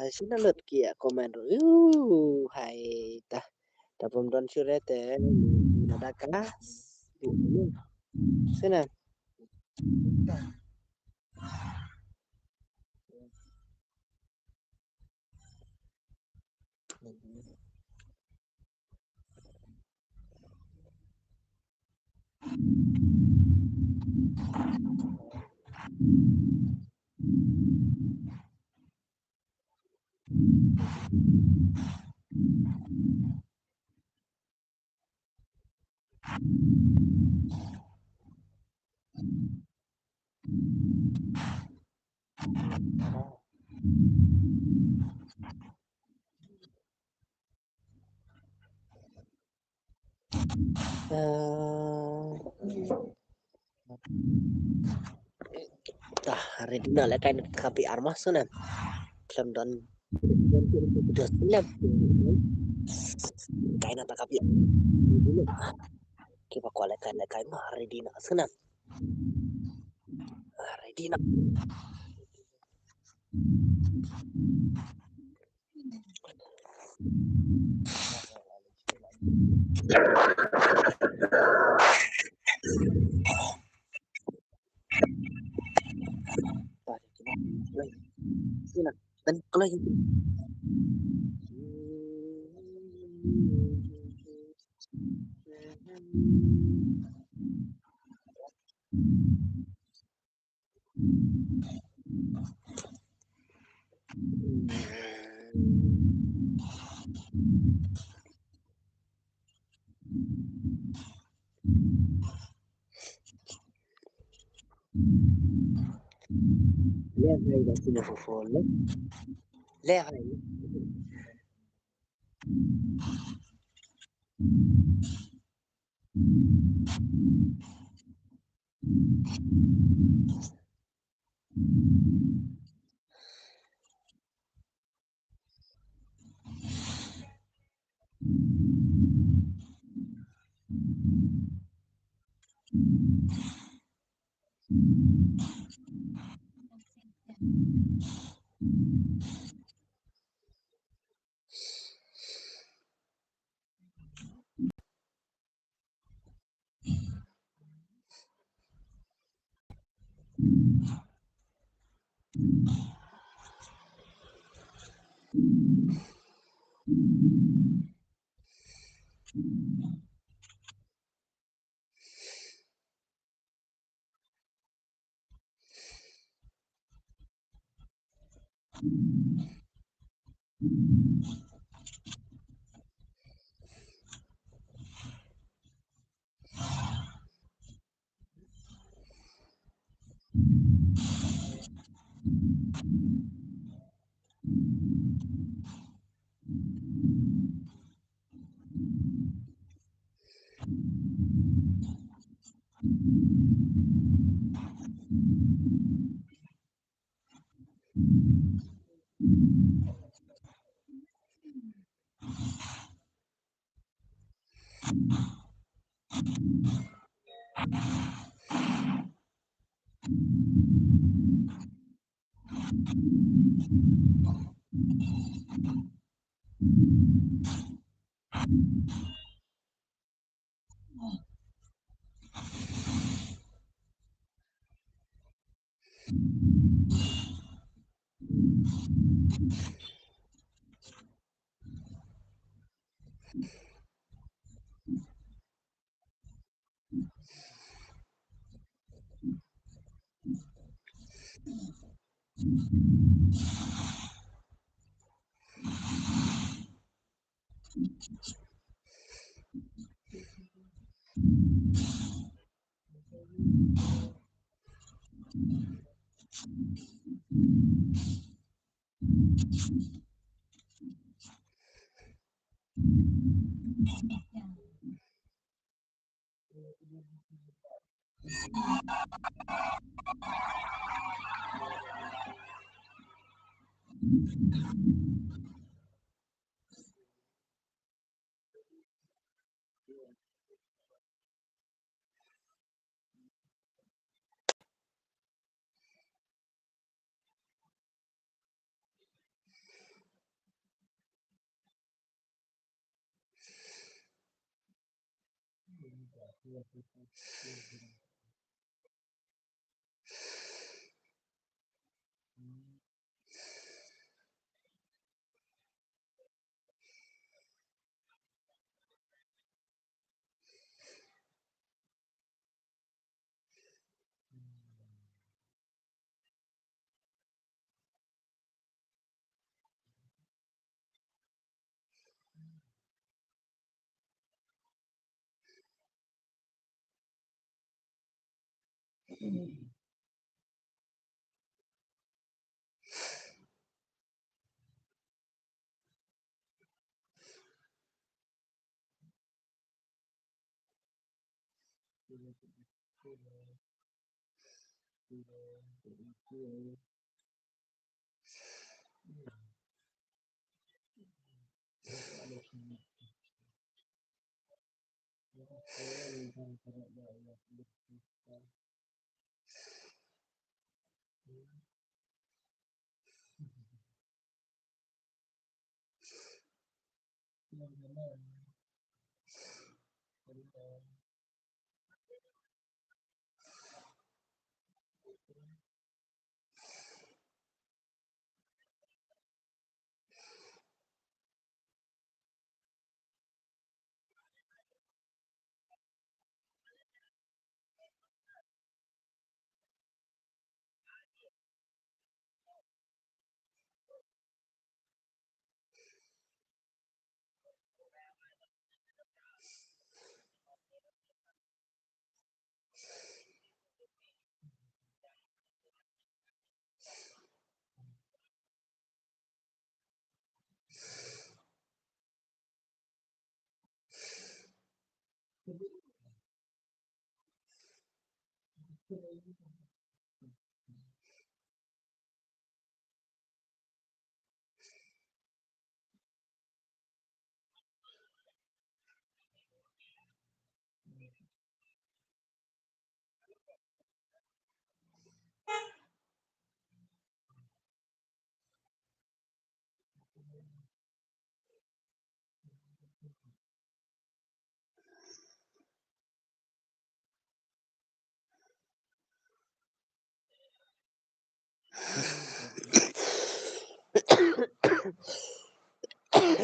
Shi na lut ki comment. Uh, hai ta. Ta pom don shure te na daka. Sina. Eh, ta, ready na lehkai na ka P R ma sngewbha. Khlem don, don, don, don, lehkai na ta ka P R. Kiba kwah lehkai, lehkai ma ready na sngewbha. Ready na. Lehkai da sini ko phone le. Lehkai.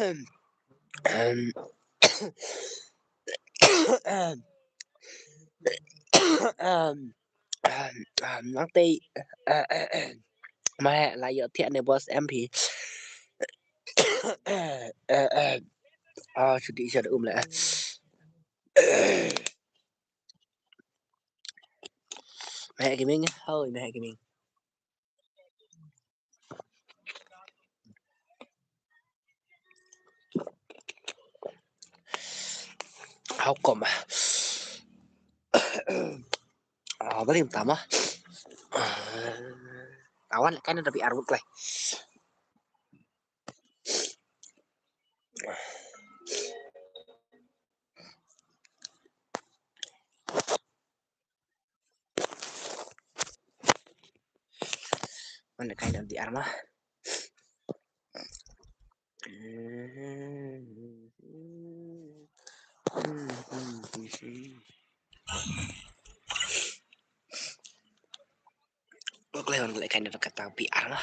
Em, em, em, em, em, nangta, eh, eh, eh, ma heh la ïoh thiah ne boss M P. Eh, eh, eh. Ah, shu dih sha da um leh. Ma heh gaming, hoi ma heh gaming. How come? Ah, bali tama. Awan kan ada bi arwut lai. Wan da kai da di arma. Kok lehon leh kai da kata pi arma.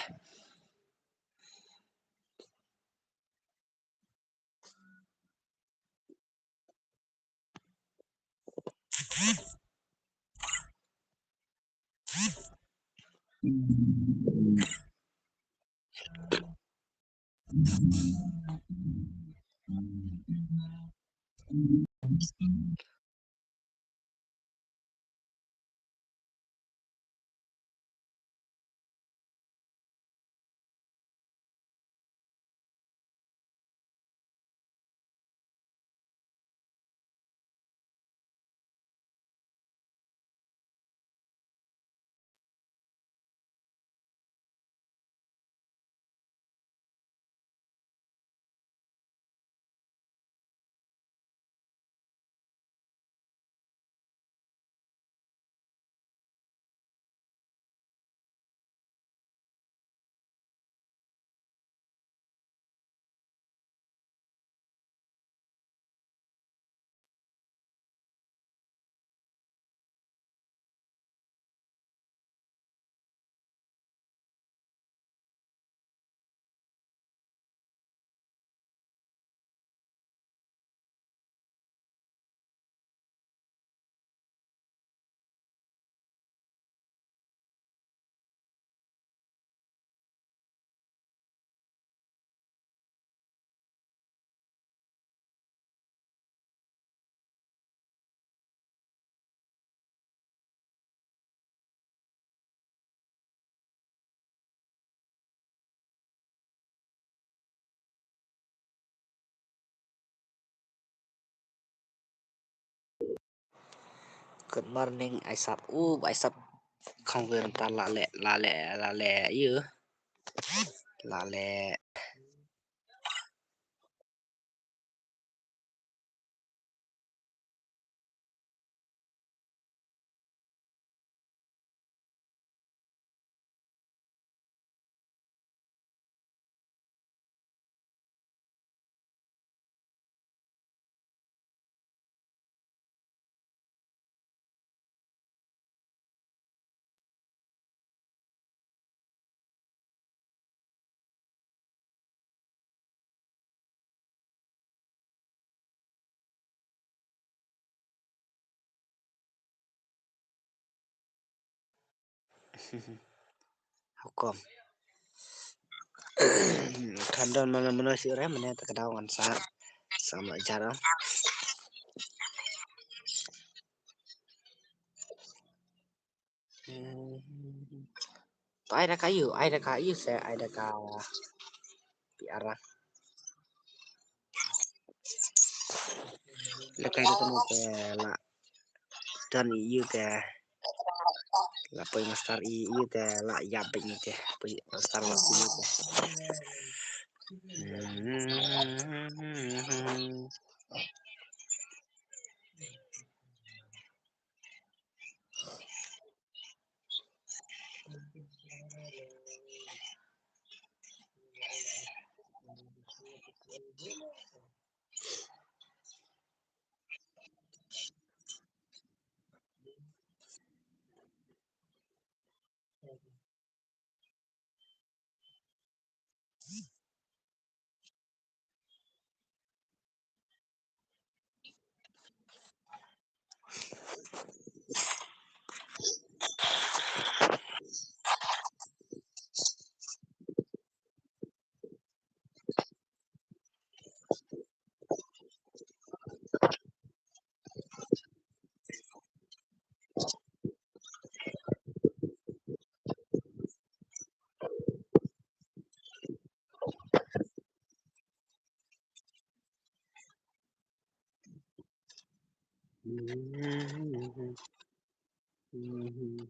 Good morning, ai sap. U, ai sap. Khang wer ta la le, la le, la le, yu. La le. Hukum. Khandon mana mana si re mana tak daw ngan sa sama jara. Hmm. Ai da ka yu, ai da ka yu se, ai da ka pi ara. Lekai da ka te la dan yu te la poi master i yu te la yap ni te poi master la yu te. Hmm.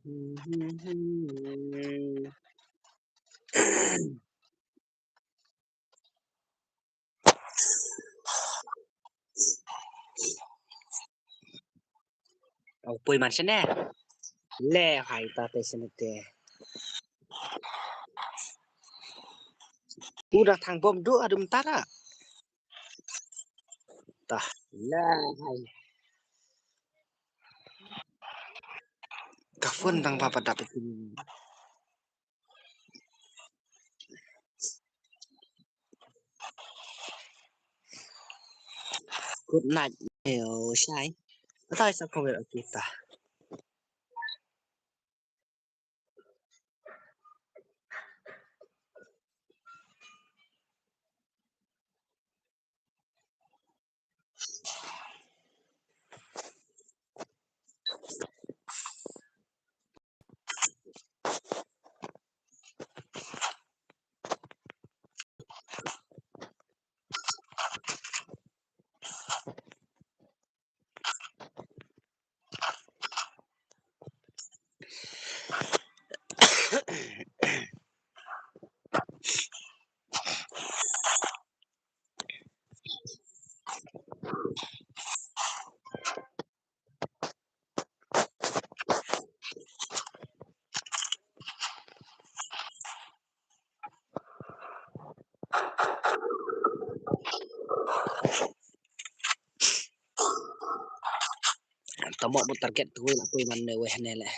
Ong poi man shane. Le hai ta te shane te. U da thang bom du adum tara. Ta le hai. Ka phone dang ba ba dap. Good night, Neo Shai. Atai sa ko wer kita. Tamo bu target tu la tu man ne weh ne le.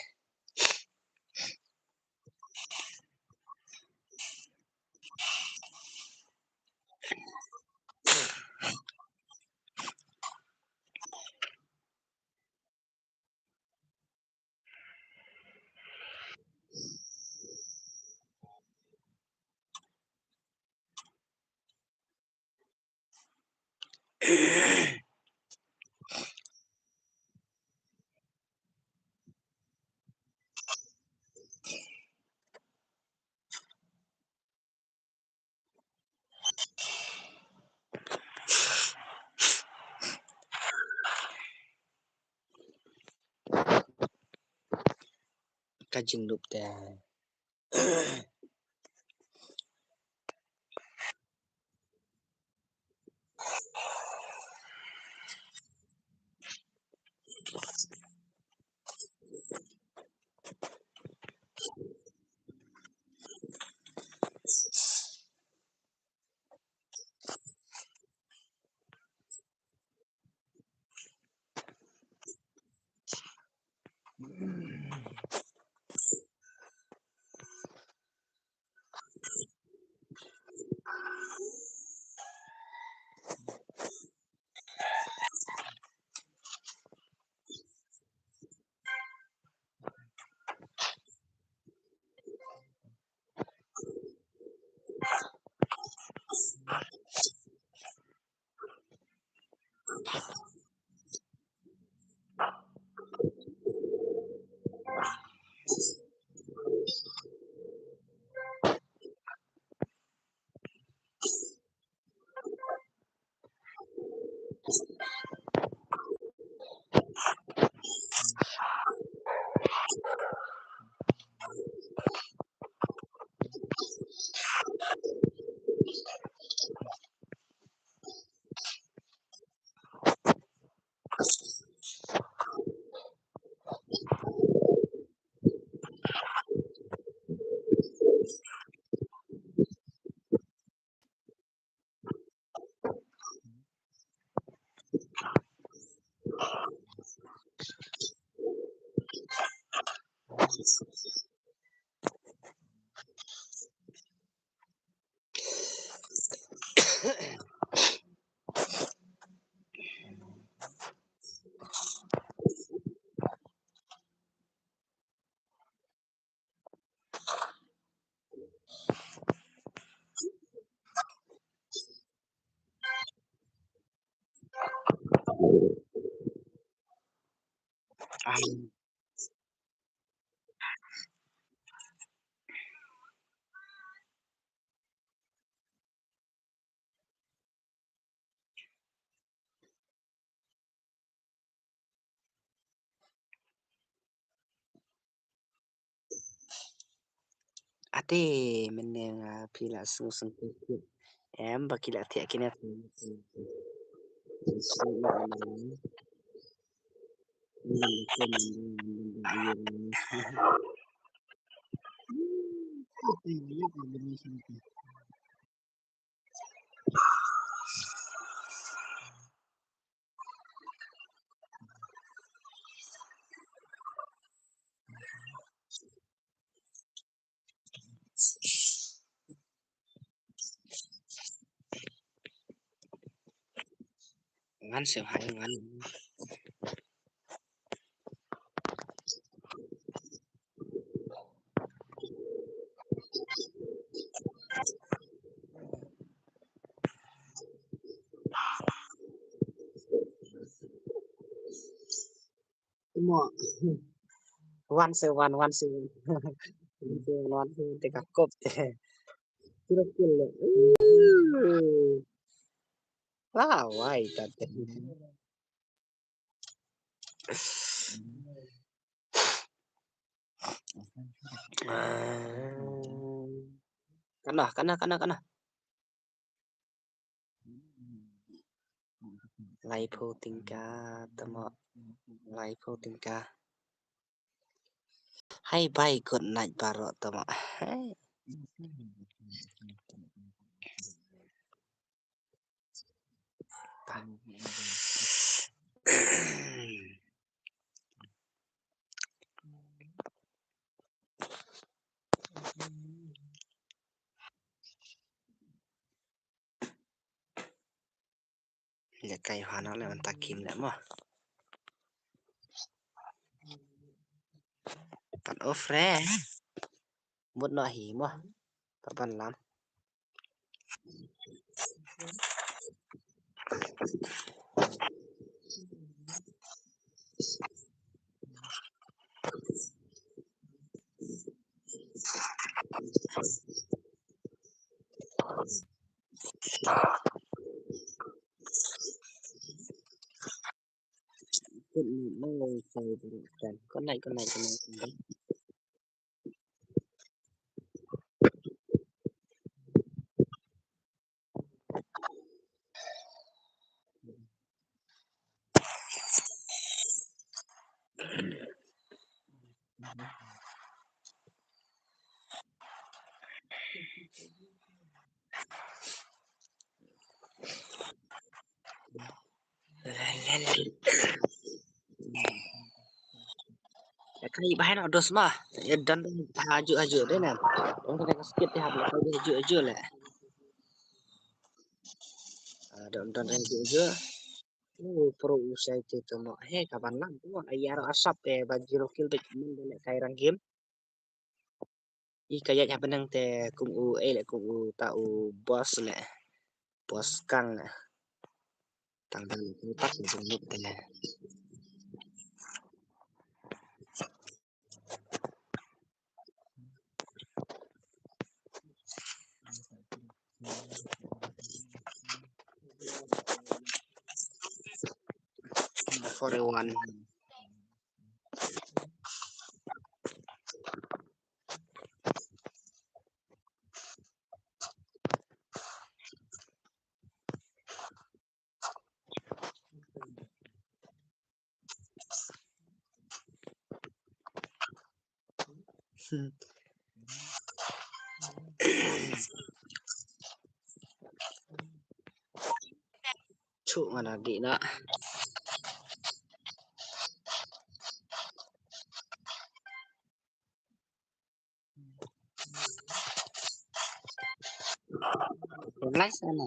Ka jingdup te. Te mynne nga phi la sngewsynei em ba ki la thiah kine. Ngan sngewhai ngan. Mo. Wan se wan, wan se wan. Wan se wan, wan se wan, te ka kop te. Kira kul le. Ah, wai ta te. Ah. Kana, kana, kana, kana. Laiphew tyngka, tama. Laiphew tyngka. Hai bai, good night baroh, tama. Hai. Ïa kai hana le man takim le mo. Pat ofre. Mut no hi mo. Pat ban lam. Good night, good night, good night, good night. Ka hi bahai na dos ma. Ya dan ha ju ha ju de na. Don ka skit te hap la ka ha ju ha ju le. Ah, don don ha ju ha ju. Oh, pro u sai te to mo. He ka ban lam to mo. Ai ïa ro asap te ba zero kill te men de le kai rang game. I ka ïaid ha bneng te kum u, eh, le kum u ta u boss le. Boss kang le. Tang tang le kum tak le kum mut te le. Forty-one. Chuh, nga na dih na. Nice, ana.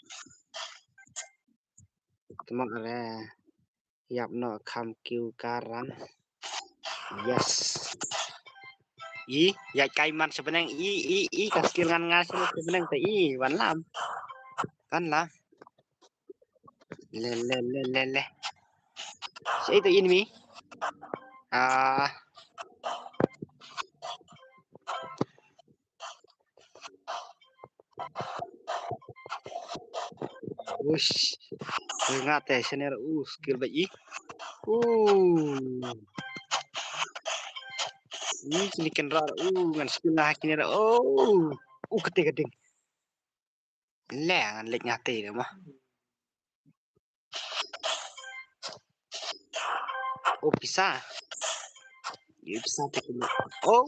Tmang are. Ïap noh kham kiew ka rang. Yes. I, ïa kai man sha bneng i, i, i, ka skill ngan nga sha bneng te i, wan lam. Kan lam. Le, le, le, le, le. Shaei to enemy? Ah. Ush. Nga te senior u skill ba i. U. Ni kini ken ra u ngan skill na kini ra. Oh. U kete keding. Le ngan lek ngate de mah. Oh, pisa. Ye pisa te kena. Oh.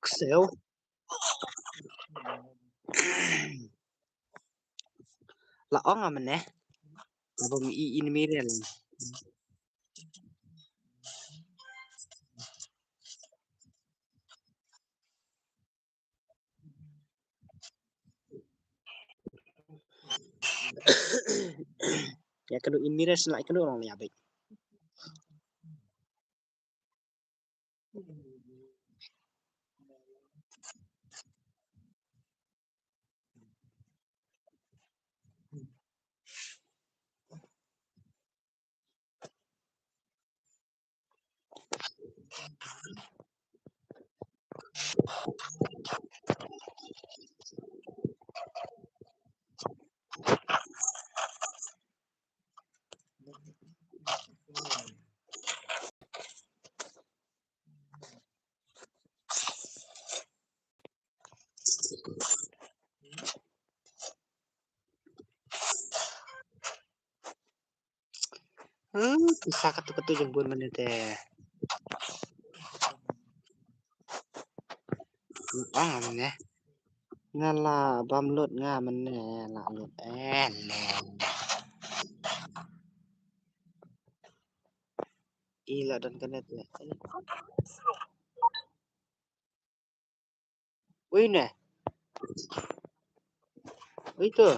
Kseo. La ong amne. Abang i in mirel. Ya kenu in mirel sila kenu orang ya baik. Hmm, pisa katu katu jemput mana teh. Ah, mana? Nga la bam lut nga mene la lut eh le. Ila dan kene te. Ui ne. Ui tu.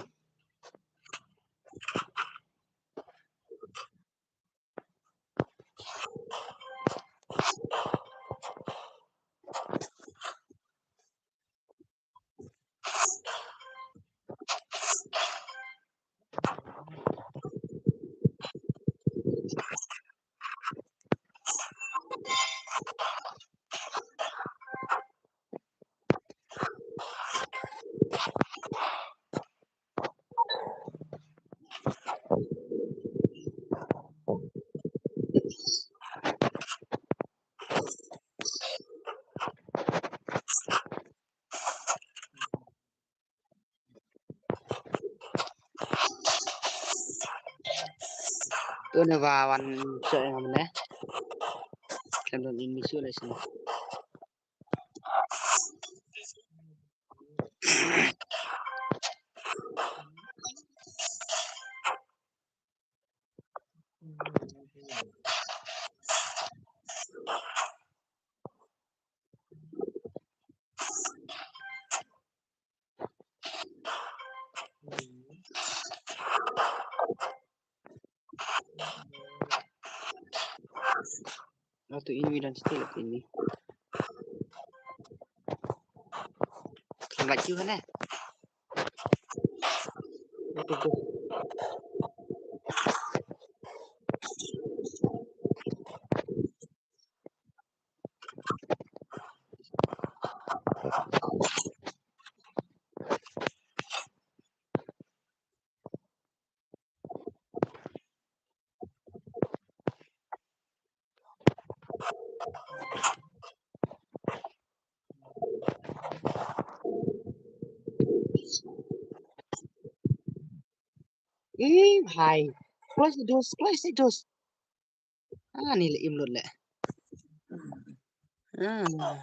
Une ba wan sha ïa nga mynne. Kan don in misu le sini. Atu ini dan still ini. Kan lagi mana? Eh, bhai. Close the doors, close the doors. Ah, ni le im lut le. Ah.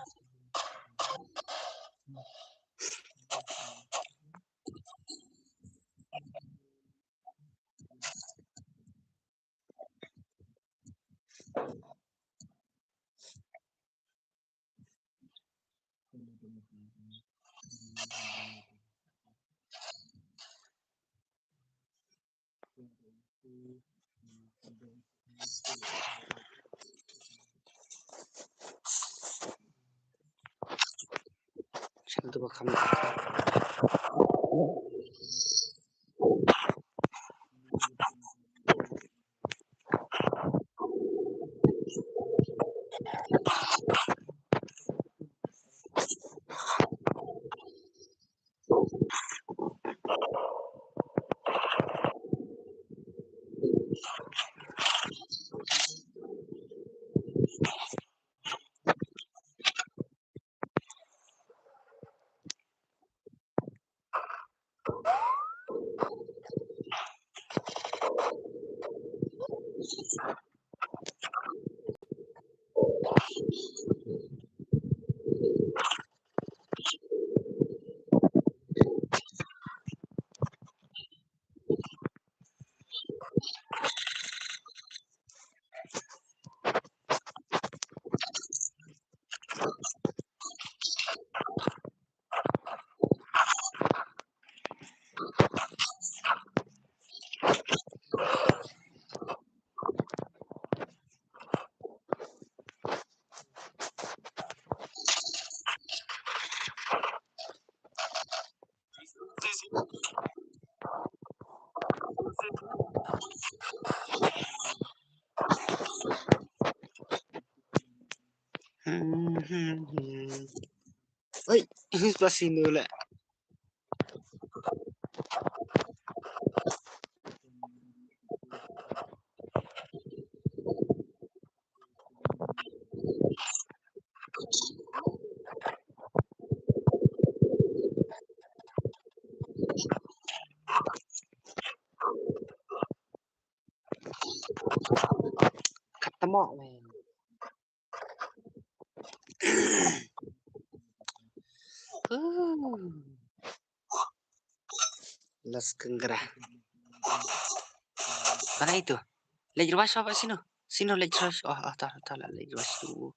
Oi, who's passing the Katamo, man. Las kengra. Mana itu? Lej ruas apa sino? Sino lej ruas. Oh, oh, tah, tah lah lej ruas tu.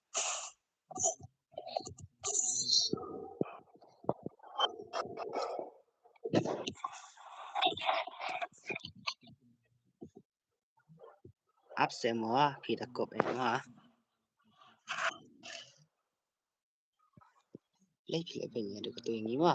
Ap se mo, phi da kop eh mo. Lei phi lei phi nya du ka tu ngi mo.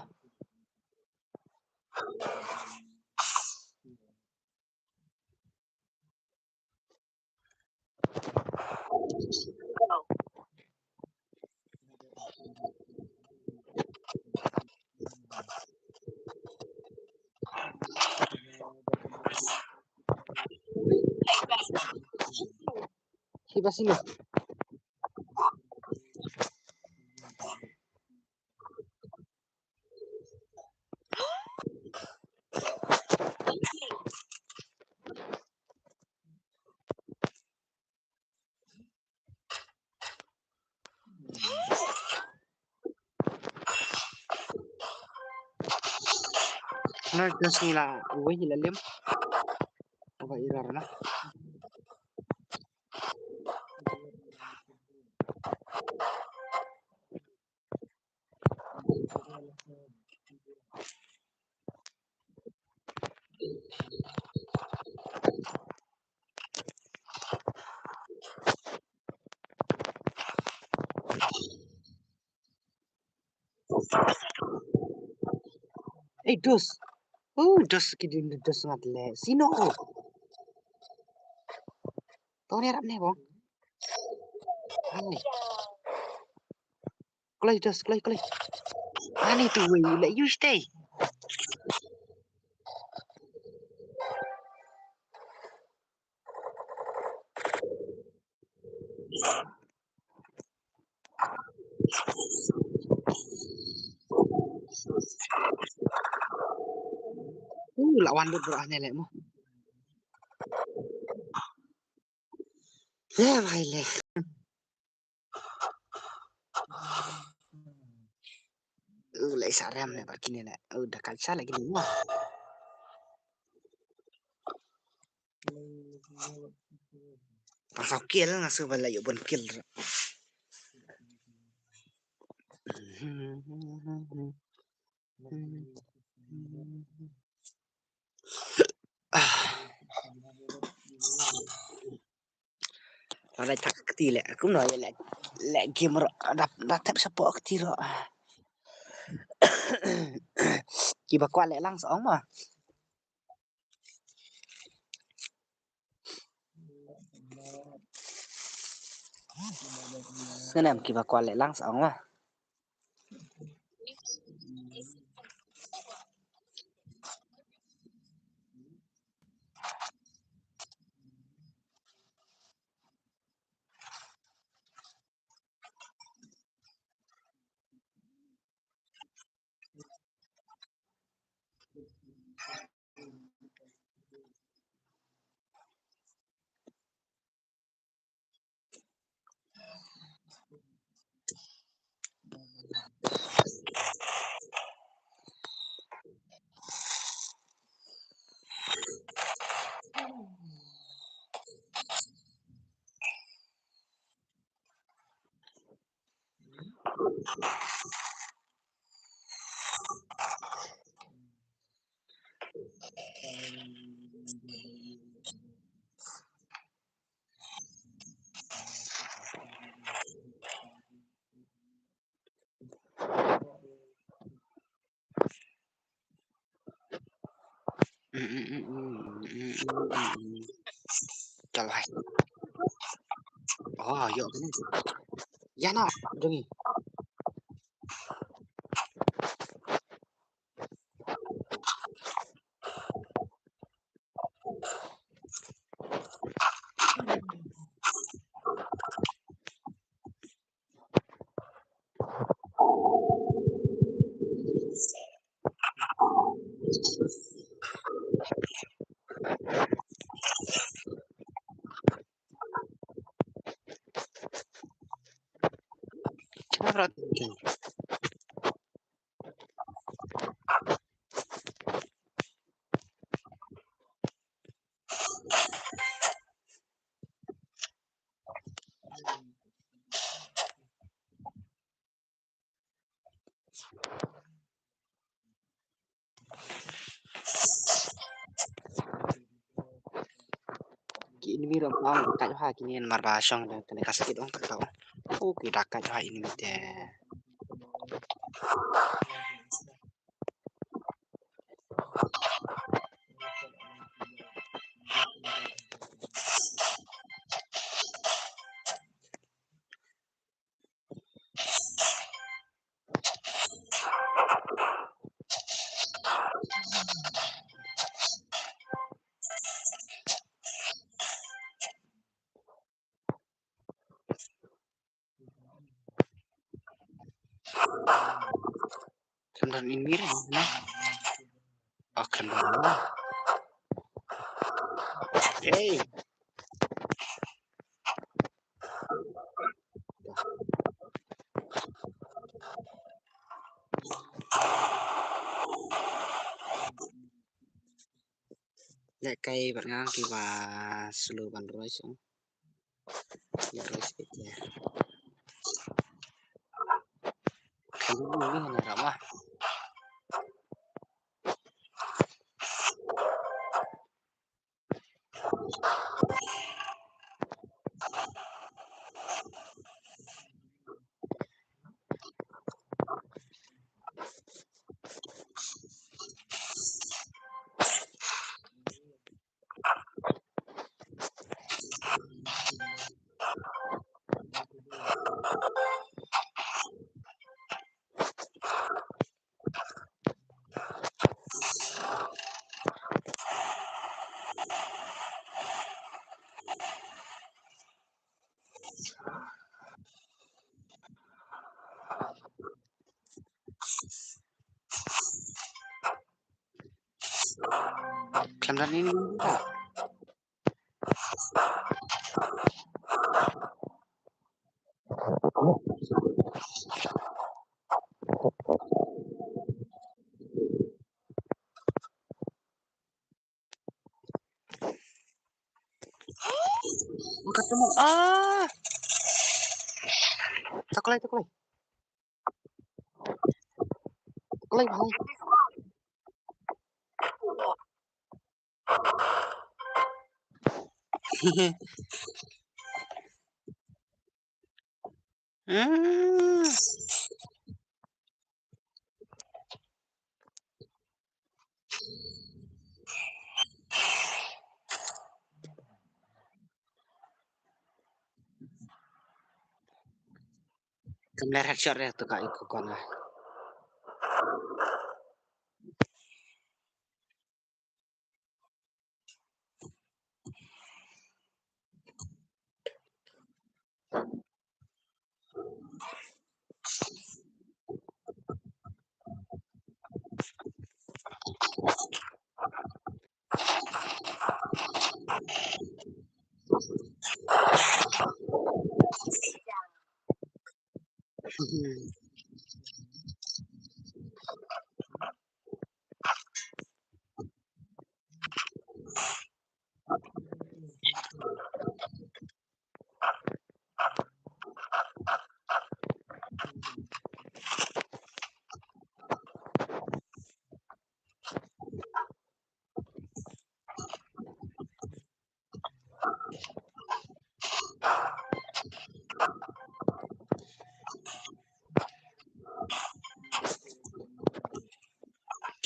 Hi ba sini. Na just ngi la uwei ngi la lem. Aba error na. Ei, dos. Oh, dos ki din dos ngat le. Sino. To ne rap ne bong. Ai. Kloi dos, kloi, kloi. Ani tu wei le you stay. Uh, la wan lut bro ane le mo. Le bai le. Uh, le sa rem le ba kine le. Uh, da kalsa lagi ni mo. Pasal kill nga suba la yu bun kill. Lada tak kti le, aku no le le game ro, da da tep sapo kti ro. Kiba kwah le lang sa ong ma. Sngewnem kiba kwah leh lang sa ong ma. Chal hai. Oh, yo kene. Ya na, demi. Ki enemy ruh ong kat ha kine mar ba shong da kane ka skit ong tak tau. Oh, ki da kat ha enemy te. Khamtam in mir na. Oh, khamtam. Hey. Lehkai bad nga kiba slow ban roi shuh. Ïa roi shuh ïa. Kan roi ni na rama. Khlem da ni ni ta. Buka temu. Ah. Taklai, taklai. Taklai, bhai. Hmm. Kam ler headshot re tu ka iku kona.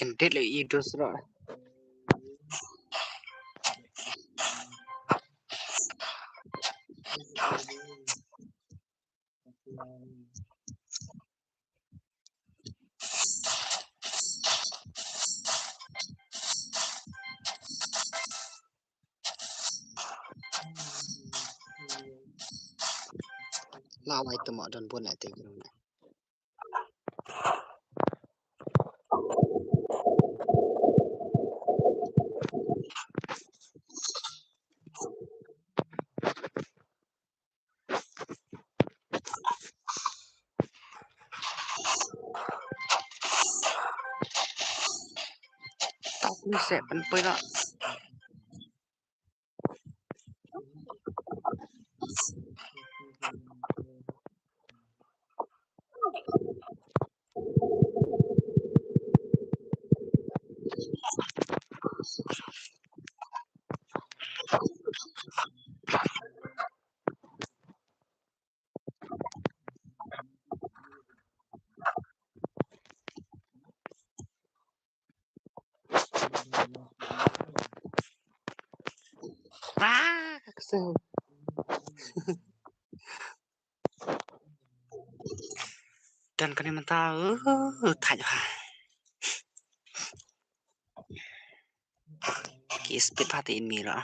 Kin det le i dos ra. La wai tu ma don bun la te grum na. Tau ni se pen poi la. Ah, ka kseng. Dan kane mynta, uh, thait ha. Ki speed ha te in mi ra.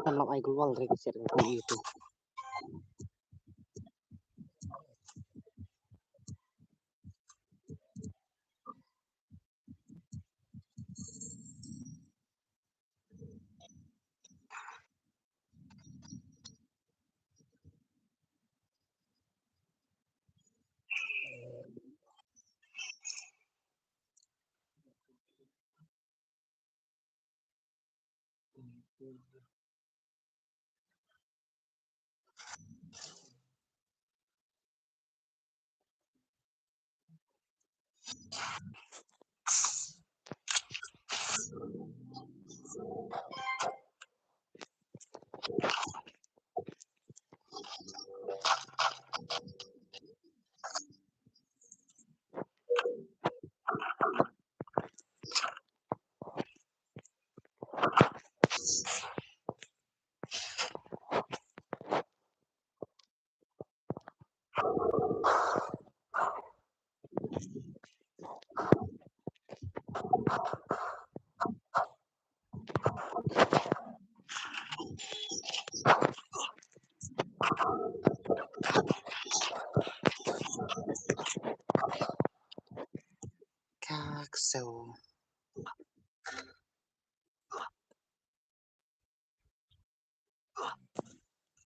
Kan long ai Google ring set ka YouTube. Kak so.